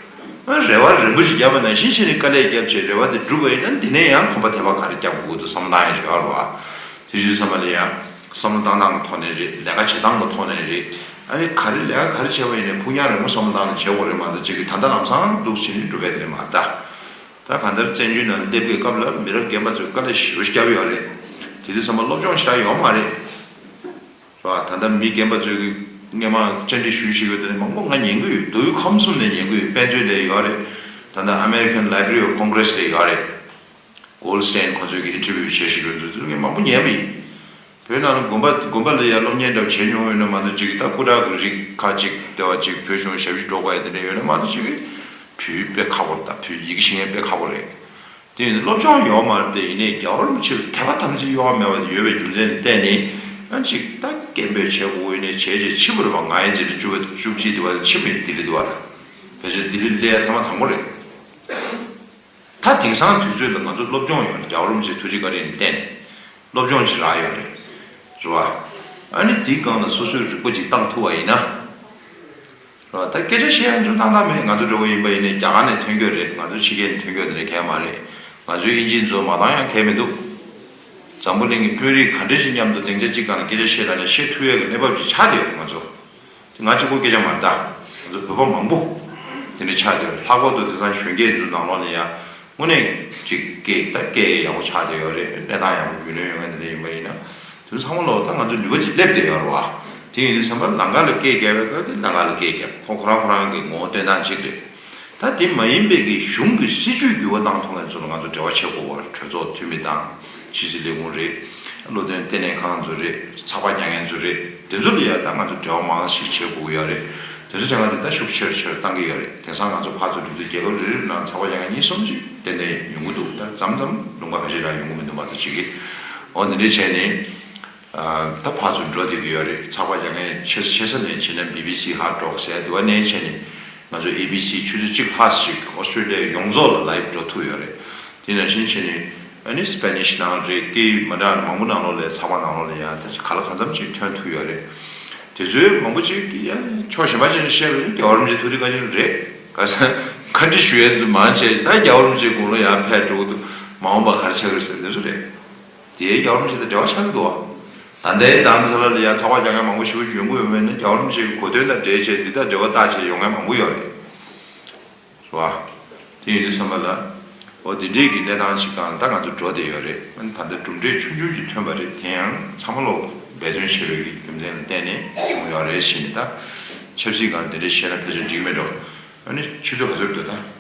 ཨ་རེ་བ་རིང་པོ་ཞིག་བརྒྱབ་པ་ནང་བཞིན་བྱས་ནས་དཀའ་ལས་བརྒྱབ་བྱས་རེ་བ་དེ་འགྲུབ་པ་ཡིན་ན་འདི་ནས་ཡང་གོམ་པ་དེ་བ་ག་རེ་བརྒྱབ་དགོས་ཀྱི་འདུག་བསམ་བློ་བཏང་ཡ་ཞིག་ཡོད་རེད་བ། དེ་བཞིན་བསམ་པ་ལ་ཡང་བསམ་བློ་བཏང་སྟངས་ཀྱི་ཐོག་ནས་རེད། ལས་ཀ་བྱེད་སྟངས་ཀྱི་ཐོག་ནས་རེད། ཨ་ནི་ག་རེ་ལས་ཀ་ག་རེ་བྱས་པ་ཡིན་ནའི་ཕུགས་རྒྱང་རིང་པོ་བསམ་བློ་བཏང་ནས་བྱེད་དགོས་རེད་མ་གཏོགས་གཅིག་གིས་ད་ལྟ་ལམ་སང་འདུག་བྱས་ནས་འགྲུབ་པ་དེ་རེད་མ་རེད་ད། ད་གང་ལྟར་བཙན་བྱོལ་ནང་སླེབས་པའི་སྐབས་ལ་མི་རབས་རྒན་པ་ཚོས་དཀའ་ལས་ཞེ་པོ་བརྒྱབ་ཡོད་རེད། དེ་དུས་ཙམ་པ་སློབ་སྦྱོང་ཞེ་དྲག་ཡོད་མ་རེད། རེད་བ། ད་ལྟ་མི་རྒན་པ་ཚོས་ཀྱི་སྔས་མ་བཅར་འདྲི་ཞུས་བཞུགས་ཡོད་དེ་ནས་མང་པོ་ང་ཉན་གི་ཡོད། མདོ་དབུས་ཁམས་གསུམ་ནས་ཉན་གི་ཡོད། དཔེ་མཛོད་ལ་ཡོད་རེད། ད་ལྟ་American Library of Congress ལ་ཡོད་རེད། Goldstein ཁོང་ཚོས་ཀྱི་ཨིན་ཊར་བིའུ་བྱས་བཞུགས་ཡོད་ཚུལ་ཚུལ་ངས་མང་པོ་ཉན་པ་ཡིན། བོད་ནང་ལ་དགོན་པ་དགོན་པ་ལ་ཡང་སློབ་གཉེར་འདྲ་བོ་བྱས་མྱོང་ཡོད་ན་མ་གཏོགས་ཅིག་ད་སྐུ་དྲག་གི་རིགས་ཁག་ཅིག་དེ་བ་ཅིག་བོད་གཞུང་ཞབས་ཕྱི་འགྲོ་དགོས་ཡ་དེ་འདྲ་ཡོད་ན་མ་གཏོགས་ཅིག་བོད་དཔེ་ཁག་པོ་རེད། ད་བོད་ཡི་གེ་ཤེས་མཁན་དཔེ་ཁག་པོ་རེད། དེ་ཡིན་ན་སློབ་སྦྱོང་ཡོད་མ་རེད། དེ་ཡིན་ནའི་རྒྱལ་བ་རིན་པོ་ཆེ་ལ་དད་པ་དམ་ཚིག་གཡོ་བ་མེད་པ་ཡོད་པའི་རྒྱུ་མཚན་ལ་བརྟེན་ནས་ཨ་ཅིག་ད་སྐད་འབོད་བྱེད་དགོས་ཡོད་ནས་བྱས་བྱས་ཕྱིན་པ་རེད་བ། ང་ཡི་འཛིན་གྲྭ་བཅུ་པ་བཅུ་གཅིག་དེ་བ་ལ་ཕྱིན་པ་ཡིན། ལྡི་ལི་དེ་བ་ལ་ཕལ་ཆེར་ལྡི་ལི་སླེབས་ཐེངས་མ་དང་པོ་རེད། ད་དེང་སང་དུས་ཚོད་ལ་ང་ཚོ་སློབ་སྦྱོང་ཡོད་རེད། རྒྱལ་བ་རིན་པོ་ཆེའི་ཐུགས་རྗེ་བཀའ་དྲིན་བརྟེན་ནས་སློབ་སྦྱོང་ཅིག་རག་ཡོད་རེད། རེད་བ། ཨ་ནི་དེའི་སྒང་ལ་སོ་སོའི་རིག་པ་ཅིག་བཏང་ཐུབ་པ་ཡིན་ན། རེད་བ། ད་སྐད་ཆ་བཤད་ཡ་ཚོ་སྣང་དག་མེད། ང་ཚོ་འདྲ་བོ་ཡིན་པ་ཡིན་ནའི་རྒྱ་གར་ནས་ཐོན་རྒྱུ་རེད། ང་ཚོ་ཕྱི་རྒྱལ་ནས་ཐོན་རྒྱུ་དེ་འདྲ་གལ་མ་རེད། ང་ཚོའི་དབྱིན་ཇི་ཚོ་མ་བཏང་ཡང་གལ་མི་འདུག་འཛམ་བུ་གླིང་གི་དཔོན་རིགས་ག་འདྲ་ཞིག་མཉམ་དུ་སྡིངས་ཆ་གཅིག་སྒང་ལ་སྐད་ཆ་བཤད་ལ་ནས་བཤད་ཐུབ་ཡས་ཀྱི་གནས་བབ་ཅིག་ཆགས་བསྡད་ཡོད་རེད་ང་ཚོ། དེ་ང་གཅིག་པོ་སྐད་ཆ་མ་རེད་ད། ང་ཚོ་བོད་པ་མང་པོ་དེ་འདྲ་ཆགས་བསྡད་ཡོད་རེད། ལྷག་པར་དུ་དེང་སང་གཞོན་སྐྱེས་ཚོའི་ནང་ལོགས་ནས་ཡང་དངོས་གནས་ཅིག་སྐད་ད་སྐད་ཡག་པོ་ཆགས་བསྡད་ཡོད་རེད། གནས་སྟངས་ཡག་པོ་རྒྱུས་ལོན་ཡོང་མཁན་དེ་འདྲ་ཡིན་པ་ཡིན་ན། དེ་ཚོ་ཚང་མ་ལོག་ད་ང་ཚོ་ནུས་པ་ཅིག་སླེབས་བསྡད་ཡོད་རེད་བ། དེ་ཡིན་དུས་ཙམ་པ་ལམ་ཁ་ལ་སྐད་རྒྱབ་པ་དེ་ལམ་ཁ་ལ་སྐད་རྒྱབ། ཁོ་ཁོ་རང་ཁོ་རང་གི་ངོ་བོ་སྟོན་སྟངས་གཅིག་རེད། ད་དེ་མ་ཡིན་པའི་གི་གཞུང་གི་སྲིད་ཇུས་འགྱུར་བ་བཏང་ཐུབ་མཁན་ཚོ་ལ་ང་ཚོ་འབྲེལ་བ་བྱེད་དགོས་པ་རེད། གྲོས་ཚོགས་འཐུས་མི་དང་ཕྱི་སྲིད་ལས་ཁུངས་རེད། བློ་འདོན་ལྟེ་གནས་ཁང་ཚོ་རེད། ཚགས་པར་རྒྱག་མཁན་ཚོ་རེད། དེ་ཚོ་ལ་ཡང་ད་ང་ཚོ་འབྲེལ་བ་མང་ཞིག་བྱེད་དགོས་ཀྱི་ཡོད་རེད། དེ་ཚོ་བྱེད་སྒང་དེ་ད་ཤུགས་ཆེ་རུ་ཆེ་རུ་བཏང་གི་ཡོད་རེད། དེང་སང་ང་ཚོ་ཕར་ཚུར་འགྲོ་དུས་རྒྱལ་ཁབ་རེ་རེ་ནང་ཚགས་པར་རྒྱག་མཁན་གཉིས་གསུམ་ཅིག་ཏན་ཏན་ཡོང་གི་འདུག་ད་མཚམས་མཚམས་ལུང་པ་ཁ་ཤས་ལ་ཡོང་གི་མི་འདུག་མ་གཏོགས་ཅིག་གི། འོ་འདི་འདྲས་བྱས་ནས། ཨ་ད་ཕར་ཚུར་འགྲོ་བསྡད་ཀྱི་ཡོད་རེད། ཚགས་པར་རྒྱག་མཁན་ཆེ་ཆེ་ས་ནས་བྱས་ན་བི་བི་སི་ཧར་ཌོག་ཟེར་དེ་བ་ནས་བྱས་ནས་ང་ཚོ་ཨེ་བི་སི་ཆུ་ཚོད་གཅིག་ལྷག་ཞིག་ཨོ་སི་ཀྲི་ལི་ཡ་ཡོངས་རྫོགས་ལ་ལའིབ་འགྲོ་ཐུབ་ཡོད་རེད། དེ་ནང་བཞིན་བྱས་ནས་ཨ་ནི་སི་པེ་ནིཤ་ནང་རེད། སྐད་ཡིག་མི་འདྲ་མང་པོ་ནང་ལོགས་ལ་ཚགས་པར་ནང་ལོགས་ལ་ཡང་ད་ཅིག་ག་ལ་གང་འཚམ་ཅིག་ཐོན་ཐུབ་ཡོད་རེད། དེ་ཚོའི་མང་པོ་ཅིག་ཡང་ཕྱོགས་གཞན་པ་ཅིག་ནས་བཤད་པ་ཡིན་རྒྱལ་བ་རིན་པོ་ཆེའི་ཐུགས་རྗེ་བཀའ་དྲིན་རེད། ག་ས་བཀའ་འདྲི་ཞུ་ཡས་དུ་མང་ཆེ་ད་རྒྱལ་བ་རིན་པོ་ཆེའི་དགུང་ལོ་ཡང་ཕེབས་འགྲོ་གི་འདུག་མ་འོངས་པ་ག་རེ་ཆགས་ཀྱི་རེད་ཟེར་དེ་ཚོ་རེད། དེའི་རྒྱལ་བ་རིན་པོ་ཆེ་དང་འབྲེལ་བ་ཆགས་ཀྱི་འདུག་ད་ལྟའི་རྡ་རམ་ས་ལ་ལ་ཡང་ཚགས་པར་རྒྱག་མཁན་མང་པོ་ཞེ་པོ་ཡོང་གི་ཡོད་མེད་ནི་རྒྱལ་བ་རིན་པོ་ཆེ་གི་གོ་སྟོན་དང་འབྲེལ་བྱས་འདི་དང་འབྲེལ་བ་བཏགས་བྱས་ཡོང་མཁན་མང་པོ་ཡོད་རེད། རེད་བ། དེ་ཡིན་དུས་ཙམ་པ་ལ་འོ་འདི་འདྲའི་གི་གནས་སྟངས་ཤིག་སྒང་ད་ང་ཚོ་འགྲོ་བསྡད་ཡོད་རེད། ཨ་ནི་ད་ལྟ་གྲུབ་འབྲས་ཆུང་ཆུང་ཅིག་ཐོན་པ་རེད། དེ་ཡང་ཚང་མ་ལོག་འབད་བརྩོན་བྱས་པའི་གི་རྒྱུ་མཚན་ལ་བརྟེན་ནས་བྱུང་ཡོད་རེད་ཟེར་ནས། ད་ཆབ་སྲིད་སྒང་འདི་འདྲ་བཤད་ན་ཕལ་ཆེར་འགྲིག་མེད་འགྲོ། ཨ་ནི་ཆུ་ཚོད་ག་ཚོད་འདུག་ད།